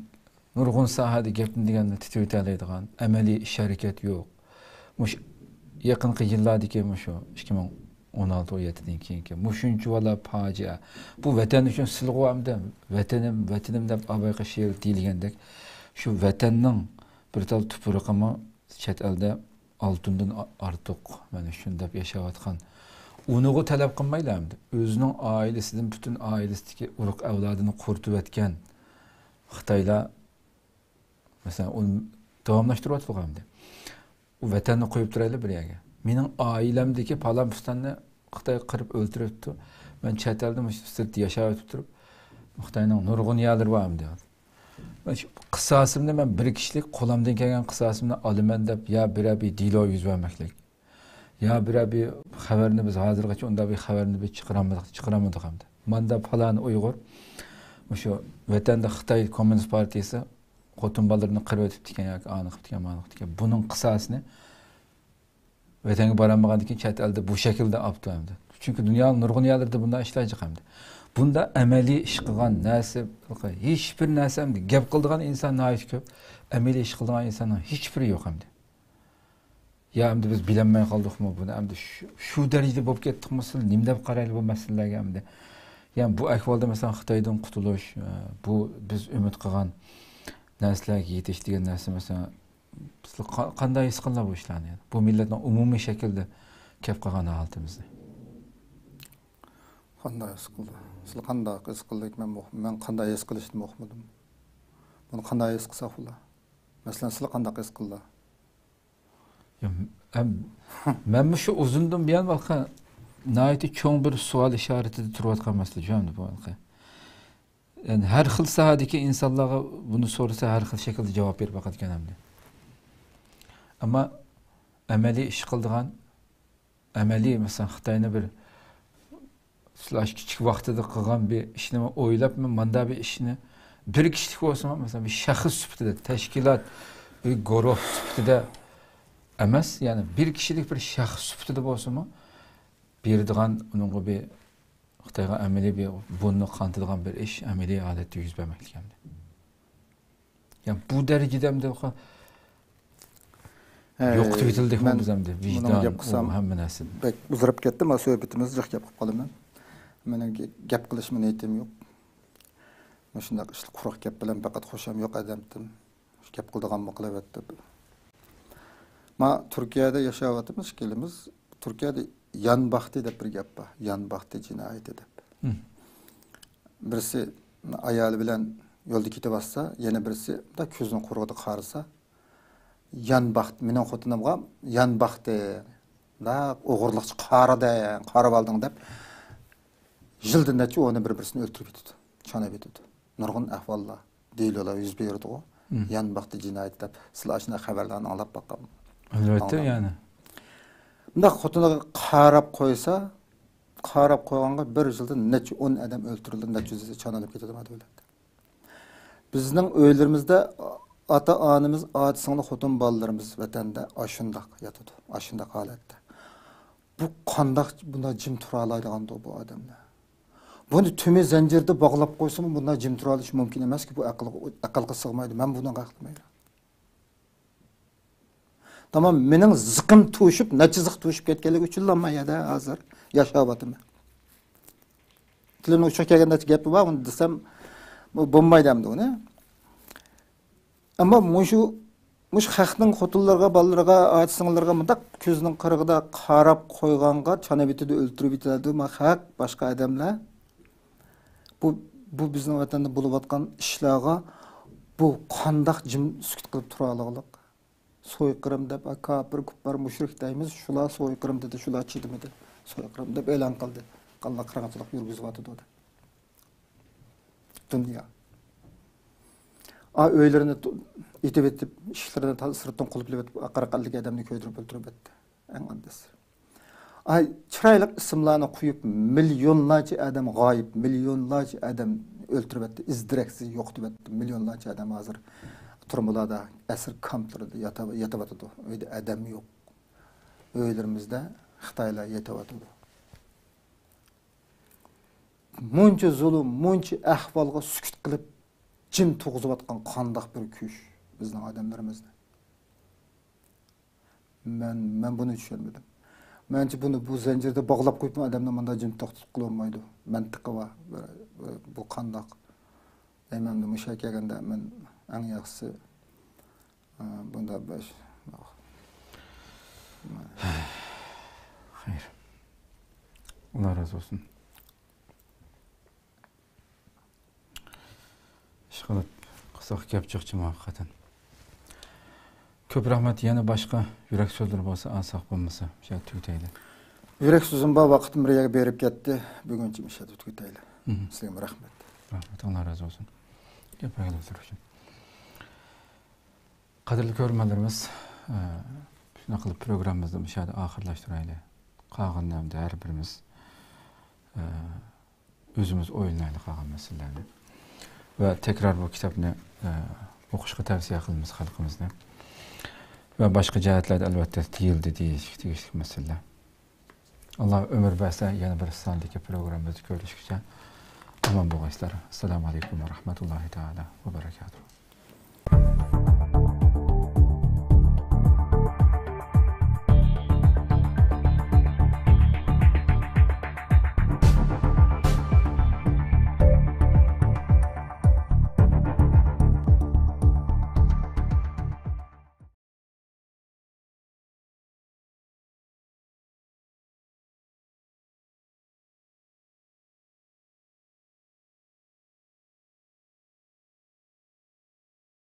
نۇرغۇن ساھەدە گەپنى دېگەننى تىترىتەلەيدىغان ئەمەلىي ئىش ھەرىكەت يوق. مۇشۇ يېقىنقى يىللاردىكى مۇشۇ ئىككى مىڭ ئون ئالتە، ئون يەتتىدىن كېيىنكى مۇشۇنچىۋالا پاجىئە. بۇ ۋەتەن ئۈچۈن سىلغۇ ئەمدى، ۋەتىنىم، ۋەتىنىم دەپ ئاۋايقى شېئىر دېيىلگەندەك، شۇ ۋەتەننىڭ بىر تال تۇپرىقىمۇ چەت ئەلدە ئالتۇندىن ئا-، ئارتۇق مەن ئۈچۈن دەپ ياشاۋاتقان. ئۇنىغۇ تەلەپ قىلمايلا ئەمدى. ئۆزىنىڭ ئائىلىسىدىن پۈتۈن ئائىلىسىدىكى ئۇرۇق ئەۋلادىنى قۇرۇتۇۋەتكەن خىتايلار، مەسىلەن، ئۇنى داۋاملاشتۇرۇۋاتىدىغۇ ئەمدى. ئۇ ۋەتەننى قويۇپ تۇرايلى بىر يەرگە. مېنىڭ ئائىلەمدىكى پالان پۇستاننى خىتاي قىرىپ ئۆلتۈرۈپتۇ. مەن چەت ئەلدە مۇشۇ سىرتتا ياشاۋېتىپ تۇرۇپ، خىتاينىڭ نۇرغۇن يەرلىرى بار ئەمدى. مەن شۇ قىساسىمنى مەن بىر كىشىلىك قولۇمدىن كەلگەن قىساسىمنى ئالىمەن دەپ يا بىرەر بىر دېلو يۈز بەرمەكلىك. يا بىرەر بىر خەۋەرنى بىز ھازىرغىچە ئۇنداق بىر خەۋەرنى بىز چىقىرالمىدۇق، چىقىرالمىدۇق ئەمدى. ماندا پالان ئۇيغۇر مۇشۇ ۋەتەندە خىتاي كوممۇنىست پارتىيىسى خوتۇن بالىلىرىنى قىرىۋېتىپتىكەن ياكى ئانى قىپتىكەن، مانى قىپتىكەن. بۇنىڭ قىساسىنى ۋەتەنگە بارالمىغاندىن كېيىن چەت ئەلدە بۇ شەكىلدە ئاپتۇ ئەمدى. چۈنكى دۇنيانىڭ نۇرغۇن يەرلىرىدە بۇنداق ئىشلار جىق ئەمدى. بۇنداق ئەمەلىي ئىش قىلغان نەرسە، ھېچبىر نەرسە ئەمدى. گەپ قىلىدىغان ئىنسان ناھايىتى كۆپ، ئەمەلىي ئىش قىلىدىغان ئىنساننىڭ ھېچبىرى يوق ئەمدى. يا ئەمدى بىز بىلەلمەي قالدۇقمۇ بۇنى؟ ئەمدى شۇ، شۇ دەرىجىدە بولۇپ كەتتۇقمۇ؟ سىلەر نېمە دەپ قارايلى بۇ مەسىلىلەرگە ئەمدى؟ يا بۇ ئەھۋالدا، مەسىلەن، خىتايدىن قۇتۇلۇش، ئە، بۇ بىز ئۈمىد قىلغان نەرسىلەرگە يېتىش دېگەن نەرسە، مەسىلەن، سىلەر قا-، قانداق ھېس قىلىدىلەر بۇ ئىشلارنى؟ بۇ مىللەتنىڭ ئومۇمىي شەكىلدە كەپ قالغان ھالىتىمىزنى. قانداق ھېس قىلدى؟ سىلەر قانداق ھېس قىلدى؟ مەن مۇخ-، مەن قانداق ھېس قىلىشنى ئۇقمىدىم. بۇنى قانداق ھېس قىلساق بولا؟ مەسىلەن، سىلەر قانداق ھېس قىلدى؟ يا، ئەم، مەنمۇ شۇ ئۇزۇندىن بۇيان، ۋاقا، ناھايىتى چوڭ بىر سوئال ئىشارىتىدە تۇرۇۋاتقان مەسىلە شۇ ئەمدى بۇ ھېلىقى. يەنى ھەر خىل ساھەدىكى ئىنسانلارغا بۇنى سورىسا، ھەر خىل شەكىلدە جاۋاب بېرىپ باقىدىكەن ئەمدى. ئەمما ئەمەلىي ئىش قىلىدىغان، ئەمەلىي، مەسىلەن، خىتاينى بىر، سىلەر ئاشۇ كىچىك ۋاقتىدا قىلغان بىر ئىشنىمۇ ئويلاپمۇ، ماندا بىر ئىشنى بىر كىشىلىك بولسىمۇ، مەسىلەن، بىر شەخس سۈپىتىدە، تەشكىلات، بىر گۇرۇھ سۈپىتىدە ئەمەس، يەنى بىر كىشىلىك بىر شەخس سۈپىتىدە بولسىمۇ، بېرىدىغان، ئۇنىڭغا بىر خىتايغا ئەمەلىي بىر بۇرنىنى قانىتىدىغان بىر ئىش ئەمەلىي ھالەتتە يۈز بەرمەكلىك ئەمدى. يا بۇ دەرىجىدە ئەمدى يوقىتىۋېتىلدۇق بىز ئەمدى. ۋىجدان، گەپ قىلسام، ھەممە نەرسە. بەك ئۇزىراپ كەتتى، مانا سۆھبىتىمىز جىق گەپ قىلىپ قالىمەن. مېنىڭ گەپ قىلىشمۇ نىيىتىم يوق. مۇشۇنداق ئىشلار، قۇرۇق گەپ بىلەن پەقەت خۇشام يوق ئادەمدىن. گەپ قىلىدىغانمۇ قىلىۋەتتى. ما تۈركىيەدە ياشاۋاتىمىز ئىككىلىمىز. تۈركىيەدە يان باختى دەپ بىر گەپ بار. يان باختى جىنايىتى دەپ. مم. بىرسى ئايالى بىلەن يولدا كېتىۋاتسا، يەنە بىرسى مۇنداق كۆزىنىڭ قۇرىقىدا قارىسا، يان باختى، مېنىڭ خوتۇنۇمغا يان باختى، مۇنداق ئوغرىلىقچە قارىدىڭ، قارىۋالدىڭ دەپ، يىلدا نەچچە ئونى بىر-بىرسىنى ئۆلتۈرۈپ كېتىدۇ، چاناپ كېتىدۇ. نۇرغۇن ئەھۋاللار، دېلولار يۈز بېرىدىغۇ. مم. يان باختى جىنايىتى دەپ، سىلەر ئاشۇنداق خەۋەرلەرنى ئاڭلاپ باققان. ئەلۋەتتە، ئاڭلىدىم. يەنى. مۇنداق خوتۇنىغا قاراپ قويسا، قاراپ قويغانغا بىر يىلدا نەچچە ئون ئادەم ئۆلتۈرۈلدى، نەچچە يۈز چانىلىپ كېتىدۇ ما دۆلەتتە. بىزنىڭ ئۆيلىرىمىزدە ئاتا-ئانىمىز، ئاچا-سىڭىل، خوتۇن بالىلىرىمىز ۋەتەندە ئاشۇنداق ياتىدۇ، ئاشۇنداق ھالەتتە. بۇ قانداق بۇنداق جىم تۇرالايدىغاندۇ بۇ ئادەملەر؟ بۇنى تۈمى زەنجىردە باغلاپ قويسىمۇ، بۇنداق جىم تۇرالىشى مۇمكىن ئەمەسكى، بۇ ئەقىلگە، ئەقىلگە سىغمايدۇ. مەن بۇنىڭغا ھەقلىمەيمەن. تامام، مېنىڭ زىقىم توشۇپ، نەچچە زىق توشۇپ كەتكەنلىكى ئۈچۈنلا مەن يەردە ھازىر ياشاۋاتىمەن. تىلىمنىڭ ئۇچىغا كەلگەن نەچچە گەپى بار، ئۇنى دېسەم، بۇ بولمايدۇ ئەمدى ئۇنى. ئەمما مۇشۇ، مۇشۇ خەقنىڭ خوتۇنلىرىغا، بالىلىرىغا، ئاچا-سىڭىللىرىغا مۇنداق كۆزىنىڭ قىرىغىدا قاراپ قويغانغا، چانىۋېتىدۇ، ئۆلتۈرۈۋېتىدۇ ما خەق، باشقا ئادەملەر. بۇ، بۇ بىزنىڭ ۋەتەندە بولۇۋاتقان ئىشلارغا بۇ قانداق جىم سۈكۈت قىلىپ تۇرالىغلىق؟ سويقىرىم دەپ، كاپىر، كۇپپار، مۇشرىك دەيمىز، شۇلار سويقىرىم دېدى، شۇلار چىدىمىدى، سويقىرىم دەپ ئېلان قىلدى. قانلىق قىرغىنچىلىق يۈرگۈزۈۋاتىدۇ دەپ. دۇنيا. ئا، ئۆيلىرىنى تو-، ئېتىۋېتىپ، ئىشىكلىرىنى تا-، سىرتتىن قۇلۇپلىۋېتىپ، قىرىق ئەللىك ئادەمنى كۆيدۈرۈپ ئۆلتۈرۈۋەتتى. ئەڭ ئاددىيسى. ئاي، چىرايلىق ئىسىملارنى قويۇپ، مىليونلارچە ئادەم غايىب، مىليونلارچە ئادەم ئۆلتۈرۈۋەتتى، ئىز دېرەكسىز يوقىتىۋەتتى، مىليونلارچە ئادەم ھازىر تۈرمىلاردا ئەسىر كامپلىرىدا ياتا-، ياتىۋاتىدۇ. ئۆيدە ئادەم يوق. ئۆيلىرىمىزدە خىتايلار يېتىۋاتىدۇ. مۇنچە زۇلۇم، مۇنچە ئەھۋالغا سۈكۈت قىلىپ، جىم تۇرغۇزۇۋاتقان قانداق بىر كۈچ بىزنىڭ ئادەملىرىمىزنى؟ مەن، مەن بۇنى چۈشەنمىدىم. مەنچە بۇنى بۇ زەنجىردە باغلاپ قويۇپمۇ ئادەمنى مۇنداق جىم توختىتىپ قىلالمايدۇ. مەنتىقى بار. بۇ، بۇ قانداق؟ دەيمەن، مۇشۇ كەلگەندە مەن ئەڭ ياخشىسى، ئە، بۇنداق بىر، خەير. ئاللا رازى بولسۇن. ئىشقىلىپ قىسىق گەپ جىقچىمۇ ھەقىقەتەن. كۆپ رەھمەت. يەنە باشقا يۈرەك سۆزلىرى بولسا، ئاز ساق بولمىسا، شۇ يەردە تۈگىتەيلى. يۈرەك سۆزۈم بار، ۋاقىتمۇ بىر يەرگە بېرىپ كەتتى. بۈگۈنچە مۇشۇ يەردە تۈگىتەيلى. مھم. سىلەرگىمۇ رەھمەت. رەھمەت، ئاللا رازى بولسۇن. گەپ ئايرىلىپ تۇرۇشۇن. قەدىرلىك كۆرۈرمەنلىرىمىز، ئە، شۇنداق قىلىپ پروگراممىمىزنى مۇشۇ يەردە ئاخىرلاشتۇرايلى. قالغىنىنى ئەمدى ھەر بىرىمىز، ئە، ئۆزىمىز ئويلىنايلى قالغان مەسىلىلەرنى. ۋە تەكرار بۇ كىتابنى، ئە، ئوقۇشقا تەۋسىيە قىلىمىز خەلقىمىزنى. ۋە باشقا جەھەتلەردە ئەلۋەتتە دېيىلدى، دېيىشكە تېگىشلىك مەسىلىلەر. ئاللا ئۆمۈر بەرسە، يەنە بىر ساندىكى پروگراممىمىزدا كۆرۈشكىچە ئامان بولغايسىلەر. ئەسسالامۇ ئەلەيكۇم ۋە رەھمەتۇللاھى تائالا ۋە بەرەكاتۇھۇ.